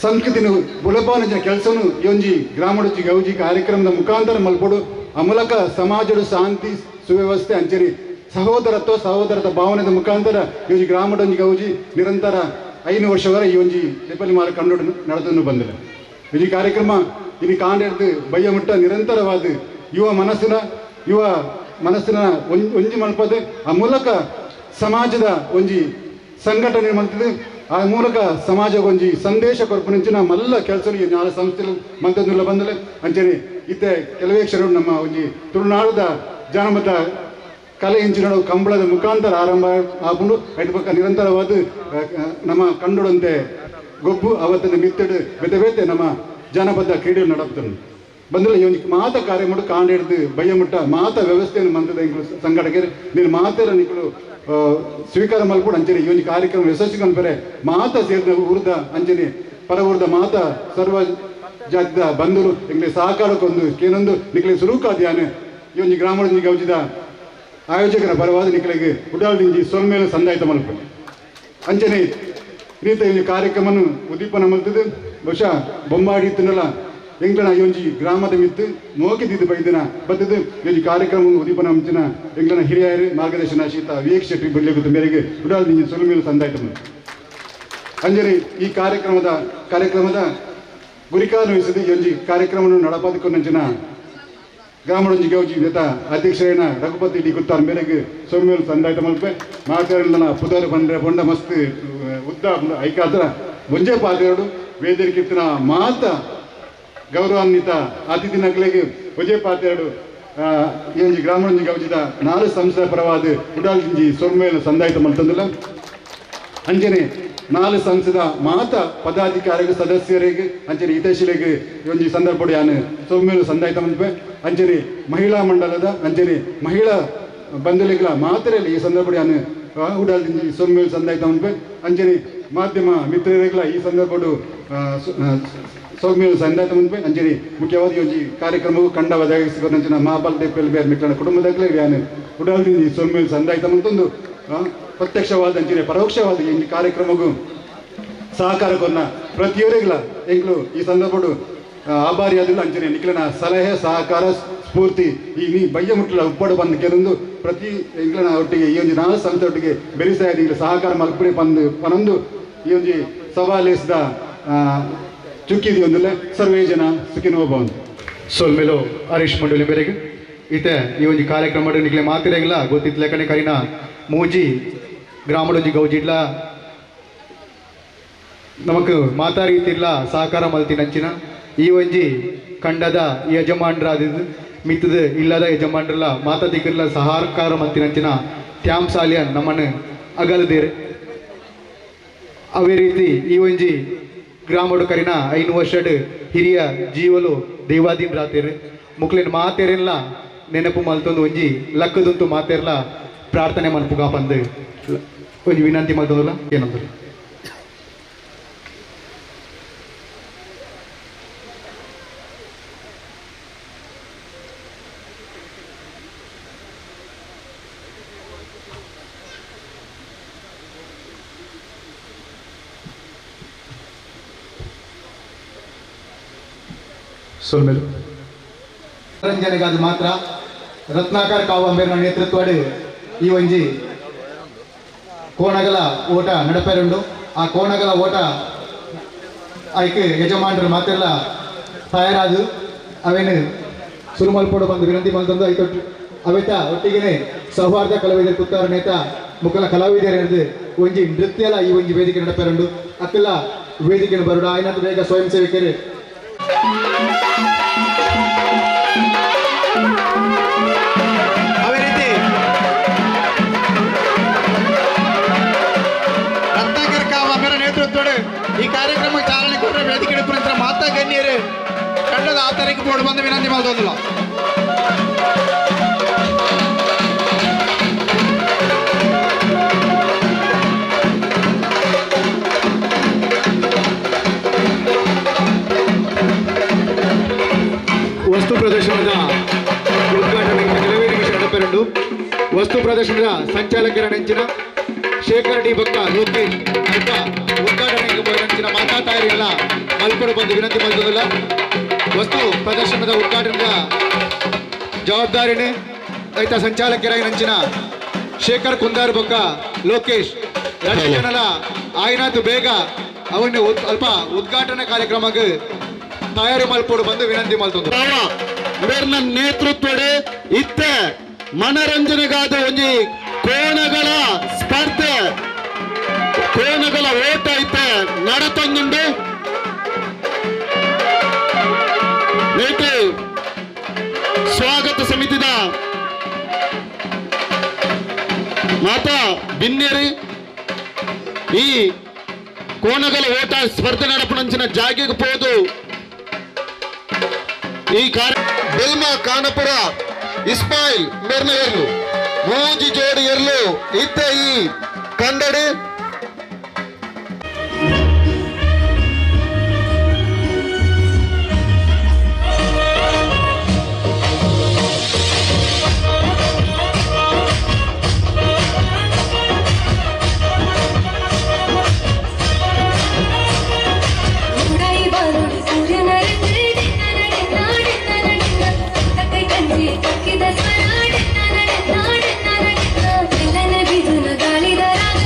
ಸಂಸ್ಕೃತಿನ ಬುಲಪಾನ ಕೆಲಸನು ಈ ಗ್ರಾಮಡೊಂಜಿ ಗೌಜಿ ಕಾರ್ಯಕ್ರಮದ ಮುಖಾಂತರ ಮಲ್ಪಡು ಆ ಮೂಲಕ ಸಮಾಜದ ಶಾಂತಿ ಸುವ್ಯವಸ್ಥೆ ಅಂಚನೆ ಸಹೋದರತ್ವ ಸಹೋದರದ ಭಾವನೆದ ಮುಖಾಂತರ ಈ ಗ್ರಾಮಡೊಂಜಿ ಗೌಜಿ ನಿರಂತರ 5 ವರ್ಷವರ ಈ ಒಂಜಿ ಲೆಪಲಿ ಮಾರ ಕಂಡು ನಡೆದನ್ನು ಬಂದಿಲ್ಲ. ಈ ಕಾರ್ಯಕ್ರಮ ಇಲ್ಲಿ ಕಾಂಡೆಡ್ದು ಬಯ್ಯಮುಟ್ಟ ನಿರಂತರವಾದ ಯುವ ಮನಸ್ಸಿನ ಒಂಜಿ ಮಲ್ಪದೆ ಆ ಮೂಲಕ ಸಮಾಜದ ಒಂಜಿ ಸಂಘಟನೆ ಮಾಡ್ತದೆ ಆ ಮೂಲಕ ಸಮಾಜಕ್ಕೊಂಜಿ ಸಂದೇಶ ಕೊರ್ಪುನಂಚಿನ ಮಲ್ಲ ಕೆಲಸ ಈ 4 ಸಂಸ್ಥೆಗಳು ಮಂತಂದುಲ್ಲ ಬಂದಲೆ ಅಂಚನೆ ಇತ್ತೆ ಕೆಲವೇ ಕ್ಷಣ ನಮ್ಮ ಒಂಜಿ ತುಳುನಾಡದ ಜಾನಪದ ಕಲೆ ಇಂಚಿನ ಕಂಬಳದ ಮುಖಾಂತರ ಆರಂಭ ಆಪುಂಡು. ಐದು ಪಕ್ಕ ನಿರಂತರವಾದ ನಮ್ಮ ಕಂಡುಡಂತೆ ಗೊಬ್ಬು ಅವತ್ತಿನ ಮಿತ್ತಡು ಬೇತೆ ಬೇತೆ ನಮ್ಮ ಜಾನಪದ ಕ್ರೀಡೆ ನಡಪ್ತಂಡು ಬಂದಿಲ್ಲ. ಈ ಒಂದು ಮಾತ ಕಾರ್ಯ ಮಾಡು ಕಾಂಡ ಹಿಡ್ದು ಬಯ್ಯಮುಟ್ಟ ಮಾತ ವ್ಯವಸ್ಥೆಯನ್ನು ಮಂತದ ಎಂಕುಲು ಸಂಘಟಕರು ನೀನು ಮಾತೆಲ್ಲ ನಿಕ್ಕಳು ಸ್ವೀಕಾರ ಮಲ್ಪಡು ಅಂಚನೆ ಈ ಒಂದು ಕಾರ್ಯಕ್ರಮ ಯಶಸ್ವಿ ಕನ್ಪರೆ ಮಾತ ಸೇರಿದ ಊರ್ದ ಅಂಚನೆ ಪರ ಊರ್ದ ಮಾತ ಸರ್ವ ಜಾತಿದ ಬಂಧುಲು ಎಂಗ್ಲೆ ಸಹಕಾರಕ್ಕೊಂದು ಕೇನೊಂದು ನಿಕ್ಲೆ ಸುರುಕಾದ್ಯಾನೆ ಈ ಒಂದು ಗ್ರಾಮದ ಗೌಜಿದ ಆಯೋಜಕರ ಪರವಾದ ನಿಕ್ಲೆಗೆ ಉಡಾಲ್ದಿಂಜಿ ಸೊಲ್ಮೇಲೆ ಸಂದಾಯಿತ ಮಲ್ಪು ಅಂಚನೆ ರೀತ ಈ ಕಾರ್ಯಕ್ರಮವನ್ನು ಉದ್ದೀಪನ ಮಲ್ತದೆ. ಬಹುಶಃ ಬೊಂಬಾಡಿ ತಿನ್ನಲ್ಲ ಎಂಗ್ಲನ ಈ ಒಂಜಿ ಗ್ರಾಮದ ಮಿತ್ತು ಮೋಕಿದ್ದು ಬೈದಿನ ಬತ್ತದು ಈ ಒಂಜಿ ಕಾರ್ಯಕ್ರಮ ಉದ್ದೀಪನ ಮುಂಚಿನ ಎಂಗ್ಲನ ಹಿರಿಯರು ಮಾರ್ಗದರ್ಶನ ಶೀತ ವಿವೇಕ್ ಶೆಟ್ಟಿ ಬಡ್ಲೆ ಮೇರೆಗೆ ಉಡಾಲ್ದಿಂಜಿ ಸೊಲ್ಮೇಲೆ ಸಂದಾಯಿತ ಮಲ್ಪು ಅಂಜನೆ ಈ ಕಾರ್ಯಕ್ರಮದ ಗುರಿಕಾರನ್ನು ವಹಿಸಿದ ಈ ಒಂಜಿ ಕಾರ್ಯಕ್ರಮವನ್ನು ನಡಪಾದಕ್ಕೊಂಚಿನ ಗ್ರಾಮಡೊಂಜಿ ಗೌಜಿ ನೇತ ಅಧ್ಯಕ್ಷರೇನ ರಘುಪತಿ ಡಿ ಗುತ್ತಾರ್ ಮೇರೆಗೆ ಸೌಮ್ಯಲ್ ಸಂದಾಯ್ತ ಮಲ್ಪೆ ಮಾತಾಡಲ ಪುದರ್ ಬಂದ್ರೆ ಬೊಂಡ ಮಸ್ತ್ ಉದ್ದ ಐಕಾದ್ರ ಒಂಜೆ ಪಾತೆರಡು ವೇದಿಕೆತ್ತಿನ ಮಾತ ಗೌರವಾನ್ವಿತ ಅತಿಥಿ ನಕಲಿಗೆ ಒಂಜೆ ಪಾತೆರಡು ಈ ಒಂಜಿ ಗ್ರಾಮಡೊಂಜಿ ಗೌಜಿದ 4 ಸಂಸ್ಥೆ ಪರವಾದ ಉಡಾಲ್ದಿಂಜಿ ಸೊಲ್ಮೇಲ್ ಸಂದಾಯ್ತ ಮಲ್ತಂದಿಲ್ಲ. ಅಂಜನೆ ನಾಲ್ ಸಂಸ್ಥೆದ ಮಾತ ಪದಾಧಿಕಾರಿಗೂ ಸದಸ್ಯರಿಗೆ ಅಂಚನೆ ಹಿತೈಷಿಗಳಿಗೆ ಒಂಜಿ ಸಂದರ್ಭ ಯಾನು ಸೌಮ್ಯಲು ಸಂದಾಯ್ತ ಮನ್ಪೆ ಅಂಚನೆ ಮಹಿಳಾ ಮಂಡಲದ ಅಂಚನೆ ಮಹಿಳಾ ಬಂಧುಲಿಗಳ ಮಾತ್ರೆಯಲ್ಲಿ ಈ ಸಂದರ್ಭ ಯಾನು ಉಡಲ್ ಸೌಮ್ಯಲು ಸಂದಾಯ್ತ ಮನ್ಪೆ ಅಂಚನೆ ಮಾಧ್ಯಮ ಮಿತ್ರರಿಗಳ ಈ ಸಂದರ್ಭಡು ಸೌಮ್ಯಲು ಸಂದಾಯ್ತ ಮನ್ಪೆ ಅಂಚನೆ ಮುಖ್ಯವಾದ ಒಂಜಿ ಕಾರ್ಯಕ್ರಮವು ಕಂಡ ಒದಗಿಸಿಕೊಂಡಂಚಿನ ಮಹಾಬಲ್ ದೇಪಲ್ ಬೇರ್ ಮಿತ್ರನ ಕುಟುಂಬದಾಗಲೇ ಯಾನು ಉಡಲ್ ಸೌಮ್ಯಲು ಸಂದಾಯ್ತ ಮಂತೊಂದು ಪ್ರತ್ಯಕ್ಷವಾದ ಅಂಚನೆ ಪರೋಕ್ಷವಾದ ಈ ಕಾರ್ಯಕ್ರಮಕ್ಕೂ ಸಹಕಾರ ಕೊನ್ನ ಪ್ರತಿಯೊರಿಗಳ ಎಂಕ್ಲು ಈ ಸಂದರ್ಭಡು ಆಭಾರಿ ಆದಿಲ್ಲ ಅಂಚನೆ ನಿಕ್ಲನ ಸಲಹೆ ಸಹಕಾರ ಸ್ಫೂರ್ತಿ ಈ ನೀ ಬಯ್ಯ ಮುಟ್ಟಲ ಉಪ್ಪಡು ಬಂದು ಕೆಲವೊಂದು ಪ್ರತಿ ಎಂಕ್ಲನ ಒಟ್ಟಿಗೆ ಈ ಒಂಜಿ ನಾಲ್ ಸಂಸ್ಥೆ ಒಟ್ಟಿಗೆ ಬೆರಿಸಾಯ ಇಂಗ್ಲ ಸಹಕಾರ ಮಲ್ಪುರಿ ಬಂದು ಪನೊಂದು ಈ ಒಂಜಿ ಸವಾಲೇಸಿದ ಚುಕ್ಕಿದಿ ಒಂದುಲೆ ಸರ್ವೇ ಜನ ಸುಖಿನೋ ಭವಂತು. ಸೊಲ್ಮೆಲೋ ಹರೀಶ್ ಮಂಡಳಿ ಮೇರೆಗೆ ಈತೆ ಈ ಒಂಜಿ ಕಾರ್ಯಕ್ರಮ ನಿಕ್ಲೆ ಮಾತಿರೆಗಿಲ್ಲ ಗೊತ್ತಿತ್ಲೆಕನೆ ಕರಿನ ಮೂಜಿ ಗ್ರಾಮಡೊಂಜಿ ಗೌಜಿಡ್ಲ ನಮಕ್ ಮಾತಾ ರೀತಿರ್ಲ ಸಹಕಾರ ಮಲ್ತಿನಂಚಿನ ಈ ಒಂಜಿ ಕಂಡದ ಯಜಮಾನ್ರಾದಿದ್ದು ಮಿತ್ತದ ಇಲ್ಲದ ಯಜಮಾನ್ರಲ್ಲ ಮಾತಾ ದಿಕ್ಕಿರ್ಲ ಸಹಕಾರ ಮಲ್ತಿನಂಚಿನ ತ್ಯಾಮ್ ಸಾಲಿಯನ್ ನಮ್ಮನ್ನು ಅಗಲದೇರು. ಅವೇ ರೀತಿ ಈ ಒಂಜಿ ಗ್ರಾಮಡು ಕರಿನ 5 ವರ್ಷಡ್ ಹಿರಿಯ ಜೀವಲು ದೇವಾದೀನ್ ರಾತೇರು ಮುಕ್ಲಿನ ಮಾತೇರೆಲ್ಲ ನೆನಪು ಮಲ್ತೊಂದು ಒಂಜಿ ಲಕ್ಕದಂತೂ ಮಾತೇರ್ಲ ಪ್ರಾರ್ಥನೆ ಮಲ್ಪುಗ ಪಂದು ಒಂಜಿ ವಿನಂತಿ ಮಲ್ತೊಂದಲ್ಲ ಏನಂದ್ರು. ಸೊಲ್ಮೆಲು ರಂಜನೆಗಾದ ಮಾತ್ರ ರತ್ನಾಕರ್ ಕಾವಂಬೇರ್ನ ನೇತೃತ್ವಡ್ ಈ ಒಂಜಿ ಕೋಣಗಲ ಓಟ ನಡಪೆರುಂಡು. ಆ ಕೋಣಗಲ ಓಟ ಐಕ್ ಯಜಮಾನರು ಮಾತೆಲ್ಲ ತಯಾರಾದು ಅವೇನು ಸುರುಮಲ್ಪೋಡು ಬಂದು ವಿನಂತಿ ಮಲ್ತೊಂದು ಐತ ಅವೆತ ಒಟ್ಟಿಗೆನೆ ಸೌಹಾರ್ದ ಕಲಾವಿದರು ಕುತ್ತಾರ ನೇತ ಮುಖಲ ಕಲಾವಿದರೇನದು ಒಂಜಿ ನೃತ್ಯಲ ಈ ಒಂಜಿ ವೇದಿಕೆ ನಡಪೆರುಂಡು. ಅಕ್ಕೆಲ್ಲ ವೇದಿಕೆಯನ್ನು ಬರೋಡ ಆಯ್ನಂತ ಬೇಗ ಸ್ವಯಂ ಸೇವಕರು ಅವೇ ರೀತಿ ರತ್ನಾಕರ್ ಕಾವ ಅವರ ನೇತೃತ್ವದ ಈ ಕಾರ್ಯಕ್ರಮ ಚಾಲನೆ ಕೊಟ್ಟರೆ ವೇದಿಕೆ ನಂತರ ಮಾತಾ ಗಣ್ಯರು ಕಂಡದ ಆತರಿಗೆ ಬೋರ್ಡ್ ಬಂದು ವಿನಂತಿ ಮಾಡೋದಿಲ್ಲ. ವಸ್ತು ಪ್ರದರ್ಶನದ ಉದ್ಘಾಟನೆ ಕೆಲವೇ ನಿಮಿಷ ನಡಪೆರುಂಡು. ವಸ್ತು ಪ್ರದರ್ಶನದ ಸಂಚಾಲಕರ ನೆಂಚಿನ ಶೇಖರ್ ಡಿ ಭಕ್ತ ಲೋಕೇಶ್ ಅಂತ ಉದ್ಘಾಟನೆಗೆ ನೆಂಚಿನ ಮಾತಾ ತಾಯರಿಗೆಲ್ಲ ಮಲ್ಪಡು ಬಂದು ವಿನಂತಿ ಮಾಡಿಲ್ಲ. ವಸ್ತು ಪ್ರದರ್ಶನದ ಉದ್ಘಾಟನೆಯ ಜವಾಬ್ದಾರಿನೇ ರೈತ ಸಂಚಾಲಕರಾಗಿ ನಂಚಿನ ಶೇಖರ್ ಕುಂದಾರ್ ಬೊಕ್ಕ ಲೋಕೇಶ್ ಎರಡು ಜನಲ ಆಯ್ನಾತು ಬೇಗ ಅವನ್ನ ಅಲ್ಪ ಉದ್ಘಾಟನಾ ಕಾರ್ಯಕ್ರಮಕ್ಕೆ ತಯಾರಿ ಮಲ್ಪೋಡು ಬಂದು ವಿನಂತಿ ಮಲ್ತೊಂದು. ಮೇರ್ನ ನೇತೃತ್ವದ ಇತ್ತ ಮನರಂಜನೆಗಾದ ಒಂಜಿ ಕೋಣಗಳ ಸ್ಪರ್ಧೆ ಕೋಣಗಳ ಓಟ ಇತ್ತ ನಡತೊಂದುಂಡು. ನೇತು ಸ್ವಾಗತ ಸಮಿತಿದ ಮಾತಾ ಬಿನ್ನೇರಿ ಈ ಕೋಣಗಳ ಓಟ ಸ್ಪರ್ಧೆ ನಡಪುನಂಚಿನ ಜಾಗೆಗೆ ಪೋದು ಈ ಕಾರ್ಯ ಬೆಲ್ಮಾ ಖಾನಪುರ ಇಸ್ಮಾಯಿಲ್ ಮೇರ್ನ ಎರ್ಲು ಮೂಜಿ ಜೋಡಿ ಎರ್ಲು ಇತ್ತ ಈ ಕಂಡಡಿ ಗಾಳಿದ ರಾಜ.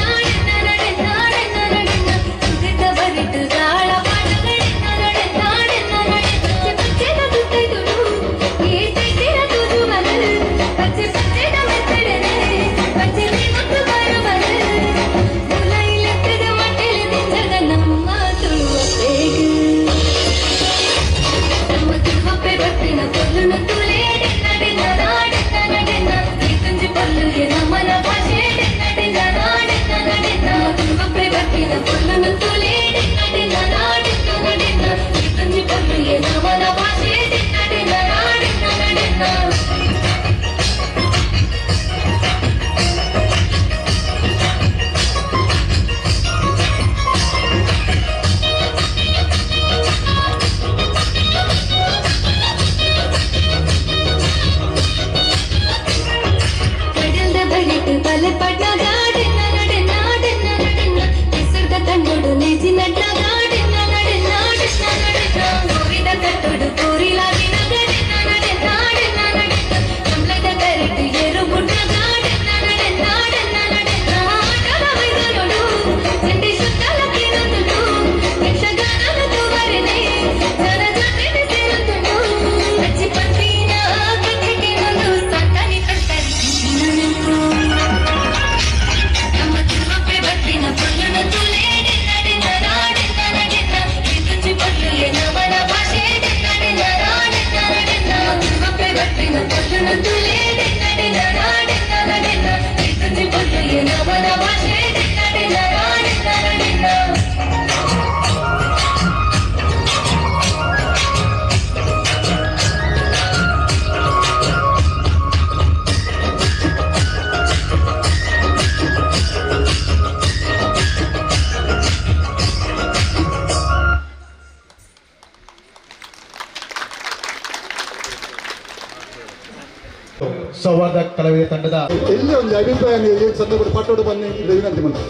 ಸೌಹಾರ್ದ ಕಲಾವಿದ ತಂಡದ ಎಲ್ಲಿ ಒಂದು ಅಭಿಪ್ರಾಯ ಸಂದರ್ಭ ಪಟ್ಟೋಡು ಬನ್ನಿ ವಿನಂತಿ ಮಾಡಿ.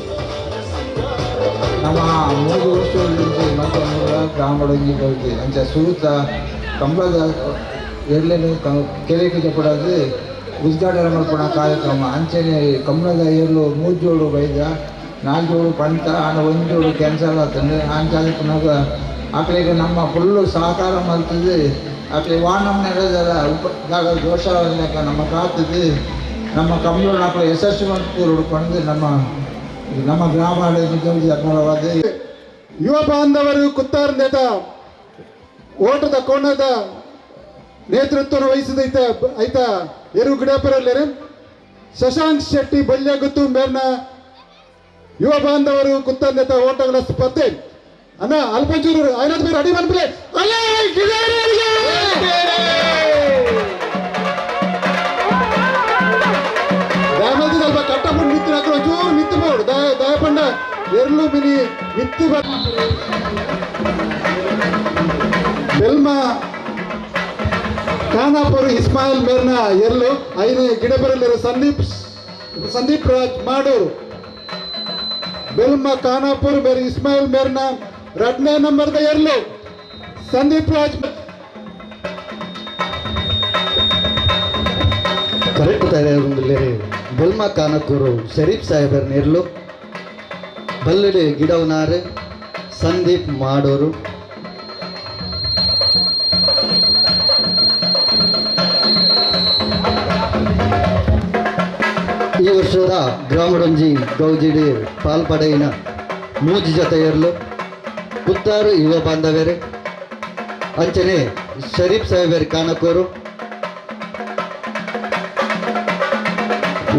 ನಮ್ಮ 3 ವರ್ಷ ಮತ್ತು ಗ್ರಾಮಡೊಂಜಿ ಗೌಜಿ ಅಂಚ ಸುರುತ ಕಂಬಳದ ಎರ್ಲೆನು ಕೆರೆ ಜಪಡಾದು ಉದ್ಘಾಟನೆ ಮಲ್ಪುನ ಕಾರ್ಯಕ್ರಮ ಅಂಚನೆ ಕಂಬಳದ ಎರ್ಲು 3 ಜೋಡು ಬೈದ 4 ಜೋಡು ಪಂತ ಆಂಡ 1 ಜೋಡು ಕ್ಯಾನ್ಸಲ್ ಆತಂದು ಅಂಚಾದ ಪುನಗ ಆಕಳಿಗೆ ನಮ್ಮ ಫುಲ್ಲು ಸಹಕಾರ ಮಲ್ತದೆ ಆಕಳಿ ವಾನಮ್ ನೆಲದರ ಉಪ ದಾದ ದೋಷ ನಮ್ಮ ಕಾತದು ನಮ್ಮ ಕಂಬಳ ಆಕಳ ಯಶಸ್ವಿ ಮಲ್ಪೂರು ಪಂದು ನಮ್ಮ ನಮ್ಮ ಗ್ರಾಮ ಗೌಜಿ. ಯುವ ಬಾಂಧವರು ಕುತ್ತಾರ್ ನೇತ ಓಟದ ಕೋಣದ ನೇತೃತ್ವ ವಹಿಸಿದ ಐತ ಎರು ಗಿಡಪರಲ್ಲೇರು ಶಶಾಂಕ್ ಶೆಟ್ಟಿ ಬಲ್ಯಗುತ್ತು ಮೇರ್ನ ಯುವ ಬಾಂಧವರು ಕುತ್ತಾರ್ ನೇತ ಓಟಗಳ ಸ್ಪರ್ಧೆ ಅಣ್ಣ ಅಲ್ಪಂಚೂರು ಐನತ್ತು ಬೇರೆ ಅಡಿ ಮನ್ಪಿಲೆ ದಯಮಲ್ತಿ ಸ್ವಲ್ಪ ಕಟ್ಟಪುಂಡು ಮಿತ್ತು ಹಾಕೊಂಡು ಒಂಚೂರು ಮಿತ್ತು ಬೋಡು ದಯಪಂಡ ಎರ್ಲು ಮಿನಿ ಮಿತ್ತು ಬೆಲ್ಮ ಖಾನಾಪುರ ಇಸ್ಮಾಯಿಲ್ ಮೇರ್ನ ಎರ್ಲು ಐದು ಗಿಡಬರಲ್ಲಿರೋ ಸಂದೀಪ್ ಸಂದೀಪ್ ರಾಜ್ ಮಾಡೂರು ಬೆಲ್ಮ ಖಾನಾಪುರ್ ಮೇರ್ ಇಸ್ಮಾಯಿಲ್ ಮೇರ್ನ 2ನೇ ನಂಬರ್ದ ಎರ್ಲು ಸಂದೀಪ್ ರಾಜ್. ಕರೆಕ್ಟ್ ತಯಾರು ಬೆಲ್ಮ ಖಾನಾಪುರ ಶರೀಫ್ ಸಾಹೇಬರ್ ನೆರ್ಲು ಬಲ್ಲಡಿ ಗಿಡವನಾರು ಸಂದೀಪ್ ಮಾಡೋರು. ಈ ವರ್ಷದ ಗ್ರಾಮಡೊಂಜಿ ಗೌಜಿಡಿ ಪಾಲ್ಪಡೆಯಿನ ಮೂಜಿ ಜೊತೆಯರ್ಲು ಕುತ್ತಾರು ಯುವ ಬಾಂಧವ್ಯರು ಅಂಚನೆ ಶರೀಫ್ ಸಾಹೇಬರ್ ಖಾನಕೂರು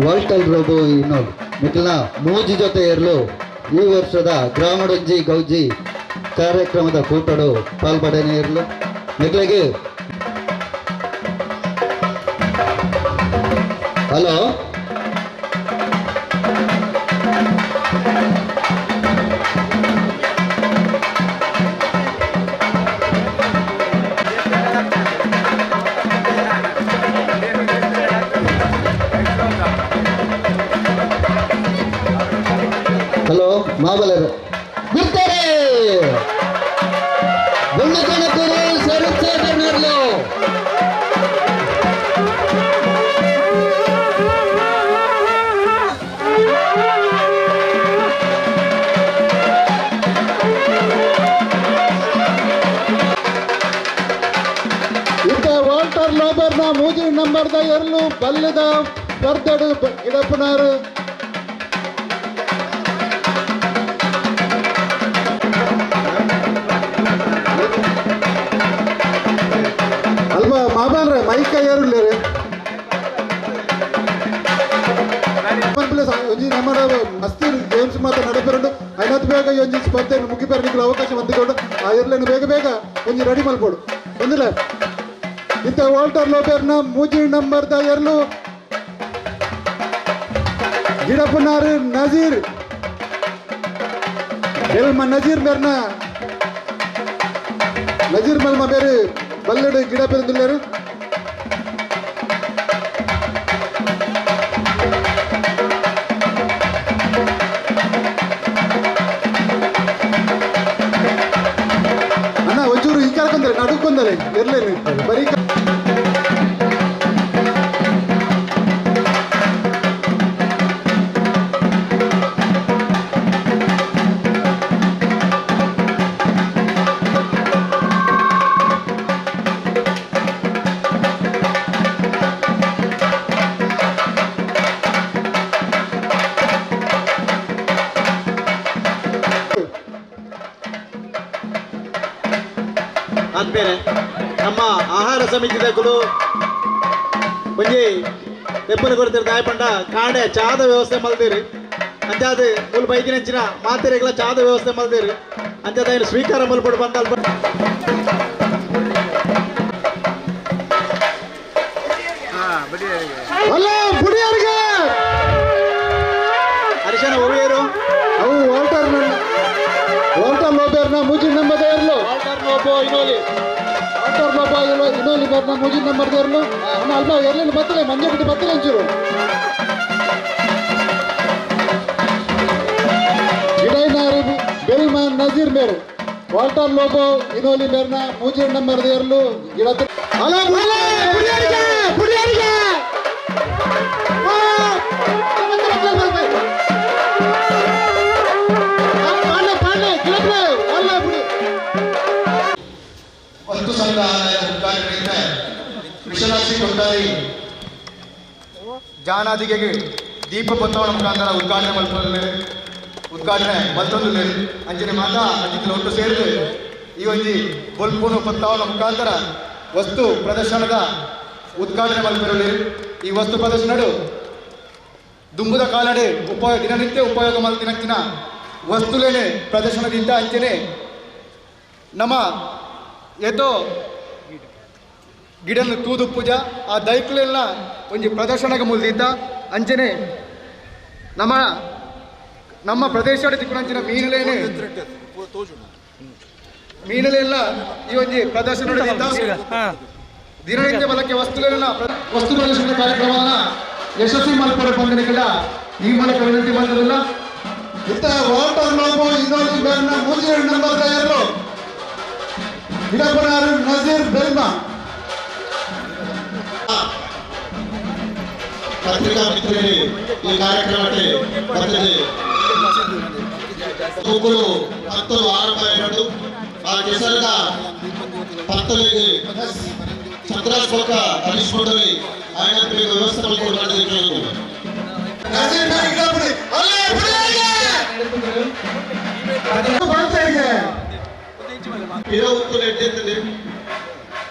ವಾಲ್ಟಲ್ ರೋಬೋ ಇನ್ನೊಂದು ಮಿಕ್ಕಿನ ಮೂಜಿ ಜೊತೆಯರ್ಲು ಈ ವರ್ಷದ ಗ್ರಾಮಡೊಂಜಿ ಗೌಜಿ ಕಾರ್ಯಕ್ರಮದ ಕೂಟಡು ಪಾಲ್ಪಡೆನೇ ಇರಲು ಮಿಕ್ಲಿಗೆ. ಹಲೋ ಹಲೋ ಮಾಬಲರು ಗುರ್ತಾರೆ ಬೊಳ್ಳುಕಣಕೂರು ಶರತ್ ಸಾಹೇಬರ್ನರ್ಲು. ಇಂಥ ವಾಲ್ಟರ್ ಲೋಬರ್ನ 3 ನಂಬರ್ದ ಎರ್ಲು ಬಲ್ಲದ ಬರ್ದಡು ಗಿಡಪ್ಪನಾರು. ಅಲ್ವಾ ಮಾಬಾನ್ರೆ ಮೈಕ ಏರುಲ್ಲೇರಿ ಒಂಜಿ ನಮ್ಮ ಮಸ್ತಿ ಗೇಮ್ಸ್ ಮಾತ್ರ ನಡಪೆರಡು ಐನತ್ತು ಬೇಗ ಒಂಜಿ ಸ್ಪರ್ಧೆ ಮುಗಿಪೆರಡಿಗೆ ಅವಕಾಶ ಹೊಂದಿಕೊಂಡು ಆ ಎರ್ಲೆನ್ ಬೇಗ ಬೇಗ ಒಂಜಿ ರೆಡಿ ಮಲ್ಪೋಡು ಒಂದಿಲ್ಲ. ಇಂಥ ವಾಲ್ಟರ್ ಲೋಬೆರ್ನ 3 ನಂಬರ್ದ ಎರ್ಲು ಗಿಡಪ್ಪನಾರು ನಜೀರ್ ಬೆಲ್ಮ ನಜೀರ್ ಮೇರ್ನ ನಜೀರ್ ಮಲ್ಮ ಬೇರೆ ಬಲ್ಲಡು ಗಿಡ ಪೆರಂದುಲ್ಲೇರು. ಅಣ್ಣ ಒಂಚೂರು ಈ ಕರ್ಕೊಂತಾರೆ ನಡುಕೊಂದರೆ ಇರ್ಲೇನು ಬರೀ. ಆದ್ಮೇಲೆ ನಮ್ಮ ಆಹಾರ ಸಮಿತಿದಕ್ಕೂ ಒಂಜಿ ತೆಪ್ಪನ ಕೊಡ್ತೀರಿ ದಾಯಪಂಡ ಕಾಡೆ ಚಾದ ವ್ಯವಸ್ಥೆ ಮಲ್ದಿರಿ ಅಂಚಾದ ಮೂಲ ಬೈಕಿನಂಚಿನ ಮಾತೆರೆಗಳ ಚಾದ ವ್ಯವಸ್ಥೆ ಮಲ್ದಿರಿ ಅಂಚಾದ ಏನು ಸ್ವೀಕಾರ ಮಲ್ಪಡು ಬಂದ ಅಲ್ಪ. ಹರಿಶನ ಒವೆಯರು ಅವು ವಾಲ್ಟರ್ ವಾಲ್ಟರ್ ಲೋಬೇರ್ನ 3 ನಂಬರ್ ಎರ್ಲು ವಾಲ್ಟರ್ ಲೋಬೋ ಇನ್ನೋಲಿ. ವಾಟರ್ ಲೋಬೋ ಇನ್ನೊಂದು ಬರ್ನ ಮೂಜಿ ನಂಬರ್ ದೇರ್ಲು ಅಣ್ಣ ಅಲ್ಪ ಎರ್ಲಿನ ಬತ್ತಲೆ ಮಂಜೆ ಬಿಟ್ಟು ಬತ್ತಲೆ ಅಂಚೂರು ಗಿಡೈನಾರು ಬೆಲ್ಮಾನ್ ನಜೀರ್ ಮೇರು ವಾಲ್ಟರ್ ಲೋಬೋ ಇನ್ನೊಂದು ಮೇರ್ನ ಮೂಜಿ ನಂಬರ್ ದೇರ್ಲು ಗಿಡ ಅಲ ವಸ್ತು ಸಂಗ್ರಹಾಲಯದ ಉದ್ಘಾಟನೆಯಿಂದ ವಿಶ್ವನಾಥ್ ಕೊಟ್ಟಾರಿ ಜಾನಾದಿಗೆ ದೀಪ ಪೊತ್ತವನ ಮುಖಾಂತರ ಉದ್ಘಾಟನೆ ಮಲ್ಪೊಂದು ಉದ್ಘಾಟನೆ ಮಲ್ತೊಂದು ಅಂಚನೆ ಮಾತಾ ಅತಿಥಿಲ ಒಟ್ಟು ಸೇರಿದು ಈ ಒಂಜಿ ಬೊಲ್ಪುನು ಪೊತ್ತವನ ಮುಖಾಂತರ ವಸ್ತು ಪ್ರದರ್ಶನದ ಉದ್ಘಾಟನೆ ಮಲ್ಪೊಂದು. ಈ ವಸ್ತು ಪ್ರದರ್ಶನಡು ದುಂಬುದ ಕಾಲಡೆ ಉಪಯೋಗ ದಿನನಿತ್ಯ ಉಪಯೋಗ ಮಲ್ತಿನಂಚಿನ ವಸ್ತುಲೇನೆ ಪ್ರದರ್ಶನದಿಂದ ಅಂಚನೆ ನಮ್ಮ ಏತೋ ಗಿಡನ್ನು ತೂದು ಪೂಜಾ ಆ ದೈಕ್ಲೆಲ್ಲ ಒಂಜಿ ಪ್ರದರ್ಶನಕ್ಕೆ ಮುಲ್ದಿದ್ದ ಅಂಚನೆ ನಮ್ಮ ನಮ್ಮ ಪ್ರದೇಶ ತಿಕ್ಕುನಂಚಿನ ಮೀನುಲೇನೆ ಮೀನುಲೆಲ್ಲ ಈ ಒಂಜಿ ಪ್ರದರ್ಶನ ದಿನನಿತ್ಯ ಬಳಕೆ ವಸ್ತುಲೆಲ್ಲ ವಸ್ತು ಪ್ರದರ್ಶನ ಕಾರ್ಯಕ್ರಮವನ್ನು ಯಶಸ್ವಿ ಮಲ್ಪಡ ಬಂದನಿಗೆಲ್ಲ ಈ ಮೂಲಕ ವಿನಂತಿ ಮಾಡಿರಲಿಲ್ಲ. ಇತ್ತ ವಾಟರ್ ಲೋಬೋ ಇನ್ನೊಂದು ಬೇರ್ನ ಮೂಜಿ ನಂಬರ್ ತಯಾರು ಗಿಡಪನಾರು ನಜೀರ್ ಬೆಲ್ಮಾ. ಪತ್ರಿಕಾ ಮಿತ್ರರೇ, ಈ ಕಾರ್ಯಕ್ರಮಕ್ಕೆ ಬಂದಿದೆ ಒಬ್ಬರು ಪತ್ತಲು ಆರಂಭ ಎರಡು ಆ ಕೆಸರದ ಪತ್ತಲಿಗೆ ಚಂದ್ರಾಸ್ಪಕ ಹರೀಶ್ ಮಂಡಳಿ ఆయన ವ್ಯವಸ್ಥೆ ಮಾಡಿಕೊಂಡು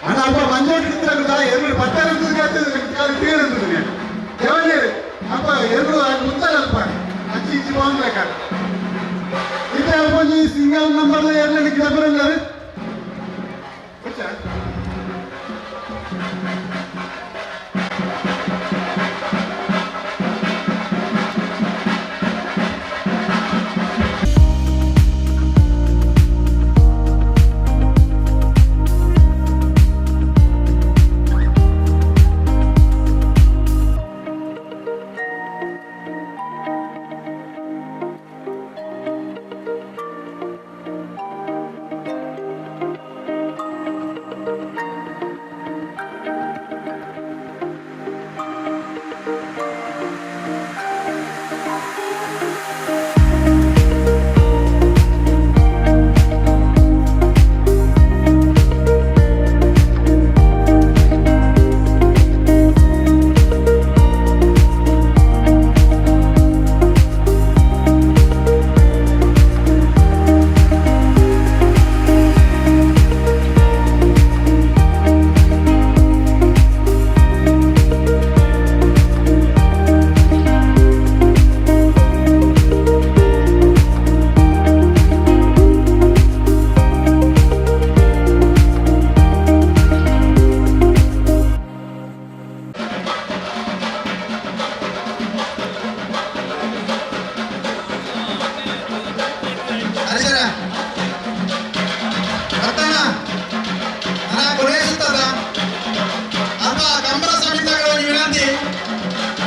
ಅಣ್ಣ ಅಲ್ಪ ಮಂಜೋಟಿ ಎರಡು ಪತ್ತಾರೆ ದೇವನೇರು ಅಲ್ಪ ಎರಡು ಮುಂತಾನೆ ಅಲ್ಪ ಅಚ್ಚಿ ಇಚ್ಚಿ ಬಾಂಗ್ಲೇಕ ಇತ್ತೆ ಅಲ್ಪ ಒಂಜಿ ಸಿಂಗಲ್ ನಂಬರ್ಲ ಎರಡನೇ ಗಿಡ ಬರಲ್ಲ.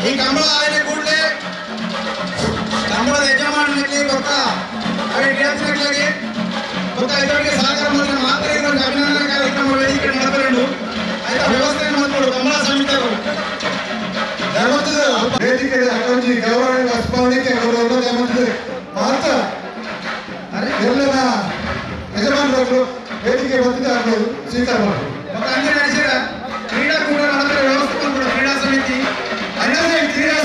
ಈ ಕಂಬಳ ಆಯ್ನ ಕೂಡಲೇ ಕಂಬಳದ ಯಜಮಾನನಿಗೆ ಗೊತ್ತ ಅವರಿಗೆ ಗೊತ್ತ ಇದರಿಗೆ ಸಹಕಾರ ಮಾಡಿದ ಮಾತ್ರ ಇದೊಂದು ಅಭಿನಂದನಾ ಕಾರ್ಯಕ್ರಮ ವೇದಿಕೆ ನಡೆದರೆಂಡು ಆಯ್ತಾ ವ್ಯವಸ್ಥೆಯನ್ನು ಮಾಡಿಕೊಂಡು ಕಂಬಳ ಸಮಿತಿಯವರು ವೇದಿಕೆ ಅಕಂಜಿ ಗೌರವ ಸ್ಮರಣಕ್ಕೆ ಅವರೆಲ್ಲ ಮಾತ್ರ ಎಲ್ಲರ ಯಜಮಾನರು ವೇದಿಕೆ ಬಂದಿದ್ದ ಸ್ವೀಕಾರ ಮಾಡಬೇಕು. ಮತ್ತು ಹಂಗೆ ನಡೆಸಿದ ಕ್ರೀಡಾಕೂಟ ನಡೆದರೆ ವ್ಯವಸ್ಥೆ ಮಾಡಿಕೊಡು ಕ್ರೀಡಾ ಸಮಿತಿ ಅಣ್ಣದೇ ಕ್ರೀಡಾ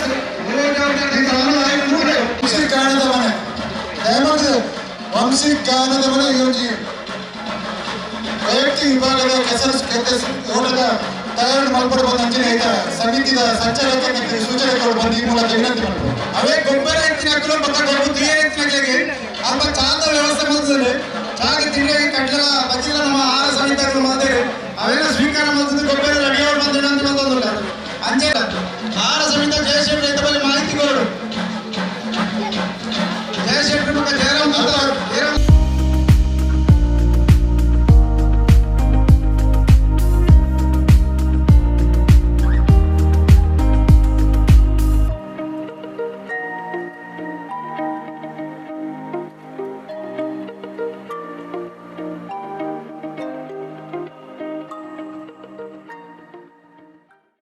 ವಂಶಿ ಗಾನದ ಮನೆ ದಯಮಾಡಿ ವಂಶಿ ಗಾನದ ಮನೆ ಯೋಜಿ ವೈಯಕ್ತಿಕ ವಿಭಾಗದ ಕೆಸರು ಓಟದ ತಯಾರು ಮಲ್ಪಡ ಬಂದ ಅಂಚಿನ ಸಮಿತಿದ ಸಂಚಾಲಕರಿಗೆ ಸೂಚನೆಗಳು ಬಂದು ಈ ಮೂಲಕ ವಿನಂತಿ ಮಾಡಬಹುದು. ಅವೇ ಗೊಬ್ಬರ ಎತ್ತಿನ ಹಾಕಲು ಮತ್ತು ಗೊಬ್ಬರ ತೀರ ಎತ್ತಿನ ಅಲ್ಪ ಚಾದ ವ್ಯವಸ್ಥೆ ಮಾಡ್ತದೆ ಚಾಗೆ ತಿಂಡಿಗೆ ಕಡ್ಲ ಬಚ್ಚಿಲ್ಲ ನಮ್ಮ ಆಹಾರ ಸಮಿತಿಗಳು ಮಾಡ್ತಾರೆ ಅವೆಲ್ಲ ಸ್ವೀಕಾರ ಮಾಡ್ತದೆ ಗೊಬ್ಬರ ರೆಡಿಯವರು ಬಂದು ವಿನಂತಿ ಬಂದಲ್ಲ ಅಂಚೆ ಆಹಾರ ಸಮಿತಿ ಜಯಶ್ರೀ ರೈತ ಬಳಿ ಮಾಹಿತಿ ಕೊಡು.